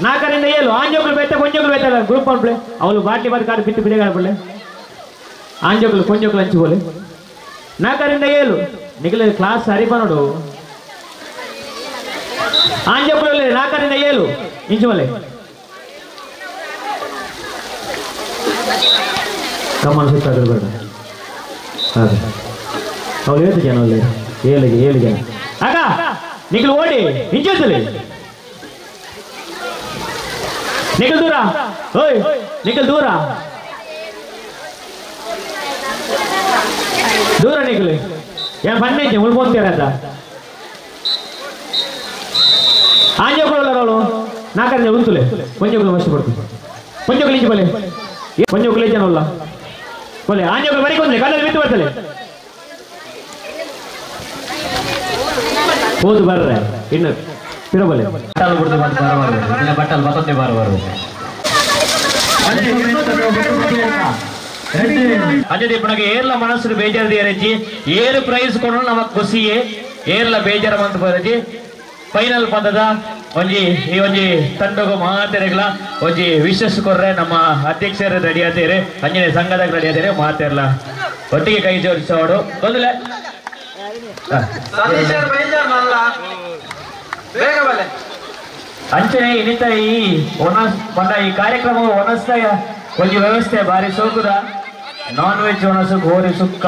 4ರಿಂದ 7 ಆಂಜೋಕುಲು ಬೆತ್ತ ಪೊಂಜೋಕುಲು ಬೆತ್ತ ಗ್ರೂಪ್ ಅನ್ಪ್ಲೆ ಅವಳು ಬಾಟ್ಲಿ ಬಾತ್ ಕಾಡು ಬಿತ್ತು ಬಿಡೆ ಕಾಡ್ಪಡ್ಲೆ ಆಂಜೋಕುಲು ಪೊಂಜೋಕುಲು ಹಂಚಿಬೋಲೆ 4ರಿಂದ 7 ನಿಖಲ ಕ್ಲಾಸ್ ಸರಿ ಬನ್ನೋಡು ಆಂಜೋಕುಲು 4ರಿಂದ 7 ಇಂಚುಮಲೆ ಕಮ್ಮನ ಸುತ್ತ ಬೇಡ ಅದೇ ಅವಳು 7 ಜನ ಅಲ್ಲೇ 7 ಜನ ಅಕ್ಕ ನಿಖಲ್ ಓಡಿ ಇಂಚುತ್ತಲೇ ನಿಖಲ್ ದೂರ ಓಯ್ ನಿಖಲ್ ದೂರ ದೂರ ನಿಖಲ್ ಏನ್ ಬನ್ನಿ ಉಳ್ಕೊಂತೀರ ಆಂಜೋಕುಲು ಅವಳು 4ರಿಂದ ಉಂತುಲೆ ಪೊಂಜೋಕುಲು ಮಸ್ತ್ ಪಡ್ತು ಪೊಂಜೋಕುಲು ಇಂಚು ಬಲೆ ಪೊಂಜೋಕುಲು ಜನ ಅಲ್ಲ ಬಲೆ ಆಂಜೋಕುಲು ಬರೀ ಕೊಂದ್ರೆ ಕಲ್ಲಲ್ಲಿ ಬಿತ್ತು ಬರ್ತಲೆ ಹೋದು ಬರ್ರೆ ಇನ್ನು ತಿರಬಲೆ ಬಟ್ಟಲು ಬಿಡ್ದು ಬಂದು ಬರಬಾರದು ಇಲ್ಲ ಬಟ್ಟಲು ಮತ್ತೊಂದೇ ಬರಬಾರದು. ಅದೇ ಪುನಗೆ ಏರ್ಲ ಮನಸ್ಸು ಬೇಜಾರು ದೇರಜ್ಜಿ ಏರು ಪ್ರೈಸ್ ಕೊಡು ನಮ್ಮ ಖುಷಿಯೇ ಏರ್ಲ ಬೇಜಾರ ಮಂತ್ ಬರಜ್ಜಿ ಫೈನಲ್ ಪಂದದ ಒಂಜಿ ಈ ಒಂಜಿ ತಂಡಗು ಮಾತೆರೆಗ್ಲ ಒಂಜಿ ವಿಶಸ್ ಕೊರ್ರೆ ನಮ್ಮ ಅಧ್ಯಕ್ಷರು ರೆಡಿ ಆತೇರೆ ಅಂಜನೆ ಸಂಘದಾಗ ರೆಡಿ ಆತೇರೆ ಮಾತೆರ್ಲ ಒಟ್ಟಿಗೆ ಕೈ ಜೋಡಿಸೋಡು ಬಂದಲೆ ಅಂಚನೆ ಇನ್ನಿತ ಈ ಒನಸ್ ಬಂದ ಈ ಕಾರ್ಯಕ್ರಮ ಒನಸ್ತ ಒಂಜಿ ವ್ಯವಸ್ಥೆ ಬಾರಿ ಸೋಕುದ ನಾನ್ ವೆಜ್ ಒನಸು ಗೋರಿ ಸುಕ್ಕ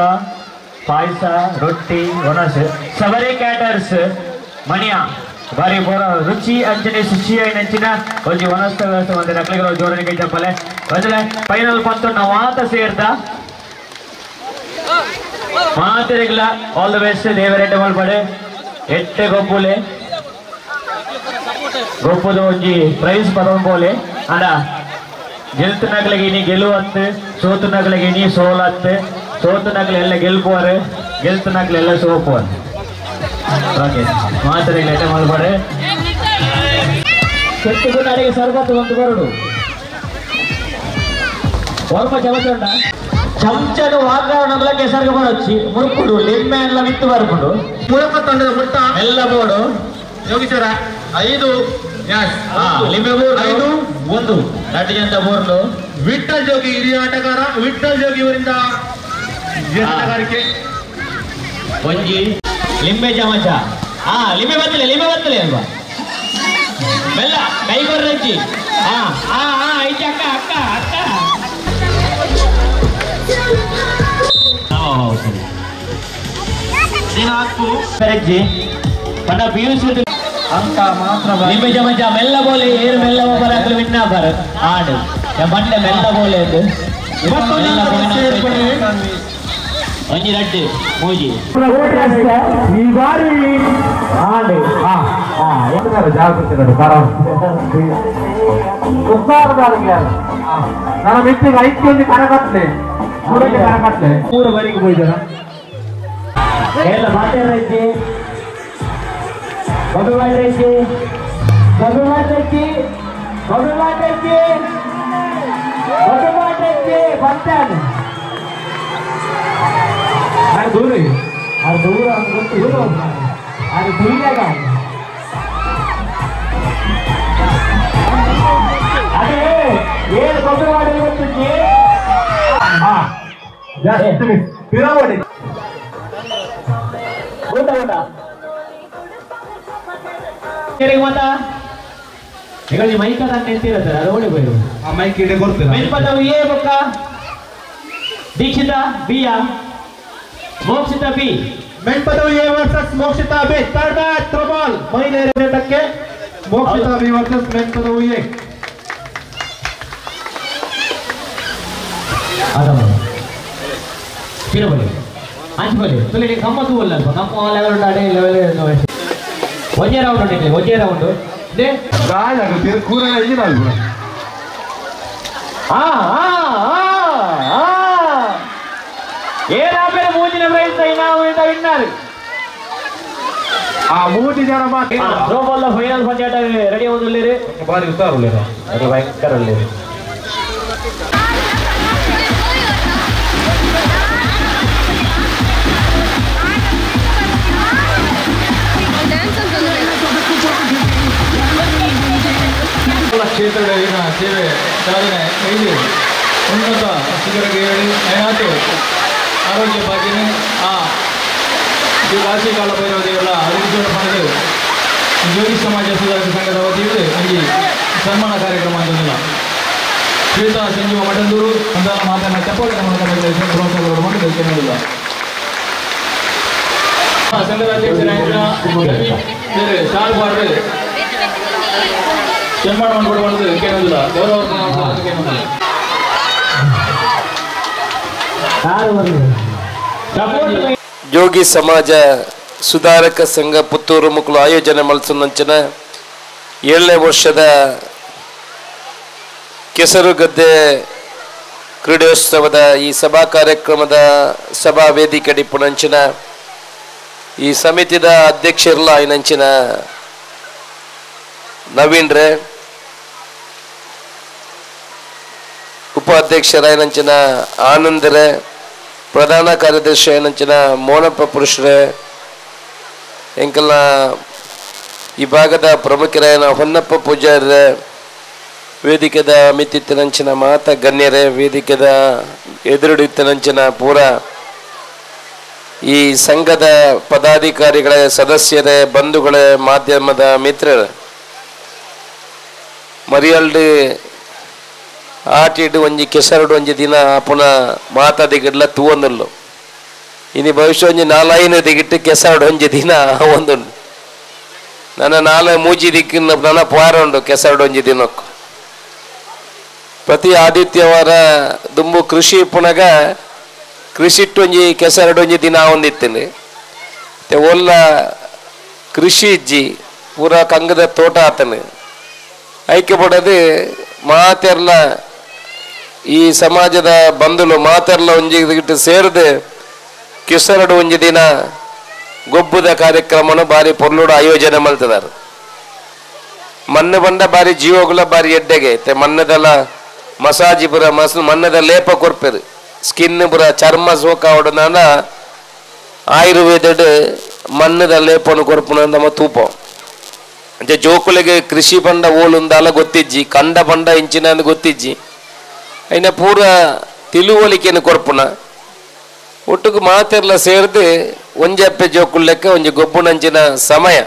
ಪಾಯಸ ರೊಟ್ಟಿ ಒನಸ್ ಸಬರಿ ಕ್ಯಾಟರ್ಸ್ ಮಣಿಯ ಬಾರಿ ಬೋರ ರುಚಿ ಅಂಚನೆ ಶುಚಿ ಅಂಚಿನ ಒಂಜಿ ಒನಸ್ತ ವ್ಯವಸ್ಥೆ ಒಂದೇ ನಕ್ಲಿಗೆ ಜೋಡಣೆ ಕೈ ಚಪ್ಪಲೆ ಒಂದ್ರೆ ಫೈನಲ್ ಪಂತು ನಾವು ಆತ ಸೇರ್ದ ಮಾತೆರೆಗ್ಲ ಆಲ್ the best ದೇವರೇಟ ಮಲ್ಪಡೆ ಎಟ್ಟೆ ಗೊಬ್ಬುಲೆ ಗೊಪ್ಪದ ಒಂಜಿ ಪ್ರೈಸ್ ಪದೊಂಬೋಲೆ ಅಂಡ ಗೆಲ್ತನಗ್ಲಿಗೆ ಇನಿ ಗೆಲುವತ್ತು ಸೋತನಗ್ಲಿಗೆ ಇನಿ ಸೋಲತ್ತು ಸೋತನಗ್ಲು ಎಲ್ಲ ಗೆಲ್ಪುವರು ಗೆಲ್ತನಗ್ಲು ಎಲ್ಲ ಸೋಪುವರು. ಓಕೆ ಮಾತೆರೆಗ್ಲ ಎಟ್ಟೆ ಮಲ್ಪಡೆ ಕೆಟ್ಟುಗುಂಡಾರಿಗೆ ಸರ್ಬತ್ತು ಒಂದು ಬರಡು ಒರ್ಮ ಚಮಚ ಚಮಚನು ವಾತಾವರಣಗಳ ಕೆಸರ್ಗ ಬರೊಚ್ಚಿ ಮುರುಕುಡು ಲಿಂಬೆ ಎಲ್ಲ ಮಿತ್ತು ಬರ್ಕೊಂಡು ಮೂಲಕ ತಂಡದ ಮೊಟ್ಟ ಎಲ್ಲ ಬೋರ್ಡು ಯೋಗೀಶ್ವರ 5 ಲಿಂಬೆ ಬೋರ್ಡು 5 1 ನಟಿಜಂತ ಬೋರ್ಡು Vittal ಜೋಗಿ ಹಿರಿಯ ಆಟಗಾರ ವಿಠಲ್ ಜೋಗಿ ಇವರಿಂದ ಆಟಗಾರಿಕೆ. ಒಂಜಿ ಲಿಂಬೆ ಚಮಚ. ಹಾ ಲಿಂಬೆ ಬತ್ತಲೆ, ಲಿಂಬೆ ಬತ್ತಲೆ ಅಲ್ವಾ? ಬೆಲ್ಲ ಕೈ ಕೊರ್ರಜ್ಜಿ. ಹಾ ಹಾ ಹಾ ಐತೆ ಅಕ್ಕ ಅಕ್ಕ ಅಕ್ಕ. ಸರಿ ಪಂಡ ಪಿಯೂಷ್ ಅಂಕ ಮಾತ್ರ. ಲಿಂಬೆ ಚಮಚ ಮೆಲ್ಲ ಬೋಲೆ ಏರು ಮೆಲ್ಲ ಬರಾಕಲು ವಿನ್ನ ಬರ ಆಡು ಬಂಡೆ ಮೆಲ್ಲ ಬೋಲೆ ಅದು ಒಂಜಿ ರಡ್ಡು ಮೂಜಿ ಈ ಬಾರಿ ಆಡು. ಜಾಗೃತಿ ನನ್ನ ಮಿತ್ತಿಗೆ ಐದು ಕರಕಟ್ಲೆ ಕರಕಟ್ಲೆ ಮೂರು ಬರಿಗೆ ಹೋಯ್ತಾರ ಎಲ್ಲ ಮಾತಾಡೈತಿ ಬಬ್ಬೆ ಮಾಡೈತಿ ಬಬ್ಬೆ ಮಾಡೈತಿ ಬಬ್ಬೆ ಮಾಡೈತಿ ಬಬ್ಬೆ ಮಾಡೈತಿ ಬರ್ತಾನೆ. ದೂರ ಅದು ದೂರ ಗೊತ್ತು ಅದು ದೂರಾಗ ಅದೇ ಏನು ಬಬ್ಬೆ ಮಾಡಿ ಗೊತ್ತು. ಊಟ ಊಟ ಈಗ ಮೈಕ ನಿಂತಿರ ಸರ್, ಅದು ಓಡಿ ಹೋಯ್ರು. ಆ ಮೈಕ್ ಇಡೆ ಕೊಡ್ತೀರಾ? ಮೆನ್ಪದವು ಎ ಬೊಕ್ಕ Dikshita B Mokshita B. Menpadavu A versus Mokshita B. Third match throwball ಮಹಿಳೆಯರ ತಂಡಕ್ಕೆ Mokshita B versus Menpadavu A. ಪಿರಬಲಿ ಅಂಚುಬಲಿ ತುಳಿ ಕಮ್ಮ ತೂವಲ್ಲ ಅಲ್ಪ ಕಮ್ಮ ಲೆವೆಲ್ ಉಂಟು ಅದೇ ಲೆವೆಲ್ ಒಂಜೇ ರೌಂಡ್ ಉಂಟು, ಒಂಜೇ ರೌಂಡ್ they ಕೂರ ಆ ಆ ಆ ಏನಾದ್ರೆ ಮೂಜಿನ ಪ್ರೈಸ್ ಇನಾಮ ವಿನ್ನರ್. ಆ ಮೂಜಿ ಜನ throw ball final ಪಂದ್ಯಾಟ ರೆಡಿ ಆಗುದಿಲ್ಲ. ಬಾರಿ ಉತ್ತಾರ ಅದು ಭಯಂಕರ ಉಳ್ಳೇರಿ. ಕ್ಷೇತ್ರದಲ್ಲಿನ ಸೇವೆ ಸಾಧನೆ ಕೈಲಿ ಉನ್ನತ ಶಿಖರಕ್ಕೆ ಏಳಿ ನಯಾತು ಆರೋಗ್ಯ ಭಾಗ್ಯನೇ ಆ ಶ್ರೀ ಕಾಶಿ ಕಾಲಭೈರವ ದೇವರ ಅಧಿಕೃತ ಪಡೆದು ಜೋಗಿ ಸಮಾಜ ಸುಧಾರಕ ಸಂಘದ ವತಿಯಿಂದ ಇಲ್ಲಿ ಸನ್ಮಾನ ಕಾರ್ಯಕ್ರಮ ಅಂತಂದಿಲ್ಲ. ಶ್ವೇತಾ ಸಂಜೀವ ಮಠಂದೂರು ಅಂದಾನ ಮಾತನ್ನ ಚಪ್ಪಾಳೆ ಪ್ರೋತ್ಸಾಹ ಸಂಘದ ಅಧ್ಯಕ್ಷರಾದ ಶಾಲ್ ಬಾರ್ರೆ ಸನ್ಮಾನ ಮಾಡಿಕೊಡುವಂಥದ್ದು ಕೇಳೋದಿಲ್ಲ, ಗೌರವ ಕೇಳೋದಿಲ್ಲ. ಜೋಗಿ ಸಮಾಜ ಸುಧಾರಕ ಸಂಘ ಪುತ್ತೂರು ಮುಕ್ಕಳು ಆಯೋಜನೆ ಮಲ್ಸುನಂಚಿನ 7ನೇ ವರ್ಷದ ಕೆಸರುಗದ್ದೆ ಕ್ರೀಡೋತ್ಸವದ ಈ ಸಭಾ ಕಾರ್ಯಕ್ರಮದ ಸಭಾ ವೇದಿಕೆ ಡಿಪ್ಪುನಂಚಿನ ಈ ಸಮಿತಿದ ಅಧ್ಯಕ್ಷರಲ್ಲ ಇನ್ನಂಚಿನ ನವೀನ್ ರೇ, ಉಪಾಧ್ಯಕ್ಷರಾಯನಂಚಿನ ಆನಂದರೇ, ಪ್ರಧಾನ ಕಾರ್ಯದರ್ಶಿ ಏನಂಚಿನ ಮೋನಪ್ಪ ಪುರುಷರೇ, ಎಂಕಲ್ನ ಈ ಭಾಗದ ಪ್ರಮುಖರಾಯನ ಹೊನ್ನಪ್ಪ ಪೂಜಾರ್ರೆ, ವೇದಿಕೆದ ಮಿತ್ತಿತ್ತನಂಚಿನ ಮಾತ ಗಣ್ಯರೇ, ವೇದಿಕೆದ ಎದುರುಡಿತ್ತನಂಚಿನ ಪೂರ ಈ ಸಂಘದ ಪದಾಧಿಕಾರಿಗಳೇ, ಸದಸ್ಯರೇ, ಬಂಧುಗಳೇ, ಮಾಧ್ಯಮದ ಮಿತ್ರರೇ, ಮರಿಯಲ್ಡು ಆಟಿಡು ಒಂಜಿ ಕೆಸರುಡು ಒಂಜಿ ದಿನ ಪುನಃ ಮಾತಾದಿಗಿಡ್ಲ ತೂವೊಂದುಲ್ಲು. ಇನಿ ಭವಿಷ್ಯ ಒಂಜಿ ನಾಲೈನು ದಿಗಿಟ್ಟು ಕೆಸರುಡು ಒಂಜಿ ದಿನ ಒಂದುಂಡು. ನನ್ನ ನಾಳೆ ಮೂಜಿ ದಿಕ್ಕಿನ ನನ್ನ ಪೋರ ಉಂಡು ಕೆಸರುಡು ಒಂಜಿ ದಿನಕ್ಕೂ. ಪ್ರತಿ ಆದಿತ್ಯವಾರ ದುಂಬು ಕೃಷಿ ಪುನಗ ಕೃಷಿಟ್ಟು ಒಂಜಿ ಕೆಸರುಡು ಒಂಜಿ ದಿನ ಒಂದಿತ್ತಿನಿ. ಒಲ್ಲ ಕೃಷಿ ಇಜ್ಜಿ ಪೂರ ಕಂಗದ ತೋಟ ಆತನು ಐಕ್ಯ ಪಡೋದು ಮಾತೆರ್ಲ ಈ ಸಮಾಜದ ಬಂಧುಲು ಮಾತೆರ್ಲ ಒಂಜಿ ಸೇರಿದು ಕೆಸರಡು ಒಂಜಿ ದಿನ ಗೊಬ್ಬದ ಕಾರ್ಯಕ್ರಮನು ಬಾರಿ ಪೊರ್ಲುಡು ಆಯೋಜನೆ ಮಲ್ತದಾರ. ಮಣ್ಣು ಬಂಡ ಬಾರಿ ಜೀವಗುಲ ಬಾರಿ ಎಡ್ಡೆಗೆ ಮಣ್ಣದೆಲ್ಲ ಮಸಾಜಿ ಪುರ ಮಸ್ ಮಣ್ಣದ ಲೇಪ ಕೊರ್ಪೆರು ಸ್ಕಿನ್ ಪುರ ಚರ್ಮ ಸೋಕ ಹೊಡೆದ ಆಯುರ್ವೇದಡ್ ಮಣ್ಣದ ಲೇಪನು ಕೊರ್ಪುನ ನಮ್ಮ ತೂಪ. ಅಂಚೆ ಜೋಕುಲಿಗೆ ಕೃಷಿ ಪಂಡ ಓಲುಂದಾಲ ಗೊತ್ತಿಜ್ಜಿ, ಕಂಡ ಪಂಡ ಇಂಚಿನ ಗೊತ್ತಿಜ್ಜಿ. ಐನ ಪೂರ ತಿಳುವಳಿಕೆಯನ್ನು ಕೊರ್ಪುನ ಒಟ್ಟುಗು ಮಾತೆರ್ಲ ಸೇರ್ದು ಒಂಜಪ್ಪೆ ಜೋಕುಲ್ಲೆಕ್ಕ ಒಂಜಿ ಗೊಬ್ಬುನಂಚಿನ ಸಮಯ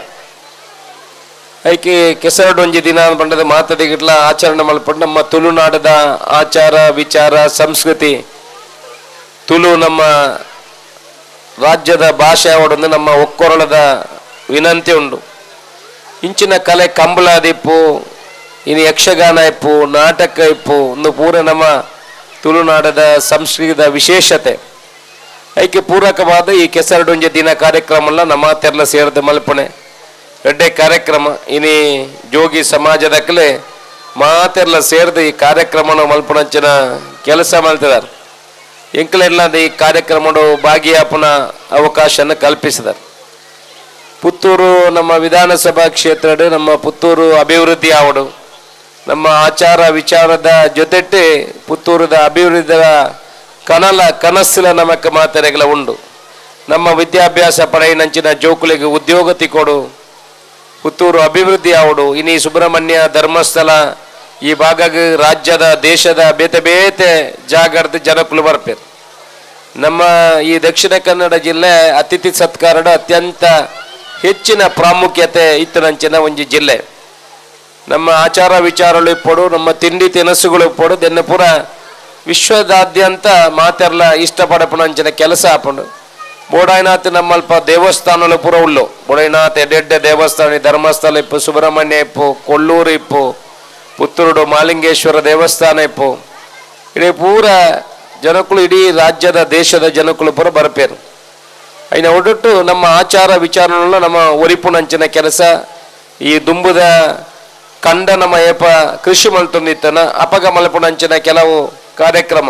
ಐಕೆ ಕೆಸರಡು ಒಂಜಿ ದಿನ ಪಂಡದ ಮಾತದಿಗಿಟ್ಲ ಆಚರಣೆ ಮಲ್ಪಟ್ಟು ನಮ್ಮ ತುಳುನಾಡದ ಆಚಾರ ವಿಚಾರ ಸಂಸ್ಕೃತಿ ತುಳು ನಮ್ಮ ರಾಜ್ಯದ ಭಾಷೆ ಅವಡೊಂದು ನಮ್ಮ ಒಕ್ಕೊರಳದ ವಿನಂತಿ ಉಂಡು ಇಂಚಿನ ಕಲೆ ಕಂಬಳದಿಪ್ಪು ಇನ್ನು ಯಕ್ಷಗಾನ ಇಪ್ಪು ನಾಟಕ ಇಪ್ಪು ಒಂದು ಪೂರ ನಮ್ಮ ತುಳುನಾಡದ ಸಂಸ್ಕೃತಿಯ ವಿಶೇಷತೆ ಐಕೆ ಪೂರಕವಾದ ಈ ಕೆಸರಡೊಂಜಿ ದಿನ ಕಾರ್ಯಕ್ರಮ ನಮ್ಮ ತೆರಲ ಸೇರಿದ ಮಲ್ಪಣೆ ಎಡ್ಡೆ ಕಾರ್ಯಕ್ರಮ ಇನಿ ಜೋಗಿ ಸಮಾಜದಕ್ಕಲೆ ಮಾತೆಲ್ಲ ಸೇರಿದ ಈ ಕಾರ್ಯಕ್ರಮನ ಮಲ್ಪಣಂಚಿನ ಕೆಲಸ ಮಾಡ್ತಿದ್ದಾರೆ ಎಂಕಲೆಲ್ಲ ಈ ಕಾರ್ಯಕ್ರಮ ಭಾಗಿಯಾಪನ ಅವಕಾಶನ ಕಲ್ಪಿಸಿದ್ದಾರೆ. ಪುತ್ತೂರು ನಮ್ಮ ವಿಧಾನಸಭಾ ಕ್ಷೇತ್ರ ನಮ್ಮ ಪುತ್ತೂರು ಅಭಿವೃದ್ಧಿ ಆವಡು ನಮ್ಮ ಆಚಾರ ವಿಚಾರದ ಜೊತೆಟ್ಟೆ ಪುತ್ತೂರದ ಅಭಿವೃದ್ಧಿಯ ಕನಲ ಕನಸಿನ ನಮಕ ಮಾತೆರೆಗಳ ಉಂಡು. ನಮ್ಮ ವಿದ್ಯಾಭ್ಯಾಸ ಪಡೆಯಿನಂಚಿನ ಜೋಕುಲಿಗೆ ಉದ್ಯೋಗ ತಿಕೊಡು ಪುತ್ತೂರು ಅಭಿವೃದ್ಧಿ ಆವಡು. ಇನಿ ಸುಬ್ರಹ್ಮಣ್ಯ ಧರ್ಮಸ್ಥಳ ಈ ಭಾಗ ರಾಜ್ಯದ ದೇಶದ ಬೇತೆ ಬೇತೆ ಜಾಗರದ ಜನಕುಲು ಬರ್ಪೇರು. ನಮ್ಮ ಈ ದಕ್ಷಿಣ ಕನ್ನಡ ಜಿಲ್ಲೆ ಅತಿಥಿ ಸತ್ಕಾರದ ಅತ್ಯಂತ ಹೆಚ್ಚಿನ ಪ್ರಾಮುಖ್ಯತೆ ಇತ್ತನಂಚಿನ ಒಂದು ಜಿಲ್ಲೆ. ನಮ್ಮ ಆಚಾರ ವಿಚಾರಗಳು ಇಪ್ಪಡು ನಮ್ಮ ತಿಂಡಿ ತಿನಸುಗಳು ಇಪ್ಪಡು ದೆನ್ನ ಪೂರ ವಿಶ್ವದಾದ್ಯಂತ ಮಾತೆಲ್ಲ ಇಷ್ಟಪಡಪುನಂಚಿನ ಕೆಲಸ ಆಪುಂಡು. ಬೋಡಾಯ್ನಾಥ್ ನಮ್ಮಲ್ಪ ದೇವಸ್ಥಾನಗಳು ಪೂರ ಉಳ್ಳು ಬೋಡಾಯ್ನಾಥ್ ಎಡ್ಡೆಡ್ಡೆ ದೇವಸ್ಥಾನ ಧರ್ಮಸ್ಥಳ ಇಪ್ಪು ಸುಬ್ರಹ್ಮಣ್ಯ ಇಪ್ಪು ಕೊಲ್ಲೂರು ಇಪ್ಪು ಪುತ್ತೂರು ಮಾಲಿಂಗೇಶ್ವರ ದೇವಸ್ಥಾನ ಇಪ್ಪು ಇಡೀ ಪೂರ ಜನಕ್ಕಳು ಇಡೀ ರಾಜ್ಯದ ದೇಶದ ಜನಕ್ಕಳು ಪೂರ ಬರ್ಪೇರು. ಐನ ಒಡ್ಡೊಟ್ಟು ನಮ್ಮ ಆಚಾರ ವಿಚಾರಗಳನ್ನ ನಮ್ಮ ಒರಿಪುನಂಚಿನ ಕೆಲಸ ಈ ದುಂಬುದ ಕಂಡ ನಮ್ಮ ಏಪ ಕೃಷಿ ಮಲ್ತೊಂದಿತ್ತನ ಅಪಗ ಮಲ್ಪುನಂಚಿನ ಕೆಲವು ಕಾರ್ಯಕ್ರಮ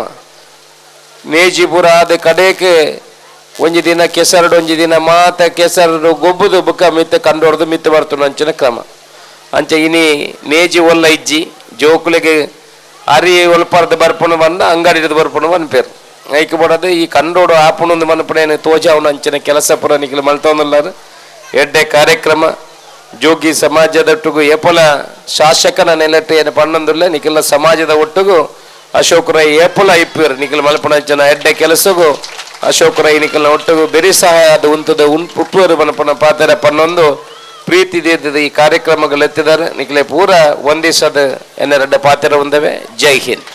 ನೇಜಿಪುರ ಆದ ಕಡೆಗೆ ಒಂಜಿ ದಿನ ಕೆಸರಡು ಒಂಜಿ ದಿನ ಮಾತ ಕೆಸರಡು ಗೊಬ್ಬುದು ಬುಕ್ಕ ಮಿತ್ತ ಕಂಡೋರ್ದು ಮಿತ್ತ ಬರ್ತುನಂಚಿನ ಕ್ರಮ. ಅಂಚೆ ಇನಿ ನೇಜಿ ಒಲ್ಲ ಇಜ್ಜಿ ಜೋಕುಲಿಗೆ ಅರಿ ಒಲ್ಪಾರ್ದು ಬರ್ಪುಣ ಬಂದ ಅಂಗಡಿ ಬರ್ಪುಣ ಅನ್ಪೇರು ಐಕೆ ಬಡದು ಈ ಕಂಡೋಡು ಆಪುಣೊಂದು ಮನಪುಣೇನು ತೋಜಾವನ ಅಂಚಿನ ಕೆಲಸ ಪುರ ನಿಖಿಲ್ ಮಲ್ತೊಂದುಲ್ಲಾರು. ಎಡ್ಡೆ ಕಾರ್ಯಕ್ರಮ ಜೋಗಿ ಸಮಾಜದೊಟ್ಟಿಗೂ ಏಪೊಲ ಶಾಸಕನ ನೆಲೆಟ್ಟು ಏನು ಪಣ್ಣೊಂದುಲ್ಲ ನಿಖಿಲ ಸಮಾಜದ ಒಟ್ಟಿಗೂ ಅಶೋಕ್ ರೈ ಏಪೊಲ ಇಪ್ಪೇರು ನಿಖಿಲ್ ಮಲ್ಪುಣಂಚಿನ ಎಡ್ಡೆ ಕೆಲಸಗೂ ಅಶೋಕ್ ರೈ ನಿಖಿಲ್ನ ಒಟ್ಟಿಗೂ ಬೆರಿ ಸಹಾಯ ಅದು ಉಂತದ ಉಪ್ಪೇರು ಮನಪುಣ ಪಾತ್ರ ಪನ್ನೊಂದು ಪ್ರೀತಿ ಈ ಕಾರ್ಯಕ್ರಮಗಳು ಎತ್ತಿದ್ದಾರೆ. ನಿಖಿಲೆ ಪೂರ ಒಂದಿಸದ ಎನ್ನೆರಡ್ಡ ಪಾತ್ರ ಹೊಂದವೆ. ಜೈ ಹಿಂದ್.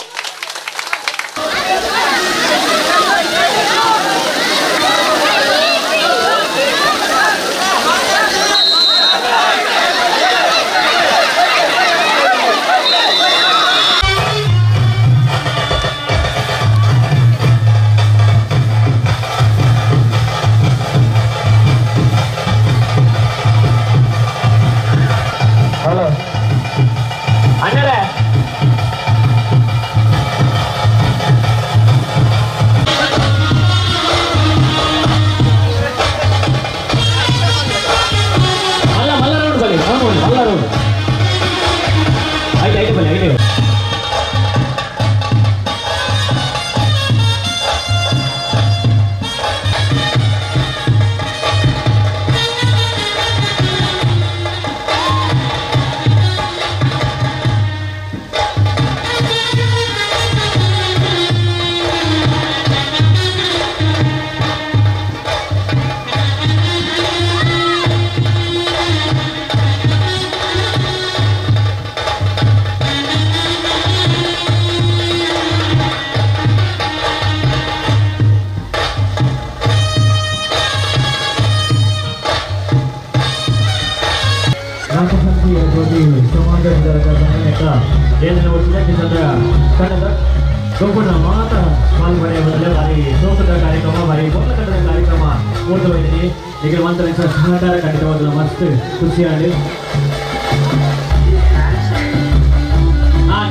ಸಹಕಾರ ಖಂಡಿತವಾದ ಮಸ್ತ್ ಖುಷಿಯಾಗಿ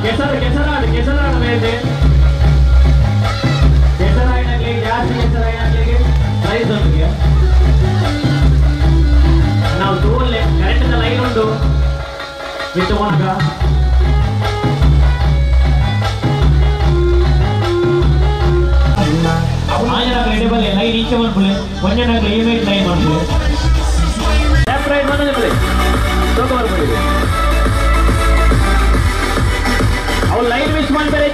ಕೆಸರು ಕೆಸರಾಡು ಕೆಸರಾಡು ಮೇಲೆ ಕೆಸರಾಯಿನಾಗ್ಲಿ ಜಾಸ್ತಿ ಕೆಸರಾಯಿನಾಗ್ಲಿಗೆ ಪ್ರೈಸ್ ನಮಗೆ ನಾವು ತೋಲೆ ಕರೆಂಟ್ ಲೈನ್ ಉಂಟು ಬಿಟ್ಟು ಹೋನಾಗ ಲೈನ್ ಈಚೆ ಮಾಡ್ಕೊಳ್ಳಿ ಒಂಜೆ ಇಮೇಟ್ ಲೈನ್ ಮಾಡ್ಕೊಳ್ಳಿ ಲೆಫ್ಟ್ ರೈಟ್ ಬಂದ್ರೆ ಅವ್ರು ಲೈನ್ ಮಿಸ್ ಮಾಡ್ತಾರೆ.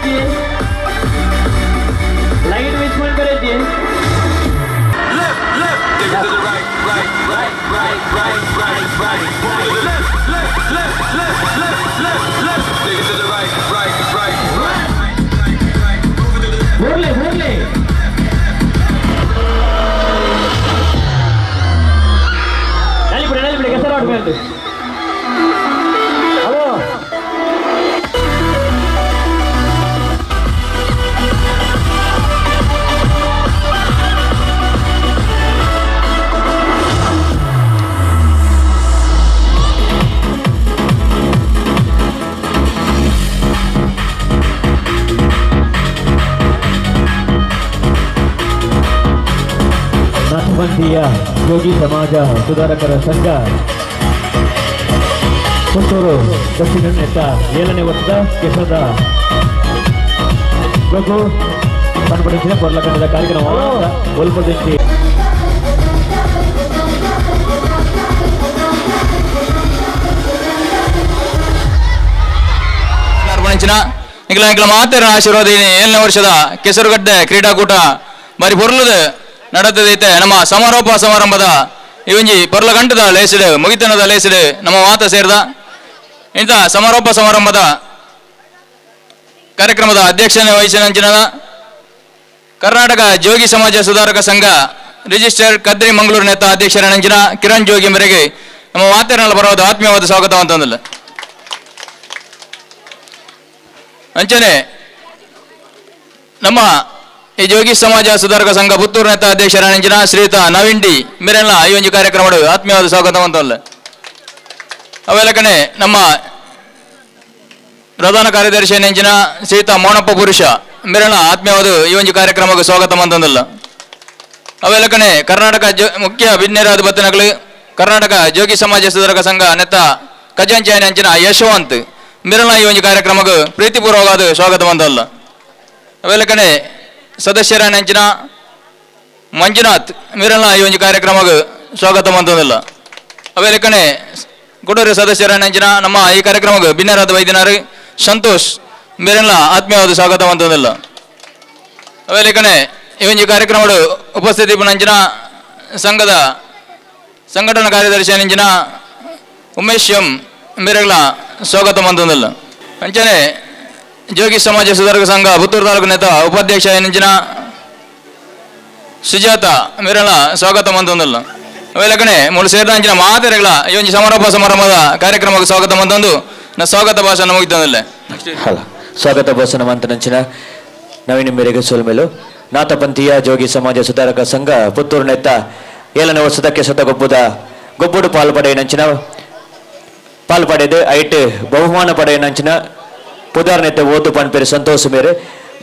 ನಾಥಪಂಥೀಯ ಯೋಗಿ ಸಮಾಜ ಸುಧಾರಕರ ಸಂಘ ಪುತ್ತೂರು ದಕ್ಷಿಣ ನೆತ್ತ 7ನೇ ವರ್ಷದ ಕೆಸದ ಗೊಬ್ಬು ಪನ್ಪಡಿಸಿದ ಪೊರ್ಲಕಂಡದ ಕಾರ್ಯಕ್ರಮ ಒಲ್ಪದಿಸಿ ನಿಖಲ ನಿಖಲ ಮಾತೆರ ಆಶೀರ್ವಾದ 7ನೇ ವರ್ಷದ ಕೆಸರುಗಡ್ಡೆ ಕ್ರೀಡಾಕೂಟ ಬಾರಿ ಪೊರ್ಲದ ನಡತದೈತೆ. ನಮ್ಮ ಸಮಾರೋಪ ಸಮಾರಂಭದ ಈ ಒಂಜಿ ಪೊರ್ಲ ಗಂಟದ ಲೇಸಿಡು ಮುಗಿತನದ ಲೇಸಿಡು ನಮ್ಮ ಮಾತ ಸೇರಿದ ಇಂಥ ಸಮಾರೋಪ ಸಮಾರಂಭದ ಕಾರ್ಯಕ್ರಮದ ಅಧ್ಯಕ್ಷತೆ ವಹಿಸಿದ ಕರ್ನಾಟಕ ಜೋಗಿ ಸಮಾಜ ಸುಧಾರಕ ಸಂಘ ರಿಜಿಸ್ಟರ್ಡ್ ಕದ್ರಿ ಮಂಗಳೂರು ನೇತ ಅಧ್ಯಕ್ಷರ ಕಿರಣ್ ಜೋಗಿ ಮೇರೆಗೆ ನಮ್ಮ ಮಾತೆರನಲ್ಲಿ ಬರೋದು ಆತ್ಮೀಯವಾದ ಸ್ವಾಗತ ಅಂತಂದಿಲ್ಲ. ಅಂಚನೆ ನಮ್ಮ ಈ ಜೋಗಿ ಸಮಾಜ ಸುಧಾರಕ ಸಂಘ ಪುತ್ತೂರು ನೇತ ಅಧ್ಯಕ್ಷರ ಶ್ರೀಯುತ ನವೀನ್ ಡಿ ಮೇರೆಲ್ಲ ಈ ಒಂದು ಕಾರ್ಯಕ್ರಮ ಆತ್ಮೀಯವಾದ ಸ್ವಾಗತ ಅಂತಲ್ಲ. ಅವೆಲ್ಲ ಕಣೆ ನಮ್ಮ ಪ್ರಧಾನ ಕಾರ್ಯದರ್ಶಿ ನೆಂಚಿನ ಶ್ರೀಯುತ ಮೋನಪ್ಪ ಪುರುಷ ಮೇರೆಲ್ಲ ಆತ್ಮೀಯವಾದ ಈ ಒಂದು ಕಾರ್ಯಕ್ರಮಕ್ಕೆ ಸ್ವಾಗತ ಅಂತಂದಲ್ಲ. ಅವೆಲ್ಲ ಕಣೆ ಕರ್ನಾಟಕ ಮುಖ್ಯ ಬಿನ್ನೇರಾದ ಬತ್ತನಗಳು ಕರ್ನಾಟಕ ಜೋಗಿ ಸಮಾಜ ಸುಧಾರಕ ಸಂಘ ನೆತ್ತ ಖಜಾಂಚಿ ಅಂಚಿನ ಯಶವಂತ್ ಮಿರಳ ಈ ಒಂದು ಕಾರ್ಯಕ್ರಮಕ್ಕೆ ಪ್ರೀತಿಪೂರ್ವಕವಾದ ಸ್ವಾಗತ ಅಂತಲ್ಲ. ಅವೆಲ್ಲ ಕಣೆ ಸದಸ್ಯರ ನೆಂಚಿನ ಮಂಜುನಾಥ್ ಮಿರಳ ಈ ಒಂದು ಕಾರ್ಯಕ್ರಮಕ್ಕೆ ಸ್ವಾಗತ ಅಂತಂದಿಲ್ಲ. ಅವೆಲ್ಲ ಕಣೆ ಗುಡೂರು ಸದಸ್ಯರ ನೆಂಚಿನ ನಮ್ಮ ಈ ಕಾರ್ಯಕ್ರಮಕ್ಕೆ ಭಿನ್ನರಾದ ವೈದ್ಯನಾರು ಸಂತೋಷ್ ಮಿರಳ ಆತ್ಮೀಯವಾದ ಸ್ವಾಗತ ಅಂತಂದಿಲ್ಲ. ಅವೆಲ್ಲ ಕಣೆ ಈ ಒಂದು ಕಾರ್ಯಕ್ರಮದ ಉಪಸ್ಥಿತಿ ನಂಚಿನ ಸಂಘದ ಸಂಘಟನಾ ಕಾರ್ಯದರ್ಶಿ ನೆಂಚಿನ ಉಮೇಶ್ ಎಂ ಮೇರೆಗಳ ಸ್ವಾಗತ ಅಂತಂದಿಲ್ಲ. ಅಂಚನೆ ಜೋಗಿ ಸಮಾಜ ಸುಧಾರಕ ಸಂಘ ಪುತ್ತೂರು ತಾಲೂಕು ನೇತ ಉಪಾಧ್ಯಕ್ಷ ನೆಂಚಿನ ಸುಜಾತ ಮೇರೆಗಳ ಸ್ವಾಗತ ಅಂತಂದಿಲ್ಲ. ಅವೆಲ್ಲ ಕಣೆ ಮೂರು ಸೇರಿದ ಅಂಚಿನ ಮಾತೆರೆಗಳ ಈ ಒಂದು ಸಮಾರೋಪ ಸಮಾರಂಭದ ಕಾರ್ಯಕ್ರಮಕ್ಕೆ ಸ್ವಾಗತ ಅಂತಂದು ನಾ ಸ್ವಾಗತ ಭಾಷಣ ಮುಗಿತಂದಿಲ್ಲ. ಸ್ವಾಗತ ಭಾಷಣ ಮಂತನಂಚಿನ ನವೀನ ಮೇರೆಗೆ ಸೋಲ್ಮೇಲು ನಾಥಪಂಥೀಯ ಜೋಗಿ ಸಮಾಜ ಸುಧಾರಕ ಸಂಘ ಪುತ್ತೂರು ನೆತ್ತ 7ನೇ ವರ್ಷದ ಕೆಸತ ಗೊಬ್ಬದ ಗೊಬ್ಬುಡು ಪಾಲು ಪಡೆಯನಂಚಿನ ಪಾಲು ಪಡೆದು ಐಟ್ ಬಹುಮಾನ ಪಡೆಯನಂಚಿನ ಪುದಾರ್ನೆತ್ತ ಓದು ಪನ್ಪೇರು ಸಂತೋಷ ಮೇರೆ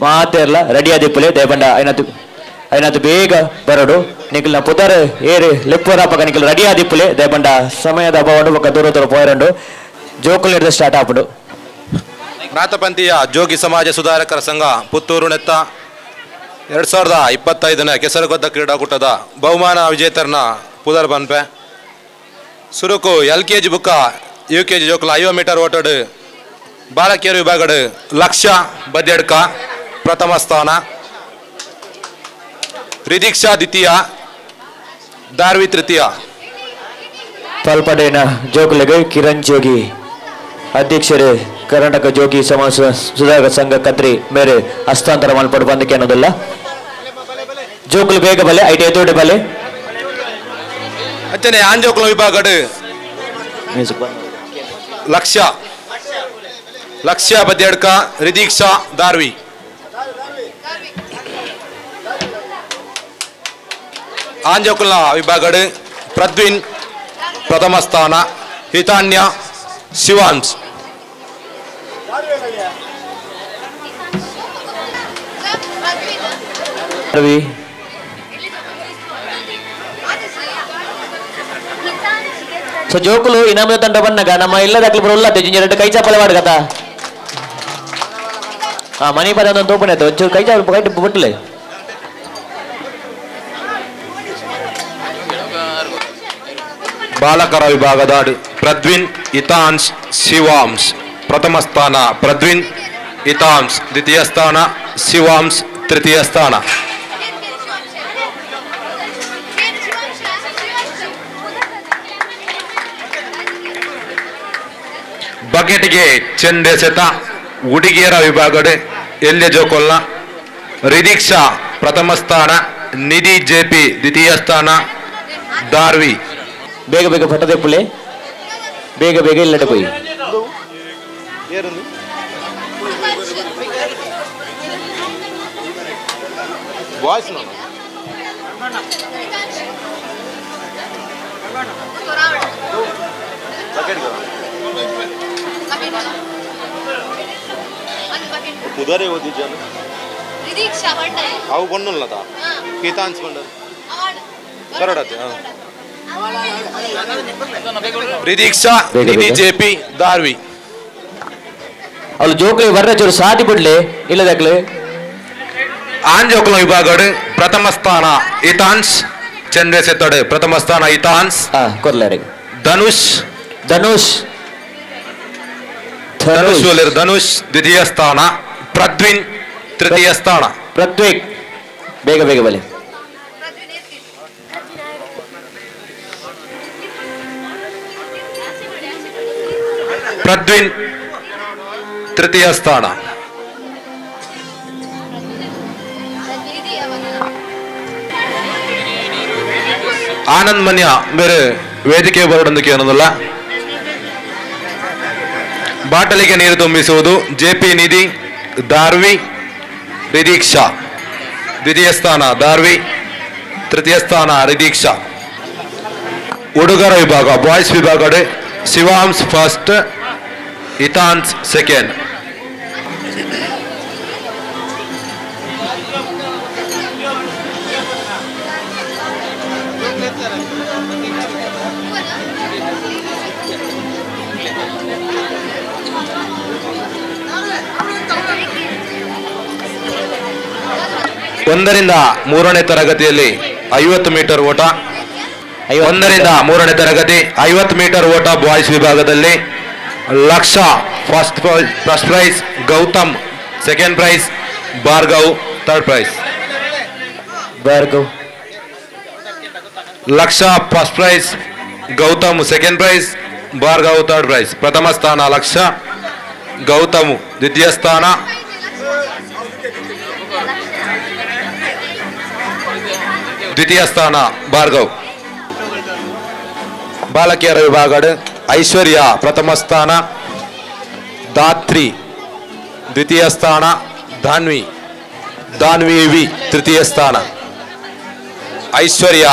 ಮಾತೆರ್ಲ ರೆಡಿ ಆದಿಪ್ಪಲೆ ದಯಬಂಡ ಐನತು ಐನತು ಬೇಗ ಬರಡು ನಿಖಲ್ನ ಪುದಾರ್ ಏರು ಲೆಪ್ಪುವರಾಪಕ ನಿಖಲ್ ರೆಡಿ ಆದಿಪ್ಪಲೆ ದಯಬಂಡ ಸಮಯದ ಅಭಾವ ಬೊಕ್ಕ ದೂರ ದೂರ ಪೋಯರಂಡು ಜೋಕುಲ್ ಹಿಡಿದು ಸ್ಟಾರ್ಟ್ ಆಪುಂಡು. ನಾಥಪಂಥೀಯ ಜೋಗಿ ಸಮಾಜ ಸುಧಾರಕರ ಸಂಘ ಪುತ್ತೂರು ನೆತ್ತ 2025ನೇ ಕೆಸರುಗದ್ದ ಕ್ರೀಡಾಕೂಟದ ಬಹುಮಾನ ವಿಜೇತರನ ಪುದರ್ ಬನ್ಪೆ ಸುರುಕು ಎಲ್ ಕೆ ಜಿ ಬುಕ್ಕ ಯು ಕೆ ಜಿ ಜೋಕುಲ 50 ಮೀಟರ್ ಓಟಡು ಬಾಲಕಿಯರು ವಿಭಾಗಡು ಲಕ್ಷ್ಯ ಬದ್ಯಡ್ಕ ಪ್ರಥಮ ಸ್ಥಾನ, ರಿದೀಕ್ಷಾ ದ್ವಿತೀಯ, ದಾರ್ವಿ ತೃತೀಯ. ಪಾಲ್ಪಡೇನ ಜೋಕುಲೆಗೆ ಕಿರಣ್ ಜೋಗಿ ಅಧ್ಯಕ್ಷರು ಕರ್ನಾಟಕ ಜೋಗಿ ಸಮಾಜ ಸುಧಾರಕ ಸಂಘ ಕದ್ರಿ ಮೇರೆ ಹಸ್ತಾಂತರ ಮಲ್ಪಡು ಬಂದಕ್ಕೆ ಅನ್ನೋದಿಲ್ಲ. ಜೋಕುಲು ಬೇಗ ಬಲೆ ಐಟಿ ಎದುರುಡೆ ಬಲೆ ಅಂಚನೆ ಆಂಜೋಕುಲ ವಿಭಾಗಡು ಲಕ್ಷ್ಯ ಲಕ್ಷ್ಯ ಬದ್ಯಡ್ಕ ರಿದೀಕ್ಷಾ ದಾರ್ವಿ. ಆಂಜೋಕುಲ ವಿಭಾಗಡು ಪ್ರದ್ವಿನ್ ಪ್ರಥಮ ಸ್ಥಾನ, ಹಿತಾನ್ಯ ಶಿವಾಂಶ್. ರವಿ ಸೊ ಜೋಕುಲು ಇನಾಮದ ತಂಡ ಬನ್ನಗ ನಮ್ಮ ಇಲ್ಲದಾಕ್ಲು ಬರೋಲ್ಲ ಜಿಂಜರ್ ಕೈ ಚಾಪಲೆ ಮಾಡು ಕథ ಆ ಮನಿ ಪದ ಒಂದು ತೋಪನೆ ಆಯ್ತು ಒಂಚೂರು ಕೈ ಚಾಪಲೆ ಕೈ ಬಿಟ್ಟಲೆ. ಬಾಲಕರ ವಿಭಾಗದ ಪ್ರದ್ವಿನ್ ಇತಾನ್ಸ್ ಶಿವಾಂಶ್ ಪ್ರಥಮ ಸ್ಥಾನ, ಪ್ರದ್ವಿನ್ ಇತಾಂಶ್ ದ್ವಿತೀಯ ಸ್ಥಾನ, ಶಿವಾಂಶ್ ತೃತೀಯ ಸ್ಥಾನ. ಬಕೆಟ್ಗೆ ಚೆಂದೆಸೆತ ಹುಡುಗಿಯರ ವಿಭಾಗಡೆ ಎಲ್ಯ ಜೋಕೊಲ್ಲ ರಿದೀಕ್ಷಾ ಪ್ರಥಮ ಸ್ಥಾನ, ನಿಧಿ ಜೆಪಿ ದ್ವಿತೀಯ ಸ್ಥಾನ, ದಾರ್ವಿ. ಬೇಗ ಬೇಗ ಫಟದೆ ಪುಲೆ ಬೇಗ ಬೇಗ ಇಲ್ಲಡೆ ಪೋಯಿ ಪುದರೆ ಓದಿಜ್ಜಾನು ಅವು ಬಣ್ಣುಲ್ಲದ ಗೀತಾನ್ಸ್ ಬಣ್ಣ ರಿದೀಕ್ಷಾ ನಿಧಿ ಜೆಪಿ ದಾರ್ವಿ. ಅವಳು ಜೋಕ್ಲಿ ವರ್ರ ಚೂರು ಸಾದಿ ಬಿಡ್ಲಿ ಇಲ್ಲದಾಗ್ಲಿ. ಆಂಜೋಕ್ಲ ವಿಭಾಗಡು ಪ್ರಥಮ ಸ್ಥಾನ ಇತಾನ್ಸ್ ಚಂದ್ರಸೆತ್ತೋಡು ಪ್ರಥಮ ಸ್ಥಾನ ಇತಾನ್ಸ್. ಕೊರ್ಲಾರಿಗೆ ಧನುಷ್ ಧನುಷ್ ಧನುಷ್ ಧನುಷ್ ದ್ವಿತೀಯ ಸ್ಥಾನ, ಪ್ರದ್ವಿನ್ ತೃತೀಯ ಸ್ಥಾನ. ಪ್ರತ್ವಿಕ್ ಬೇಗ ಬೇಗ ಬಲೆ. ಪ್ರದ್ವಿನ್ ತೃತೀಯ ಸ್ಥಾನ. ಆನಂದ್ ಮನ್ಯ ಬೇರೆ ವೇದಿಕೆ ಬರೋಡೊಂದಕ್ಕೆ ಅನ್ನೋದಲ್ಲ. ಬಾಟಲಿಗೆ ನೀರು ತುಂಬಿಸುವುದು ಜೆಪಿ ನಿಧಿ ದಾರ್ವಿ ರಿದೀಕ್ಷಾ. ದ್ವಿತೀಯ ಸ್ಥಾನ ದಾರ್ವಿ, ತೃತೀಯ ಸ್ಥಾನ ರಿದೀಕ್ಷಾ. ಹುಡುಗರ ವಿಭಾಗ ಬಾಯ್ಸ್ ವಿಭಾಗ ಶಿವಾಂಸ್ ಫಸ್ಟ್, ಇತಾನ್ಸ್ ಸೆಕೆಂಡ್. ಒಂದರಿಂದ ಮೂರನೇ ತರಗತಿಯಲ್ಲಿ 50 ಮೀಟರ್ ಓಟ. ಒಂದರಿಂದ ಮೂರನೇ ತರಗತಿ 50 ಮೀಟರ್ ಓಟ ಬಾಯ್ಸ್ ವಿಭಾಗದಲ್ಲಿ Laksha first prize, Gautam second prize, Bhargav third prize. Bhargav Laksha first prize, Gautam second prize, Bhargav third prize. ಪ್ರಥಮ ಸ್ಥಾನ ಲಕ್ಷ, ಗೌತಮ್ ದ್ವಿತೀಯ ಸ್ಥಾನ, ದ್ವಿತೀಯ ಸ್ಥಾನ ಭಾರ್ಗವ್. ಬಾಲಕಿಯರ ವಿಭಾಗ ಐಶ್ವರ್ಯ ಪ್ರಥಮ ಸ್ಥಾನ, ದಾತ್ರಿ ದ್ವಿತೀಯ ಸ್ಥಾನ, ಧಾನ್ವಿ ದಾನ್ವಿ ವಿ ತೃತೀಯ ಸ್ಥಾನ. ಐಶ್ವರ್ಯ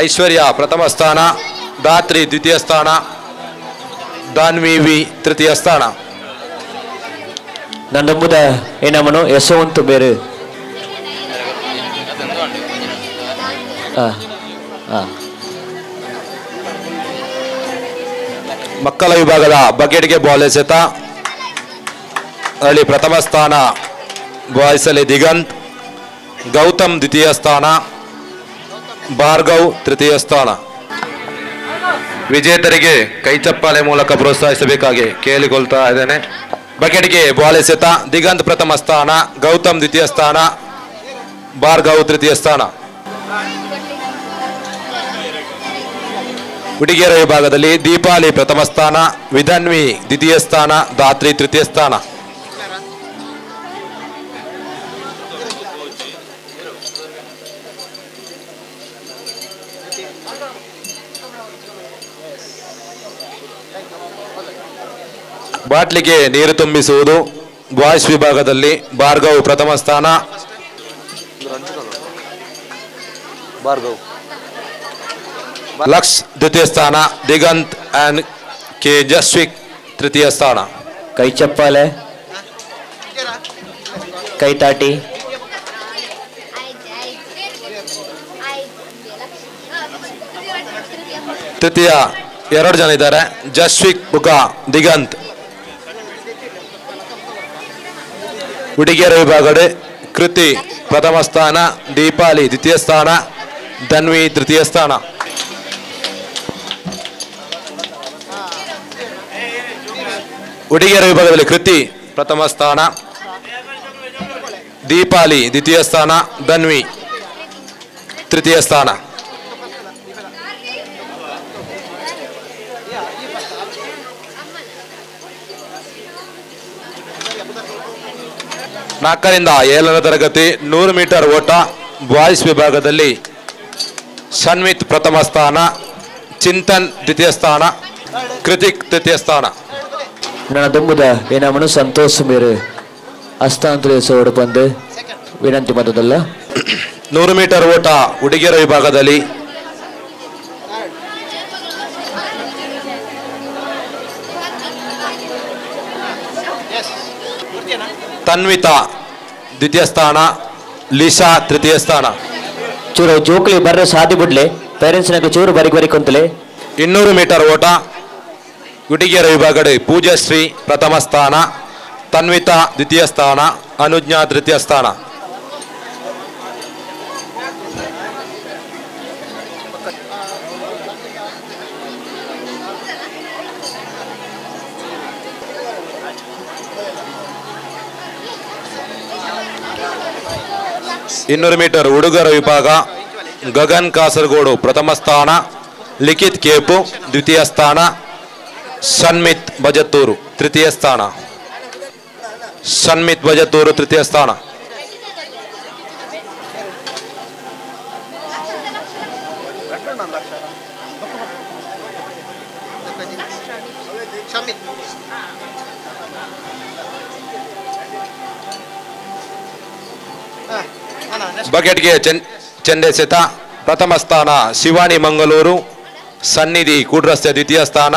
ಐಶ್ವರ್ಯ ಪ್ರಥಮ ಸ್ಥಾನ, ದಾತ್ರಿ ದ್ವಿತೀಯ ಸ್ಥಾನ, ದಾನ್ವಿ ವಿ ತೃತೀಯ ಸ್ಥಾನ. ನಂಬುದ ಏನಮ್ಮನು ಯಶವಂತ ಬೇರೆ. ಮಕ್ಕಳ ವಿಭಾಗದ ಬಕೆಟ್ಗೆ ಬಾಲ್ ಎಸೆತ ಅಲ್ಲಿ ಪ್ರಥಮ ಸ್ಥಾನ ಬಾಯ್ಸ್ ಅಲ್ಲಿ ದಿಗಂತ್, ಗೌತಮ್ ದ್ವಿತೀಯ ಸ್ಥಾನ, ಭಾರ್ಗವ್ ತೃತೀಯ ಸ್ಥಾನ. ವಿಜೇತರಿಗೆ ಕೈಚಪ್ಪಾಳೆ ಮೂಲಕ ಪ್ರೋತ್ಸಾಹಿಸಬೇಕಾಗಿ ಕೇಳಿಕೊಳ್ತಾ ಇದ್ದೇನೆ. ಬಕೆಟ್ಗೆ ಬಾಲ್ ಎಸೆತ ದಿಗಂತ್ ಪ್ರಥಮ ಸ್ಥಾನ, ಗೌತಮ್ ದ್ವಿತೀಯ ಸ್ಥಾನ, ಭಾರ್ಗವ್ ತೃತೀಯ ಸ್ಥಾನ. ಹುಡುಗಿಯರ ವಿಭಾಗದಲ್ಲಿ ದೀಪಾಲಿ ಪ್ರಥಮ ಸ್ಥಾನ, ವಿಧನ್ವಿ ದ್ವಿತೀಯ ಸ್ಥಾನ, ದಾತ್ರಿ ತೃತೀಯ ಸ್ಥಾನ. ಬಾಟ್ಲಿಗೆ ನೀರು ತುಂಬಿಸುವುದು ಬಾಯ್ಸ್ ವಿಭಾಗದಲ್ಲಿ ಭಾರ್ಗವ್ ಪ್ರಥಮ ಸ್ಥಾನ, ಭಾರ್ಗವ್ ಲಕ್ಷ್ ದ್ವಿತೀಯ ಸ್ಥಾನ, ದಿಗಂತ್ ಅಂಡ್ ಕೆ ಜಸ್ವಿಕ್ ತೃತೀಯ ಸ್ಥಾನ. ಕೈ ಚಪ್ಪಾಲೆ, ಕೈ ತಾಟಿ. ತೃತೀಯ ಎರಡು ಜನ ಇದ್ದಾರೆ, ಜಸ್ವಿಕ್ ಬುಕ ದಿಗಂತ್. ಹುಡುಗಿಯರ ವಿಭಾಗಡೆ ಕೃತಿ ಪ್ರಥಮ ಸ್ಥಾನ, ದೀಪಾಲಿ ದ್ವಿತೀಯ ಸ್ಥಾನ, ಧನ್ವಿ ತೃತೀಯ ಸ್ಥಾನ. ಹುಡುಗಿಯರ ವಿಭಾಗದಲ್ಲಿ ಕೃತಿ ಪ್ರಥಮ ಸ್ಥಾನ, ದೀಪಾಲಿ ದ್ವಿತೀಯ ಸ್ಥಾನ, ಧನ್ವಿ ತೃತೀಯ ಸ್ಥಾನ. ನಾಲ್ಕರಿಂದ ಏಳನೇ ತರಗತಿ 100 ಮೀಟರ್ ಓಟ ಬಾಯ್ಸ್ ವಿಭಾಗದಲ್ಲಿ ಸನ್ವಿತ್ ಪ್ರಥಮ ಸ್ಥಾನ, ಚಿಂತನ್ ದ್ವಿತೀಯ ಸ್ಥಾನ, ಕೃತಿಕ್ ತೃತೀಯ ಸ್ಥಾನ. ನನ್ನ ದುಂಬುದ ಏನಮನು ಸಂತೋಷ್ ಮೇರು ಹಸ್ತಾಂತರ ಸೋಡು ಬಂದು ವಿನಂತಿ ಬಂದದಲ್ಲ. 100 ಮೀಟರ್ ಓಟ ಹುಡುಗಿಯರ ವಿಭಾಗದಲ್ಲಿ ತನ್ವಿತಾ ದ್ವಿತೀಯ ಸ್ಥಾನ, ಲಿಶಾ ತೃತೀಯ ಸ್ಥಾನ. ಚೂರು ಜೋಕ್ಲಿ ಬರ್ರೆ ಸಾದಿ ಬಿಡ್ಲೆ ಪೇರೆಂಟ್ಸ್ ನಕ ಚೂರು ಬರಿ ಬರಿ ಕೊಂತಲೆ. 200 ಮೀಟರ್ ಓಟ ಹುಡುಗಿಯರ ವಿಭಾಗದ ಪೂಜಾಶ್ರೀ ಪ್ರಥಮ ಸ್ಥಾನ, ತನ್ವಿತಾ ದ್ವಿತೀಯ ಸ್ಥಾನ, ಅನುಜ್ಞಾ ತೃತೀಯ ಸ್ಥಾನ. 200 ಮೀಟರ್ ಹುಡುಗರ ವಿಭಾಗ ಗಗನ್ ಕಾಸರಗೋಡು ಪ್ರಥಮ ಸ್ಥಾನ, ಲಿಖಿತ್ ಕೇಪು ದ್ವಿತೀಯ ಸ್ಥಾನ, ಸನ್ಮಿತ್ ಬಜತ್ತೂರು ತೃತೀಯ ಸ್ಥಾನ. ಸನ್ಮಿತ್ ಬಜತ್ತೂರು ತೃತೀಯ ಸ್ಥಾನ. ಬಕೆಟ್ಗೆ ಚೆಂಡೆಸೆತ ಪ್ರಥಮ ಸ್ಥಾನ ಶಿವಾನಿ ಮಂಗಳೂರು, ಸನ್ನಿಧಿ ಕೂಡ್ರಸ್ತೆ ದ್ವಿತೀಯ ಸ್ಥಾನ,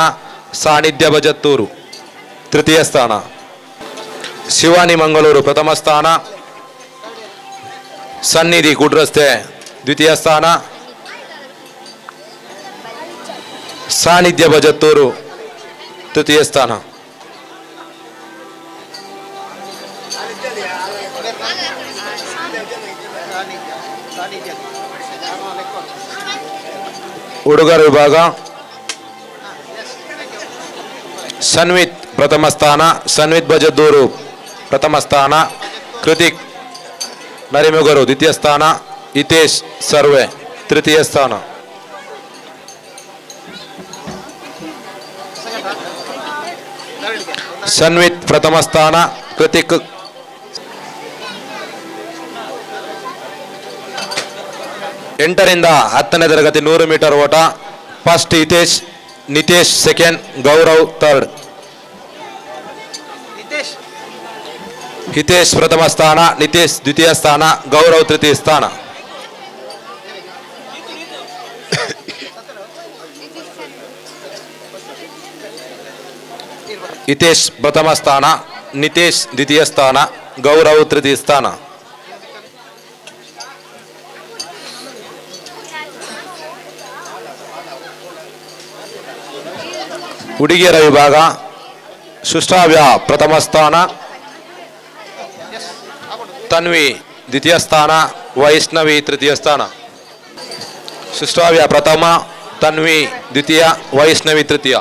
ಸಾನ್ನಿಧ್ಯ ಬಜತ್ತೂರು ತೃತೀಯ ಸ್ಥಾನ. ಶಿವಾನಿ ಮಂಗಳೂರು ಪ್ರಥಮ ಸ್ಥಾನ, ಸನ್ನಿಧಿ ಕೂಡ್ರಸ್ತೆ ದ್ವಿತೀಯ ಸ್ಥಾನ, ಸಾನ್ನಿಧ್ಯ ಬಜತ್ತೂರು ತೃತೀಯ ಸ್ಥಾನ. ಹುಡುಗರ ವಿಭಾಗ ಸನ್ವಿತ್ ಪ್ರಥಮ ಸ್ಥಾನ, ಸನ್ವಿತ್ ಬಜದ್ದೂರು ಪ್ರಥಮ ಸ್ಥಾನ, ಕೃತಿಕ್ ನರಿಮುಗರು ದ್ವಿತೀಯ ಸ್ಥಾನ, ಹಿತೇಶ್ ಸರ್ವೆ ತೃತೀಯ ಸ್ಥಾನ. ಸನ್ವಿತ್ ಪ್ರಥಮ ಸ್ಥಾನ, ಕೃತಿಕ್ 8 ರಿಂದ 10ನೇ ತರಗತಿ 100 ಮೀಟರ್ ಓಟ first Hitesh, Nitesh second, Gaurav third. Hitesh ಪ್ರಥಮ ಸ್ಥಾನ, ನಿತೇಶ್ ದ್ವಿತೀಯ ಸ್ಥಾನ, ಗೌರವ್ ತೃತೀಯ ಸ್ಥಾನ. ಹಿತೇಶ್ ಪ್ರಥಮ ಸ್ಥಾನ, ನಿತೇಶ್ ದ್ವಿತೀಯ ಸ್ಥಾನ, ಗೌರವ್ ತೃತೀಯ ಸ್ಥಾನ. ಹುಡುಗಿಯರ ವಿಭಾಗ ಸುಶ್ರಾವ್ಯ ಪ್ರಥಮ ಸ್ಥಾನ, ತನ್ವಿ ದ್ವಿತೀಯ ಸ್ಥಾನ, ವೈಷ್ಣವಿ ತೃತೀಯ ಸ್ಥಾನ. ಸುಶ್ರಾವ್ಯ ಪ್ರಥಮ, ತನ್ವಿ ದ್ವಿತೀಯ, ವೈಷ್ಣವಿ ತೃತೀಯ.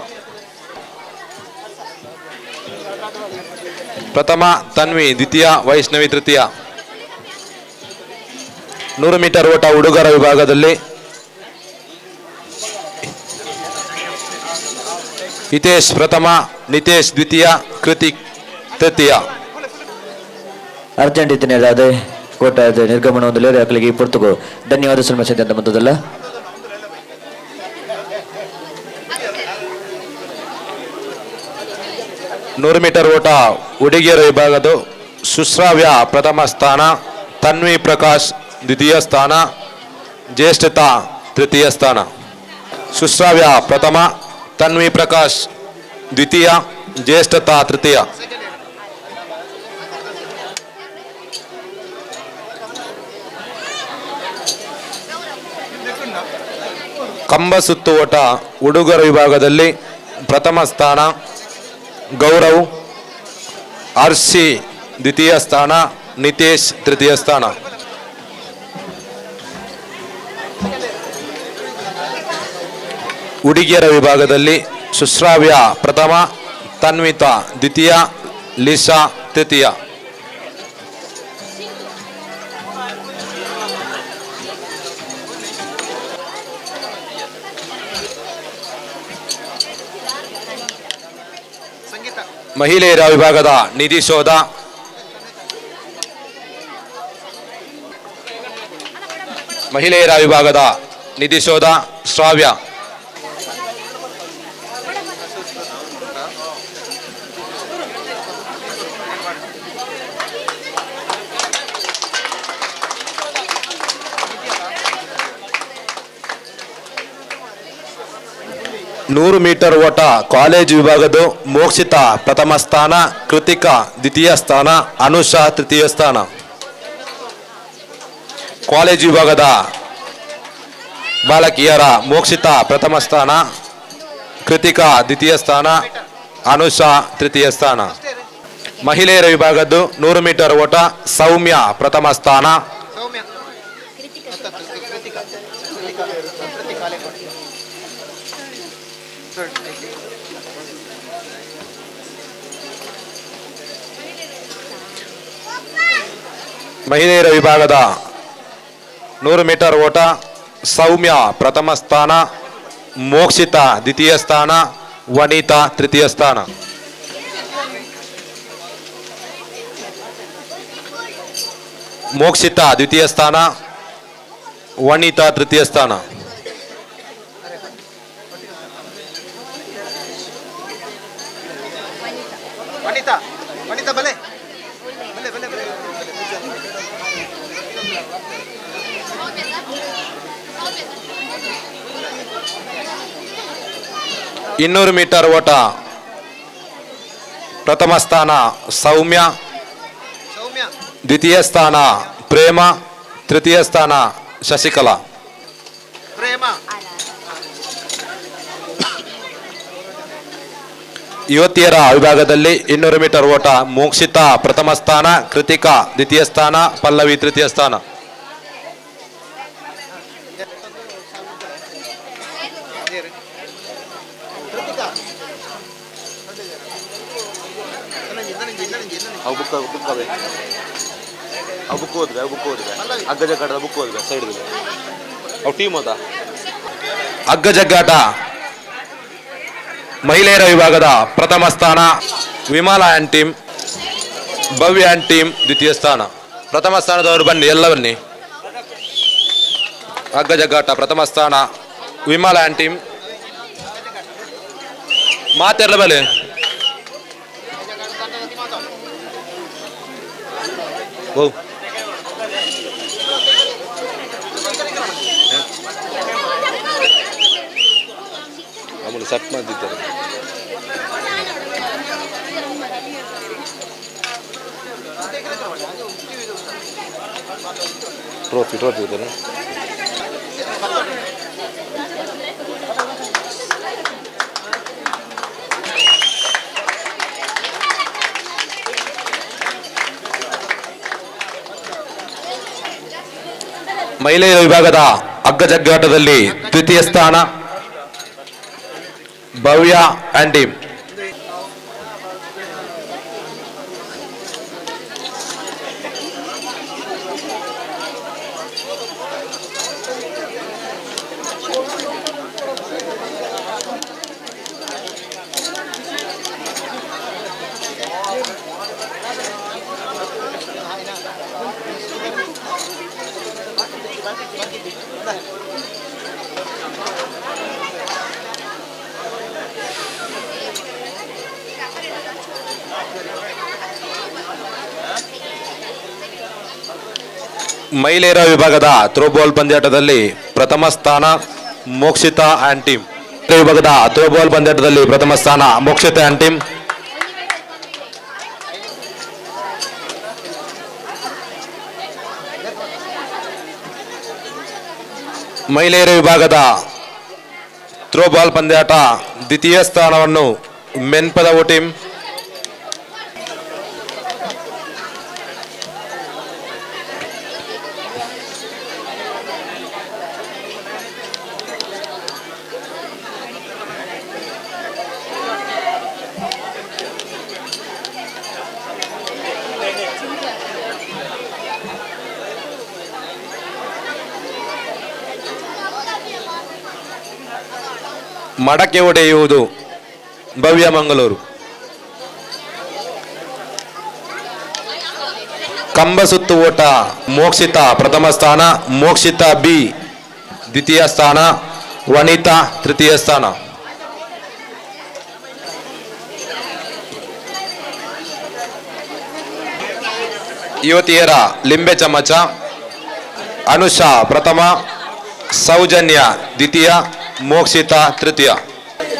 ಪ್ರಥಮ ತನ್ವಿ, ದ್ವಿತೀಯ ವೈಷ್ಣವಿ ತೃತೀಯ. 100 ಮೀಟರ್ ಓಟ ಹುಡುಗರ ವಿಭಾಗದಲ್ಲಿ ಹಿತೇಶ್ ಪ್ರಥಮ, ನಿತೇಶ್ ದ್ವಿತೀಯ, ಕೃತಿಕ್ ತೃತೀಯ. ಅರ್ಜೆಂಟ್ ಇದ್ದೀನಿ ಅದೇ ಕೋಟ ನಿರ್ಗಮನ ಒಂದು ಲೇರು ಪುರ್ತುಗು ಧನ್ಯವಾದ ಸುಲ್ಮಸಿದ್ದಂತ ಮೊದಲ. 100 ಮೀಟರ್ ಓಟ ಹುಡುಗಿಯರ ವಿಭಾಗದ ಸುಶ್ರಾವ್ಯ ಪ್ರಥಮ ಸ್ಥಾನ, ತನ್ವಿ ಪ್ರಕಾಶ್ ದ್ವಿತೀಯ ಸ್ಥಾನ, ಜ್ಯೇಷ್ಠತಾ ತೃತೀಯ ಸ್ಥಾನ. ಸುಶ್ರಾವ್ಯ ಪ್ರಥಮ, ತನ್ವಿ ಪ್ರಕಾಶ್ ದ್ವಿತೀಯ, ಜ್ಯೇಷ್ಠತಾ ತೃತೀಯ. ಕಂಬ ಸುತ್ತು ಓಟ ಹುಡುಗರ ವಿಭಾಗದಲ್ಲಿ ಪ್ರಥಮ ಸ್ಥಾನ ಗೌರವ್, ಆರ್ಸಿ ದ್ವಿತೀಯ ಸ್ಥಾನ, ನಿತೇಶ್ ತೃತೀಯ ಸ್ಥಾನ. ಹುಡುಗಿಯರ ವಿಭಾಗದಲ್ಲಿ ಸುಶ್ರಾವ್ಯ ಪ್ರಥಮ, ತನ್ವಿತಾ ದ್ವಿತೀಯ, ಲಿಸಾ ತೃತೀಯ. ಮಹಿಳೆಯರ ವಿಭಾಗದ ನಿಧಿ ಶೋಧ, ಮಹಿಳೆಯರ ವಿಭಾಗದ ನಿಧಿ ಶೋಧ ಶ್ರಾವ್ಯ. 100 ಮೀಟರ್ ಓಟ ಕಾಲೇಜು ವಿಭಾಗದ ಮೋಕ್ಷಿತಾ ಪ್ರಥಮ ಸ್ಥಾನ, ಕೃತಿಕಾ ದ್ವಿತೀಯ ಸ್ಥಾನ, ಅನುಷಾ ತೃತೀಯ ಸ್ಥಾನ. College ವಿಭಾಗದ ಬಾಲಕಿಯರ ಮೋಕ್ಷಿತಾ ಪ್ರಥಮ ಸ್ಥಾನ, ಕೃತಿಕಾ ದ್ವಿತೀಯ ಸ್ಥಾನ, ಅನುಷಾ ತೃತೀಯ ಸ್ಥಾನ. ಮಹಿಳೆಯರ ವಿಭಾಗದ್ದು 100 ಮೀಟರ್ ಓಟ ಸೌಮ್ಯ ಪ್ರಥಮ ಸ್ಥಾನ, ಮಹಿಳೆಯರ ವಿಭಾಗದ 100 ಮೀಟರ್ ಓಟ ಸೌಮ್ಯ ಪ್ರಥಮ ಸ್ಥಾನ, ಮೋಕ್ಷಿತಾ ದ್ವಿತೀಯ ಸ್ಥಾನ, ವನಿತಾ ತೃತೀಯ ಸ್ಥಾನ. ಮೋಕ್ಷಿತಾ ದ್ವಿತೀಯ ಸ್ಥಾನ, ವನಿತಾ ತೃತೀಯ ಸ್ಥಾನ. ವನಿತಾ ವನಿತಾ ಬಲೆ ಬಲೆ ಬಲೆ ಬಲೆ. 200 ಮೀಟರ್ ಓಟ ಪ್ರಥಮ ಸ್ಥಾನ ಸೌಮ್ಯ, ದ್ವಿತೀಯ ಸ್ಥಾನ ಪ್ರೇಮ, ತೃತೀಯ ಸ್ಥಾನ ಶಶಿಕಲಾ. ಯುವತಿಯರ ವಿಭಾಗದಲ್ಲಿ 200 ಮೀಟರ್ ಓಟ ಮೋಕ್ಷಿತಾ ಪ್ರಥಮ ಸ್ಥಾನ, ಕೃತಿಕಾ ದ್ವಿತೀಯ ಸ್ಥಾನ, ಪಲ್ಲವಿ ತೃತೀಯ ಸ್ಥಾನ. ಹಗ್ಗಜಗ್ಗಾಟ ಮಹಿಳೆಯರ ವಿಭಾಗದ ಪ್ರಥಮ ಸ್ಥಾನ Vimala and team, Bhavya and team ದ್ವಿತೀಯ ಸ್ಥಾನ. ಪ್ರಥಮ ಸ್ಥಾನದವರು ಬನ್ನಿ, ಎಲ್ಲ ಬನ್ನಿ. ಹಗ್ಗಜಗ್ಗಾಟ ಪ್ರಥಮ ಸ್ಥಾನ ವಿಮಲಾ ಆ್ಯಂಡ್ ಟೀಮ್. ಮಾತೆಲ್ಲ ಬಲೆ ಓ ಆಮೇಲೆ ಸೆಟ್ ಮಾಡಿದ್ದಾರೆ. ಟ್ರೋಫಿ ಟ್ರೋಫಿ ಇದೆ. ಮಹಿಳೆಯರ ವಿಭಾಗದ ಹಗ್ಗಜಗ್ಗಾಟದಲ್ಲಿ ದ್ವಿತೀಯ ಸ್ಥಾನ ಭವ್ಯ ಅಂಡ್ ಟೀಮ್. ಮಹಿಳೆಯರ ವಿಭಾಗದ ಥ್ರೋಬಾಲ್ ಪಂದ್ಯಾಟದಲ್ಲಿ ಪ್ರಥಮ ಸ್ಥಾನ ಮೋಕ್ಷಿತಾ ಆ್ಯಂಡ್ ಟೀಮ್. ವಿಭಾಗದ ಥ್ರೋಬಾಲ್ ಪಂದ್ಯಾಟದಲ್ಲಿ ಪ್ರಥಮ ಸ್ಥಾನ ಮೋಕ್ಷಿತಾ ಆ್ಯಂಡ್ ಟೀಮ್. ಮಹಿಳೆಯರ ವಿಭಾಗದ ಥ್ರೋಬಾಲ್ ಪಂದ್ಯಾಟ ದ್ವಿತೀಯ ಸ್ಥಾನವನ್ನು ಮೆನ್ಪದವು ಟೀಮ್. ಮಡಕೆ ಒಡೆಯುವುದು ಭವ್ಯ ಮಂಗಳೂರು. ಕಂಬ ಸುತ್ತು ಓಟ ಮೋಕ್ಷಿತಾ ಪ್ರಥಮ ಸ್ಥಾನ, ಮೋಕ್ಷಿತಾ ಬಿ ದ್ವಿತೀಯ ಸ್ಥಾನ, ವನಿತಾ ತೃತೀಯ ಸ್ಥಾನ. ಯುವತಿಯರ ಲಿಂಬೆ ಚಮಚ ಅನುಷಾ ಪ್ರಥಮ, ಸೌಜನ್ಯ ದ್ವಿತೀಯ, ಮೋಕ್ಷಿತಾ ತೃತೀಯ.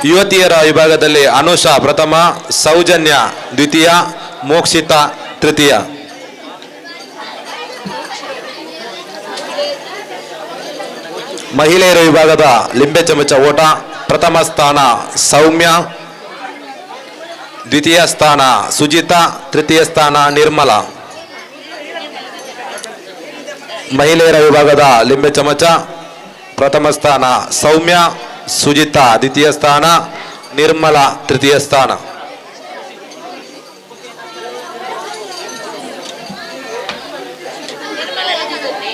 ಯುವತಿಯರ ವಿಭಾಗದಲ್ಲಿ ಅನುಷಾ ಪ್ರಥಮ, ಸೌಜನ್ಯ ದ್ವಿತೀಯ, ಮೋಕ್ಷಿತಾ ತೃತೀಯ. ಮಹಿಳೆಯರ ವಿಭಾಗದ ಲಿಂಬೆ ಚಮಚ ಓಟ ಪ್ರಥಮ ಸ್ಥಾನ ಸೌಮ್ಯ, ದ್ವಿತೀಯ ಸ್ಥಾನ ಸುಜಿತಾ, ತೃತೀಯ ಸ್ಥಾನ ನಿರ್ಮಲಾ. ಮಹಿಳೆಯರ ವಿಭಾಗದ ಲಿಂಬೆ ಚಮಚ ಪ್ರಥಮ ಸ್ಥಾನ ಸೌಮ್ಯ, ಸುಜಿತಾ ದ್ವಿತೀಯ ಸ್ಥಾನ, ನಿರ್ಮಲಾ ತೃತೀಯ ಸ್ಥಾನ.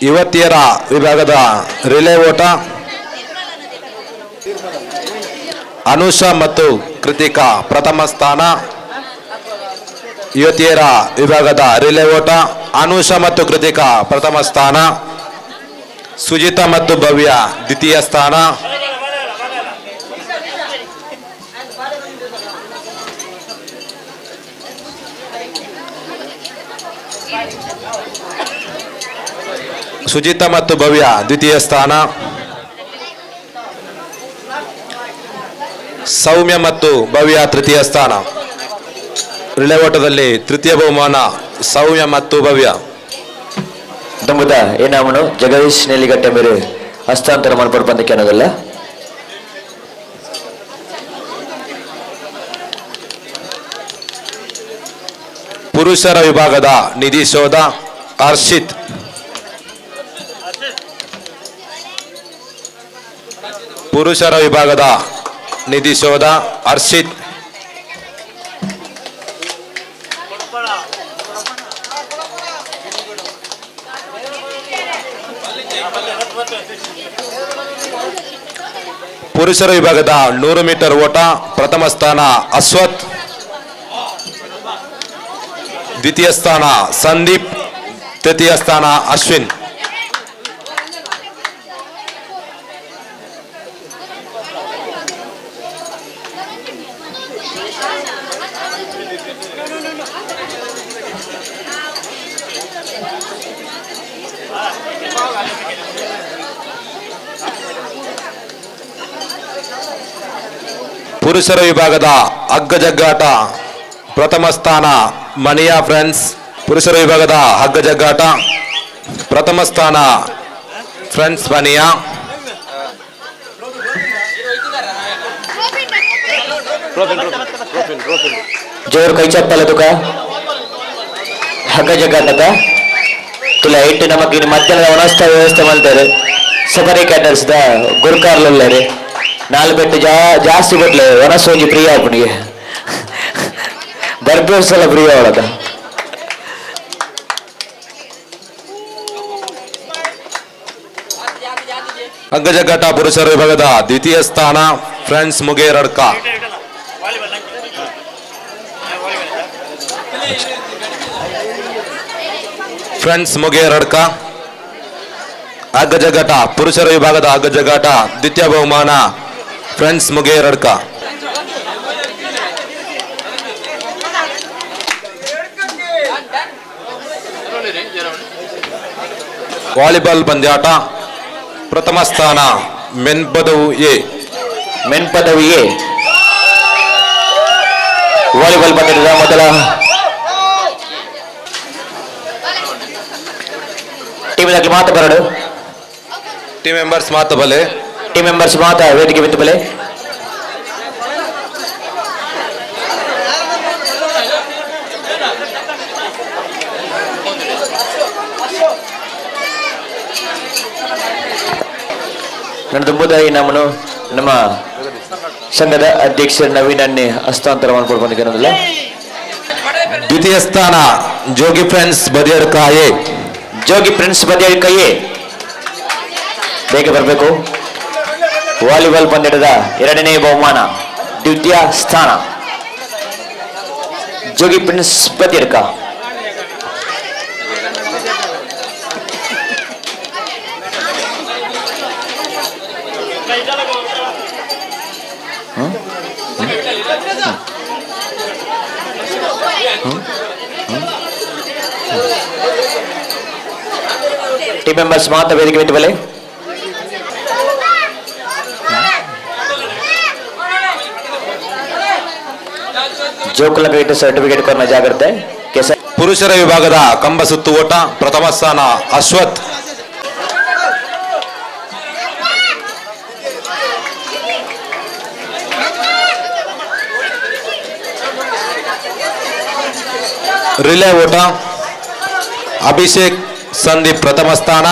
ಯುವತಿಯರ ವಿಭಾಗದ ರಿಲೇ ಓಟ ಅನುಷಾ ಮತ್ತು ಕೃತಿಕಾ ಪ್ರಥಮ ಸ್ಥಾನ. ಯುವತಿಯರ ವಿಭಾಗದ ರಿಲೇ ಓಟ ಅನುಷಾ ಮತ್ತು ಕೃತಿಕಾ ಪ್ರಥಮ ಸ್ಥಾನ, ಸುಜಿತಾ ಮತ್ತು ಭವ್ಯ ದ್ವಿತೀಯ ಸ್ಥಾನ. ಸುಜಿತಾ ಮತ್ತು ಭವ್ಯ ದ್ವಿತೀಯ ಸ್ಥಾನ. ಸೌಮ್ಯ ಮತ್ತು ಭವ್ಯ ತೃತೀಯ ಸ್ಥಾನ. ರಿಲೇ ಓಟದಲ್ಲಿ ತೃತೀಯ ಬಹುಮಾನ ಸೌಮ್ಯ ಮತ್ತು ಭವ್ಯ. ದಂಬುದ ಏನಾಮನು ಜಗದೀಶ್ ನೆಲ್ಲಿಗಟ್ಟೆ ಮೇರೆ ಹಸ್ತಾಂತರ ಮನ್ಪಡ್ ಪಂದಕ್ಕೆ ಅನ್ನೋದಲ್ಲ. ಪುರುಷರ ವಿಭಾಗದ ನಿಧಿ ಶೋಧ ಹರ್ಷಿತ್. ಪುರುಷರ ವಿಭಾಗದ ನಿಧಿ ಶೋಧ ಹರ್ಷಿತ್. ಪುರುಷರ ವಿಭಾಗದ 100 ಮೀಟರ್ ಓಟ ಪ್ರಥಮ ಸ್ಥಾನ ಅಶ್ವಥ್, ದ್ವಿತೀಯ ಸ್ಥಾನ ಸಂದೀಪ್, ತೃತೀಯ ಸ್ಥಾನ ಅಶ್ವಿನ್. ಪುರುಷರ ವಿಭಾಗದ ಹಗ್ಗಜಗ್ಗಾಟ ಪ್ರಥಮ ಸ್ಥಾನ ಮನಿಯಾ ಫ್ರೆಂಡ್ಸ್. ಪುರುಷರ ವಿಭಾಗದ ಹಗ್ಗಜಗ್ಗಾಟ ಪ್ರಥಮ ಸ್ಥಾನ ಫ್ರೆಂಡ್ಸ್ ಮನಿಯಾ. ಜೋರು ಕೈ ಚಪ್ಪಲ ತುಕ ಹಗ್ಗಜಗ್ಗಾಟದ ತುಲ ಇಟ್ಟು ನಮಕ್ ಇನ್ನು ಮಧ್ಯಾಹ್ನದ ವನಸ್ಥ ವ್ಯವಸ್ಥೆ ಮಾಡ್ತಾರೆ. ಸಫಾರಿ ಕ್ಯಾಟರ್ಸ್ದ ಗುರುಕಾರ್ಲುಲ್ಲಾರೆ ನಾಲ್ ಬೆಟ್ಟು ಜಾಸ್ತಿ ಕೊಟ್ಲೆ ವನಸ್ಸು ಒಂಜಿ ಪ್ರಿಯ ಆಪುನಿಗೆ ಬರ್ಬೇಸಲ ಪ್ರಿಯ ಅವಳದ. ಹಗ್ಗಜಗ್ಗಾಟ ಪುರುಷರ ವಿಭಾಗದ ದ್ವಿತೀಯ ಸ್ಥಾನ ಫ್ರೆಂಡ್ಸ್ ಮುಗೇರಡ್ಕ. ಫ್ರೆಂಡ್ಸ್ ಮುಗೇರಡ್ಕ. ಹಗ್ಗಜಗ್ಗಾಟ ಪುರುಷರ ವಿಭಾಗದ ಹಗ್ಗಜಗ್ಗಾಟ ದ್ವಿತೀಯ ಬಹುಮಾನ ಫ್ರೆಂಡ್ಸ್ ಮುಗೇರಡ್ಕ. ವಾಲಿಬಾಲ್ ಪಂದ್ಯಾಟ ಪ್ರಥಮ ಸ್ಥಾನ ಮೆನ್ಪದವು ಎ. ಮೆನ್ಪದವು ಎ ವಾಲಿಬಾಲ್ ಪಂದ್ಯದ ಮೊದಲ ಟೀಮ್ ಮಾತು ಬರಡು. ಟೀಮ್ ಮೆಂಬರ್ಸ್ ಮಾತು ಬಲೆ. ಟೀಮ್ ಮೆಂಬರ್ಸ್ ಮಾತ ವೇದಿಕೆ ಬಿತ್ತು ಬಲೆ. ನನ್ನ ತುಂಬುದಾಯಿ ನಮ್ಮನು ನಮ್ಮ ಸಂಘದ ಅಧ್ಯಕ್ಷ ನವೀನ್ ಅಣ್ಣೆ ಹಸ್ತಾಂತರವನ್ನು ಕೊಡ್ಕೊಂಡಿದ್ದೇನಲ್ಲ. ದ್ವಿತೀಯ ಸ್ಥಾನ Jogi friends Badiyadka A. Jogi friends Badiyadka A ಬೇಗ ಬರಬೇಕು. ವಾಲಿಬಾಲ್ ಪಂದ್ಯದ ಎರಡನೇ ಬಹುಮಾನ ದ್ವಿತೀಯ ಸ್ಥಾನ ಜೋಗಿ ಪ್ರಿನ್ಸ್ ಬದಿಯಡ್ಕ. ಟೀಮ್ ಮೆಂಬರ್ಸ್ ಮಾತ್ರ ವೇದಿಕೆ ಬಿಟ್ಟು ಬಲೆ. ಜೋಕುಲ ಕೈಟ್ ಸರ್ಟಿಫಿಕೇಟ್ ಕೊರನ ಜಾಗ್ರತೆ. ಪುರುಷರ ವಿಭಾಗದ ಕಂಬ ಸುತ್ತು ಓಟ ಪ್ರಥಮ ಸ್ಥಾನ ಅಶ್ವಥ್, Relay ಓಟ ಅಭಿಷೇಕ್ ಸಂದೀಪ್ ಪ್ರಥಮ ಸ್ಥಾನ.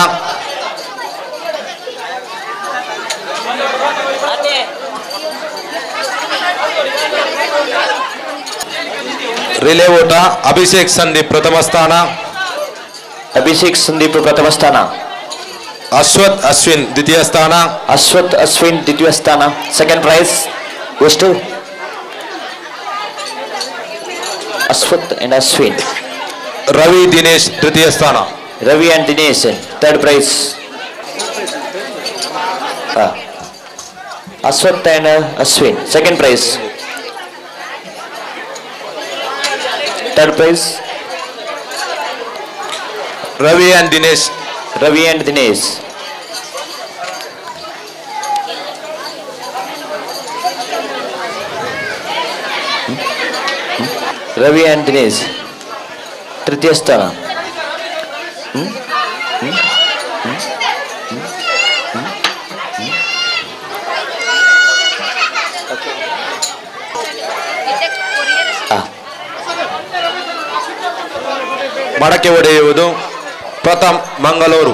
ರಿಲೇ ಓಟ ಅಭಿಷೇಕ್ ಸಂದೀಪ್ ಪ್ರಥಮ ಸ್ಥಾನ. ಅಭಿಷೇಕ್ ಸಂದೀಪ್ ಪ್ರಥಮ ಸ್ಥಾನ. ಅಶ್ವಥ್ ಅಶ್ವಿನ್ ದ್ವಿತೀಯ ಸ್ಥಾನ. ಅಶ್ವಥ್ ಅಶ್ವಿನ್ ದ್ವಿತೀಯ ಸ್ಥಾನ. ಸೆಕೆಂಡ್ ಪ್ರೈಸ್ ಎಷ್ಟು? ಅಶ್ವಥ್ ಅಂಡ್ ಅಶ್ವಿನ್. ರವಿ ದಿನೇಶ್ ತೃತೀಯ ಸ್ಥಾನ. Ravi and Dinesh third prize. Ashwath and Ashwin second prize. Third prize Ravi and Dinesh. Ravi and Dinesh. Ravi and Dinesh ತೃತೀಯ ಸ್ಥಾನ. ಮಡಕೆ ಒಡೆಯುವುದು ಪ್ರಥಮ್ ಮಂಗಳೂರು.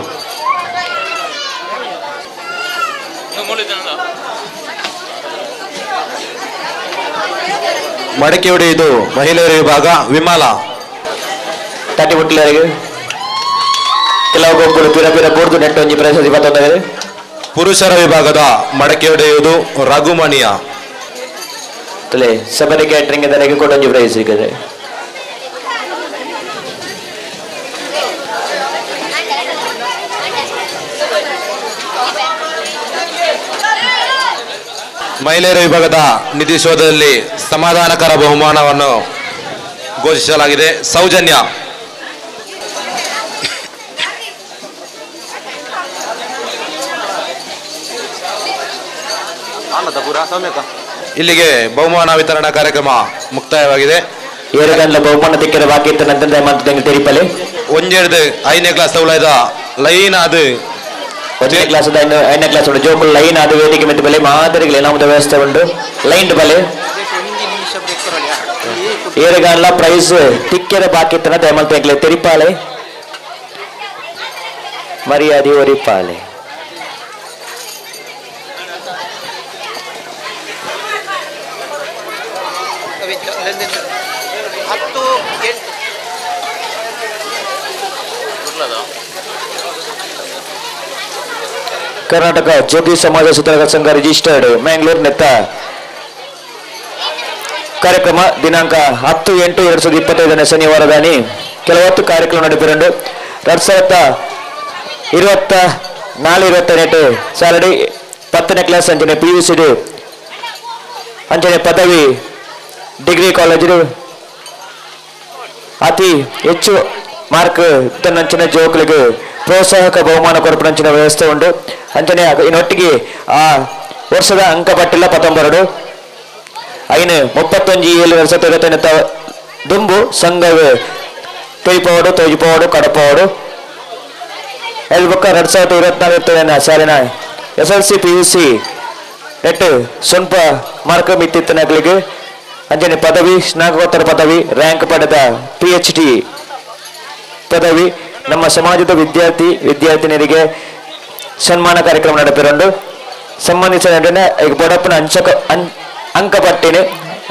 ಮಡಕೆ ಒಡೆಯುವುದು ಮಹಿಳೆಯರ ವಿಭಾಗ ವಿಮಲ. ತಟ್ಟಿ ಮುಟ್ಟಲರಿಗೆ ಕೆಲವು ಗೊಬ್ಬರು ಪಿರ ಪಿರ ಬೋರ್ದು ನೆಟ್ಟು ಒಂಜಿ ಪ್ರಶಸ್ತಿ ಪತ್ತೊಂದು. ಪುರುಷರ ವಿಭಾಗದ ಮಡಕೆ ಒಡೆಯುವುದು ರಘುಮಣಿಯ. ತಲೆ ಸಬರಿ ಕ್ಯಾಟ್ರಿಂಗ್ ದರೆಗೆ ಕೊಡೊಂಜಿ ಪ್ರೈಸ್ ಸಿಕ್ಕದೆ. ಮಹಿಳೆಯರ ವಿಭಾಗದ ನಿಧಿ ಶೋಧದಲ್ಲಿ ಸಮಾಧಾನಕರ ಬಹುಮಾನವನ್ನು ಘೋಷಿಸಲಾಗಿದೆ. ಸೌಜನ್ಯ. ಇಲ್ಲಿಗೆ ಬಹುಮಾನ ವಿತರಣಾ ಕಾರ್ಯಕ್ರಮ ಮುಕ್ತಾಯವಾಗಿದೆ. ಬಹುಮಾನ ತಿಕ್ಕರೆ ಬಾಕಿ ತೆರಿಪಲೆ ಒಂಜೆರಡು ಐದನೇ ಕ್ಲಾಸ್ ತಗೊಳ್ಳಿದ ಲೈನ್ ಅದು ಒಂದನೇ ಕ್ಲಾಸ್ ಐದನೇ ಕ್ಲಾಸ್ ಉಂಟು ಜೋಕುಲು ಲೈನ್ ಆದ ವೇದಿಕೆ ಮೆತ್ತು ಬಲೆ ಮಾದರಿಗಳು ನಮ್ಮದ ವ್ಯವಸ್ಥೆ ಉಂಟು ಲೈನ್ ಬಲೆ ಏರುಗಾನ್ಲ ಪ್ರೈಸ್ ತಿಕ್ಕೆರ ಬಾಕಿ ಇತ್ತನ ದಯಮಲ್ ತೆಗ್ಲೆ ತೆರಿಪಾಲೆ ಮರ್ಯಾದೆ ಒರಿಪಾಲೆ. ಕರ್ನಾಟಕ ಜೋಗಿ ಸಮಾಜ ಸುಧಾರಕ ಸಂಘ ರಿಜಿಸ್ಟರ್ಡ್ ಮ್ಯಾಂಗ್ಳೂರ್ ನೆತ್ತ ಕಾರ್ಯಕ್ರಮ ದಿನಾಂಕ 10/8/2025 ಶನಿವಾರದಾನಿ ಕೆಲವತ್ತು ಕಾರ್ಯಕ್ರಮ ನಡೆಪಿರಂಡು 2024-28 ಸಾಲಡಿ 10ನೇ ಕ್ಲಾಸ್ ಅಂಚನೆ PUC ಅಂಚನೆ ಪದವಿ ಡಿಗ್ರಿ ಕಾಲೇಜು ಅತಿ ಹೆಚ್ಚು ಮಾರ್ಕ್ ತನ್ನಂಚಿನ ಜೋಕುಗಳಿಗೆ ಪ್ರೋತ್ಸಾಹಕ ಬಹುಮಾನ ಕೊರಪುನಂಚಿನ ವ್ಯವಸ್ಥೆ ಉಂಟು. ಅಂಚನೆ ಇನ್ನೊಟ್ಟಿಗೆ ಆ ವರ್ಷದ ಅಂಕಪಟ್ಟಿಲ್ಲ 19 ಐನು 31 7 2025 ದುಂಬು ಸಂಘವೇ ತೊಯ್ಪವಾಡು ತೋಜಿಪವಾಡು ಕಡಪವಾಡು ಎಲ್ಬೊಕ್ಕ 2024 ಸಾಲಿನ SLC PUC net ಸ್ವಲ್ಪ ಮಾರ್ಕ್ ಮಿತ್ತಿತ್ತನಗಳಿಗೆ ಅಂಚನೆ ಪದವಿ ಸ್ನಾತಕೋತ್ತರ ಪದವಿ ರ್ಯಾಂಕ್ ಪಡೆದ PhD ಪದವಿ ನಮ್ಮ ಸಮಾಜದ ವಿದ್ಯಾರ್ಥಿ ವಿದ್ಯಾರ್ಥಿನಿಯರಿಗೆ ಸನ್ಮಾನ ಕಾರ್ಯಕ್ರಮ ನಡೆಪಿರಂಡು ಸಂಬಂಧಿಸಿದ ಬಡಪ್ಪನ ಅಂಕಪಟ್ಟಿನಿ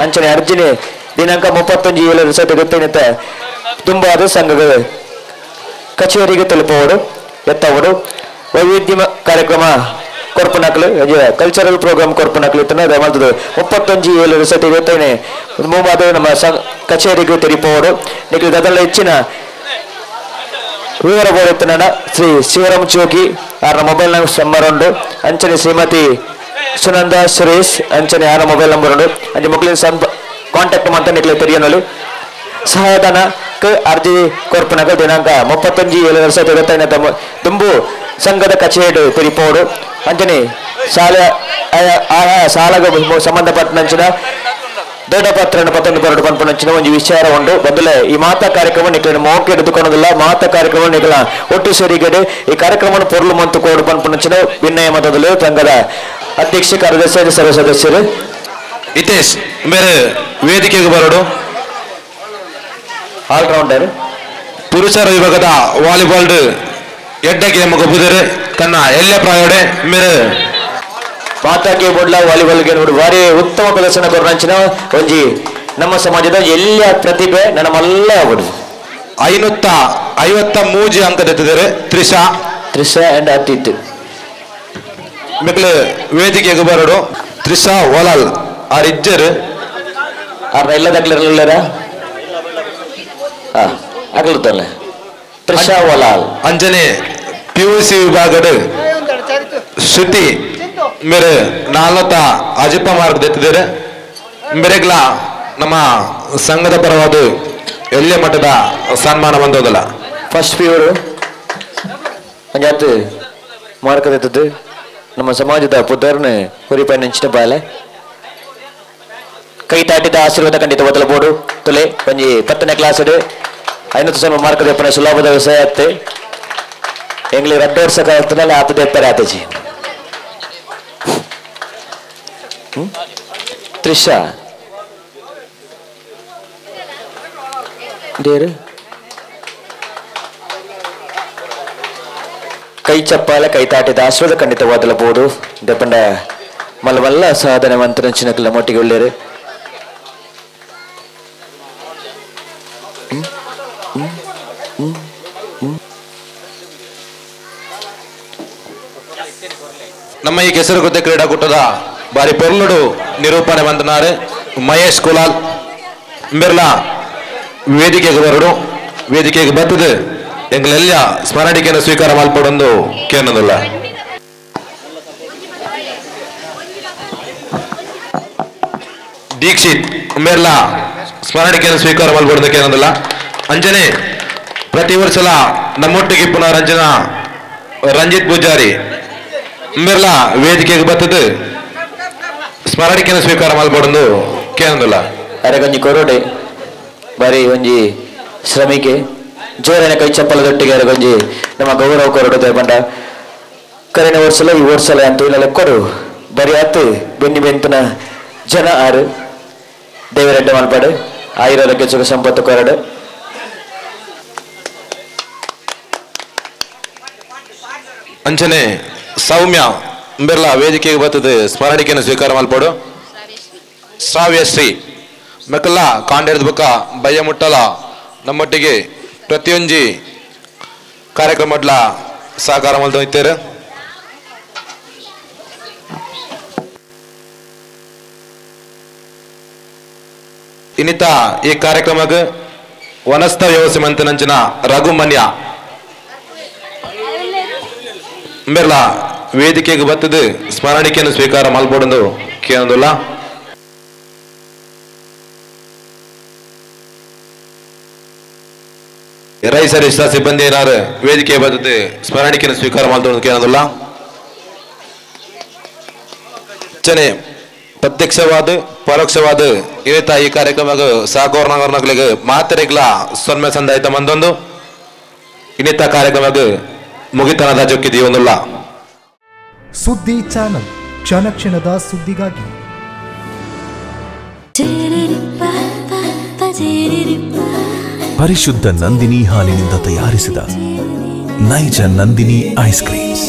ಅಂಚನೆ ಅರ್ಜಿನಿ ದಿನಾಂಕ 31/7/2025 ತುಂಬಾದ ಸಂಘಗಳು ಕಚೇರಿಗೆ ತಲುಪುವರು ಎತ್ತವರು ವೈವಿಧ್ಯ ಕಾರ್ಯಕ್ರಮ ಕೊರ್ಪನಕಲು ಕಲ್ಚರಲ್ ಪ್ರೋಗ್ರಾಮ್ ಕೊರ್ಪನಕಲು 31/7/2025 ಮುಂಬಾದ ನಮ್ಮ ಕಚೇರಿಗೆ ತೆರಿಪವರು ನಿಖಿಲ್ ಅದೆಲ್ಲ ಹೆಚ್ಚಿನ ವಿವರ ಬೋರೆತ್ತನ ಶ್ರೀ ಶಿವರಾಮ್ ಚೋಗಿ ಆರ ಮೊಬೈಲ್ ನಂಬರ್ ಉಂಡು ಅಂಚನೆ ಶ್ರೀಮತಿ ಸುನಂದ ಸುರೇಶ್ ಅಂಚನೆ ಆರ ಮೊಬೈಲ್ ನಂಬರ್ ಉಂಡು ಅಂಚೆ ಮಕ್ಕಳಿನ ಕಾಂಟ್ಯಾಕ್ಟ್ ಮಾಡ್ತಾ ನಿಖಿಲ್ ತೆರಿಯನಲು ಸಹಾಯಧನಕ್ಕೆ ಅರ್ಜಿ ಕೊರ್ಪನಕ ದಿನಾಂಕ 31/7/2025 ದುಂಬು ಸಂಘದ ಕಚೇರಿ ತೆರಿಪೋಡು ಅಂಚನೆ ಶಾಲೆ ಆಯಾ ಶಾಲೆಗೆ ಸಂಬಂಧಪಟ್ಟಂಚಿನ ದೊಡ್ಡ ಪತ್ತೊಂದು ಬರಡು ಪನ್ಪುನಂಚಿನ ಒಂದು ವಿಚಾರ ಉಂಟು. ಬದಲೇ ಈ ಮಾತಾ ಕಾರ್ಯಕ್ರಮ ನಿಖಿಲ ಮೋಕೆ ಎದುಕೊಳ್ಳೋದಿಲ್ಲ ಮಾತಾ ಕಾರ್ಯಕ್ರಮ ನಿಖಿಲ ಒಟ್ಟು ಸೇರಿಗಡೆ ಈ ಕಾರ್ಯಕ್ರಮವನ್ನು ಪೊರ್ಲು ಮಂತು ಕೋಡು ಪನ್ಪುನಂಚಿನ ವಿನಯ ಮತದಲ್ಲಿ ಸಂಘದ ಅಧ್ಯಕ್ಷ ಕಾರ್ಯದರ್ಶಿ ಸರ್ವ ಸದಸ್ಯರು ಹಿತೇಶ್ ಬೇರೆ ವೇದಿಕೆಗೆ ಬರಡು. ಆಲ್ರೌಂಡರ್. ಪುರುಷರ ವಿಭಾಗದ ವಾಲಿಬಾಲ್ ಎಡ್ಡ ಗೇಮ್ ಗೊಬ್ಬುದರೆ ತನ್ನ ಎಲ್ಲ ಪ್ರಾಯೋಡೆ ಮೇರೆ ಮಾತಾಕೆ ಬೊಡ್ಲ ವಾಲಿಬಾಲ್ ಗೇಮ್ ಭಾರಿ ಉತ್ತಮ ಪ್ರದರ್ಶನ ಕೊರನಂಚಿನ ಒಂಜಿ ನಮ್ಮ ಸಮಾಜದ ಎಲ್ಲ ಪ್ರತಿಭೆ ನನ್ನ ಮಲ್ಲ ಆಗ್ಬಿಡು. 553 ಅಂಕ ತೆತ್ತಿದ್ದಾರೆ ತ್ರಿಷಾ. ತ್ರಿಷಾ ಅಂಡ್ ಅತಿಥ್. ಮೆಕ್ಲೆ ವೇದಿಕೆಗೆ ಬರಡು ತ್ರಿಷಾ ಓಲಾಲ್ ಆರ್ ಇಜ್ಜರು ಆರ್ನ ಎಲ್ಲ ದಕ್ಲಿರಲಿಲ್ಲರ ಅಗಲುತ್ತಲ್ಲ ತ್ರಿಷಾ ಓಲಾಲ್. ಅಂಜನೆ ಪಿಯುಸಿ ವಿಭಾಗದ ಶ್ರುತಿ ಮೇರೆ 450 ಮಾರ್ಕ್ ತೆತ್ತಿದ್ದಾರೆ. ಮೇರೆಗ್ಲ ನಮ್ಮ ಸಂಘದ ಪರವಾದ ಎಲ್ಲ ಮಟ್ಟದ ಸನ್ಮಾನ ಬಂದೋದಲ್ಲ. ಫಸ್ಟ್ ಪಿಯವರು ಅಂಜಾತ್ ಮಾರ್ಕ್ ತೆತ್ತದ್ದು ನಮ್ಮ ಸಮಾಜದ ಪುದರ್ನ ಹುರಿಪಾಯ ನೆಂಚಿನ ಬಾಲೆ ಕೈ ತಾಟಿದ ಆಶೀರ್ವಾದ ಖಂಡಿತ ಬದಲ ಬೋರ್ಡು ತುಲೆ ಒಂಜಿ 10ನೇ ಕ್ಲಾಸ್ 500 ಮಾರ್ಕ್ ದೇಪನ ಸುಲಭದ ವಿಷಯ ಆತ್ತೆ. ಎಂಗ್ಲಿ 2 ವರ್ಷ ಕಲ್ತನಲ್ಲಿ ಆತ ದೇಪರೆ ಆತಜಿ. ತ್ರಿಷಾ ಡೇರು ಕೈ ಚಪ್ಪಾಲೆ ಕೈ ತಾಟಿದ ಆಶೀರ್ವಾದ ಖಂಡಿತವಾದಲ ಬೋರ್ಡು ದೆಪಂಡ ಮಲ್ಲ ಮಲ್ಲ ಸಾಧನೆ ಮಂತ್ರ ಮೊಟ್ಟಿಗೆ ಒಳ್ಳೆಯರು. ನಮ್ಮ ಈ ಕೆಸರುಗುದ್ದೆ ಕ್ರೀಡಾಕೂಟದ ಬಾರಿ ಪೊರ್ಲುಡು ನಿರೂಪಣೆ ಬಂದನಾರೆ ಮಹೇಶ್ ಕುಲಾಲ್ ಮಿರ್ಲಾ ವೇದಿಕೆಗೆ ಬರಡು ವೇದಿಕೆಗೆ ಬರ್ತದೆ ಎಂಗಳೆಲ್ಲ ಸ್ಮರಣಿಕೆಯನ್ನು ಸ್ವೀಕಾರ ಮಾಲ್ಪಡೊಂದು ಕೇನದಲ್ಲ. ದೀಕ್ಷಿತ್ ಮಿರ್ಲಾ ಸ್ಮರಣಿಕೆಯನ್ನು ಸ್ವೀಕಾರ ಮಾಲ್ಪಡೋದು ಕೇನದಲ್ಲ. ಅಂಜನೆ ಪ್ರತಿ ವರ್ಷಲ ನಮ್ಮೊಟ್ಟಿಗೆ ಪುನಃ ರಂಜನಾ ರಂಜಿತ್ ಪೂಜಾರಿ ಮಿರ್ಲಾ ವೇದಿಕೆಗೆ ಬರ್ತದೆ ಸ್ಮರಣಿಕೆಯನ್ನು ಸ್ವೀಕಾರ ಮಾಲ್ಪಡೊಂದು ಕೇನದಲ್ಲ. ಅರೆ ಒಂಜಿ ಕೊರೋಡೆ ಬಾರಿ ಒಂಜಿ ಶ್ರಮಿಕೆ ಜೋರನೆ ಕೈ ಚಪ್ಪಲದೊಟ್ಟಿಗೆ ಒಂಜಿ ನಮ್ಮ ಗೌರವ ಕೊರಡು ಬಂಡ ಕರಿನ ವರ್ಷಲ ಈ ವರ್ಷಲ ಅಂತ ಇಲ್ಲ ಕೊಡು ಬರಿ ಆತು ಬೆನ್ನಿ ಬೆಂತನ ಜನ ಆರು ದೇವರೆಡ್ಡ ಮಲ್ಪಾಡು ಆಯುರಾರೋಗ್ಯ ಸುಖ ಸಂಪತ್ತು ಕೊರಡು. ಅಂಚನೆ ಸೌಮ್ಯ ಬಿರ್ಲಾ ವೇದಿಕೆಗೆ ಬರ್ತದೆ ಸ್ಮರಣಿಕೆಯನ್ನು ಸ್ವೀಕಾರ ಮಲ್ಪಾಡು. ಶ್ರಾವ್ಯಶ್ರೀ ಮೆಕ್ಕಲ್ಲ ಕಾಂಡೇರ್ದ ಬೊಕ್ಕ ಬಯ್ಯ ಮುಟ್ಟಲ ನಮ್ಮೊಟ್ಟಿಗೆ ಪ್ರತಿಯೊಂಜಿ ಕಾರ್ಯಕ್ರಮಡ್ಲ ಸಹಕಾರ ಮಲ್ತ ಇತ್ತೇರು. ಇನ್ನಿತ ಈ ಕಾರ್ಯಕ್ರಮಕ್ಕೆ ವನಸ್ಥ ವ್ಯವಸ್ಥೆ ಮಂತನಂಚಿನ ರಘುಮನ್ಯ ಮಿರ್ಲಾ ವೇದಿಕೆಗೆ ಬರ್ತದೆ ಸ್ಮರಣಿಕೆಯನ್ನು ಸ್ವೀಕಾರ ಮಲ್ಪಡೊಂದು ಕೇಳೋದಿಲ್ಲ. ರೈಸರಿಸ ಸಿಬ್ಬಂದಿ ಏನಾರು ವೇದಿಕೆ ಬರ್ತದೆ ಸ್ಮರಣಿಕೆಯನ್ನು ಸ್ವೀಕಾರ ಮಾಡ್ತೊಂದು ಕೇಳೋದಿಲ್ಲ. ಚನೆ ಪ್ರತ್ಯಕ್ಷವಾದ ಪರೋಕ್ಷವಾದ ಇವತ್ತ ಈ ಕಾರ್ಯಕ್ರಮ ಸಹಕೋರ್ನಗರ್ನಗಳಿಗೆ ಮಾತರೆಗ್ಲ ಸೊನ್ನೆ ಸಂದಾಯಿತ ಮಂದೊಂದು ಇನ್ನಿತ ಕಾರ್ಯಕ್ರಮಕ್ಕೆ ಮುಗಿತನದ ಜೊಕ್ಕಿದೀವೊಂದಿಲ್ಲ. ಸುದ್ದಿ ಚಾನಲ್ ಕ್ಷಣ ಕ್ಷಣದ ಸುದ್ದಿಗಾಗಿ. ಪರಿಶುದ್ಧ ನಂದಿನಿ ಹಾಲಿನಿಂದ ತಯಾರಿಸಿದ ನೈಜ ನಂದಿನಿ ಐಸ್ ಕ್ರೀಮ್ಸ್.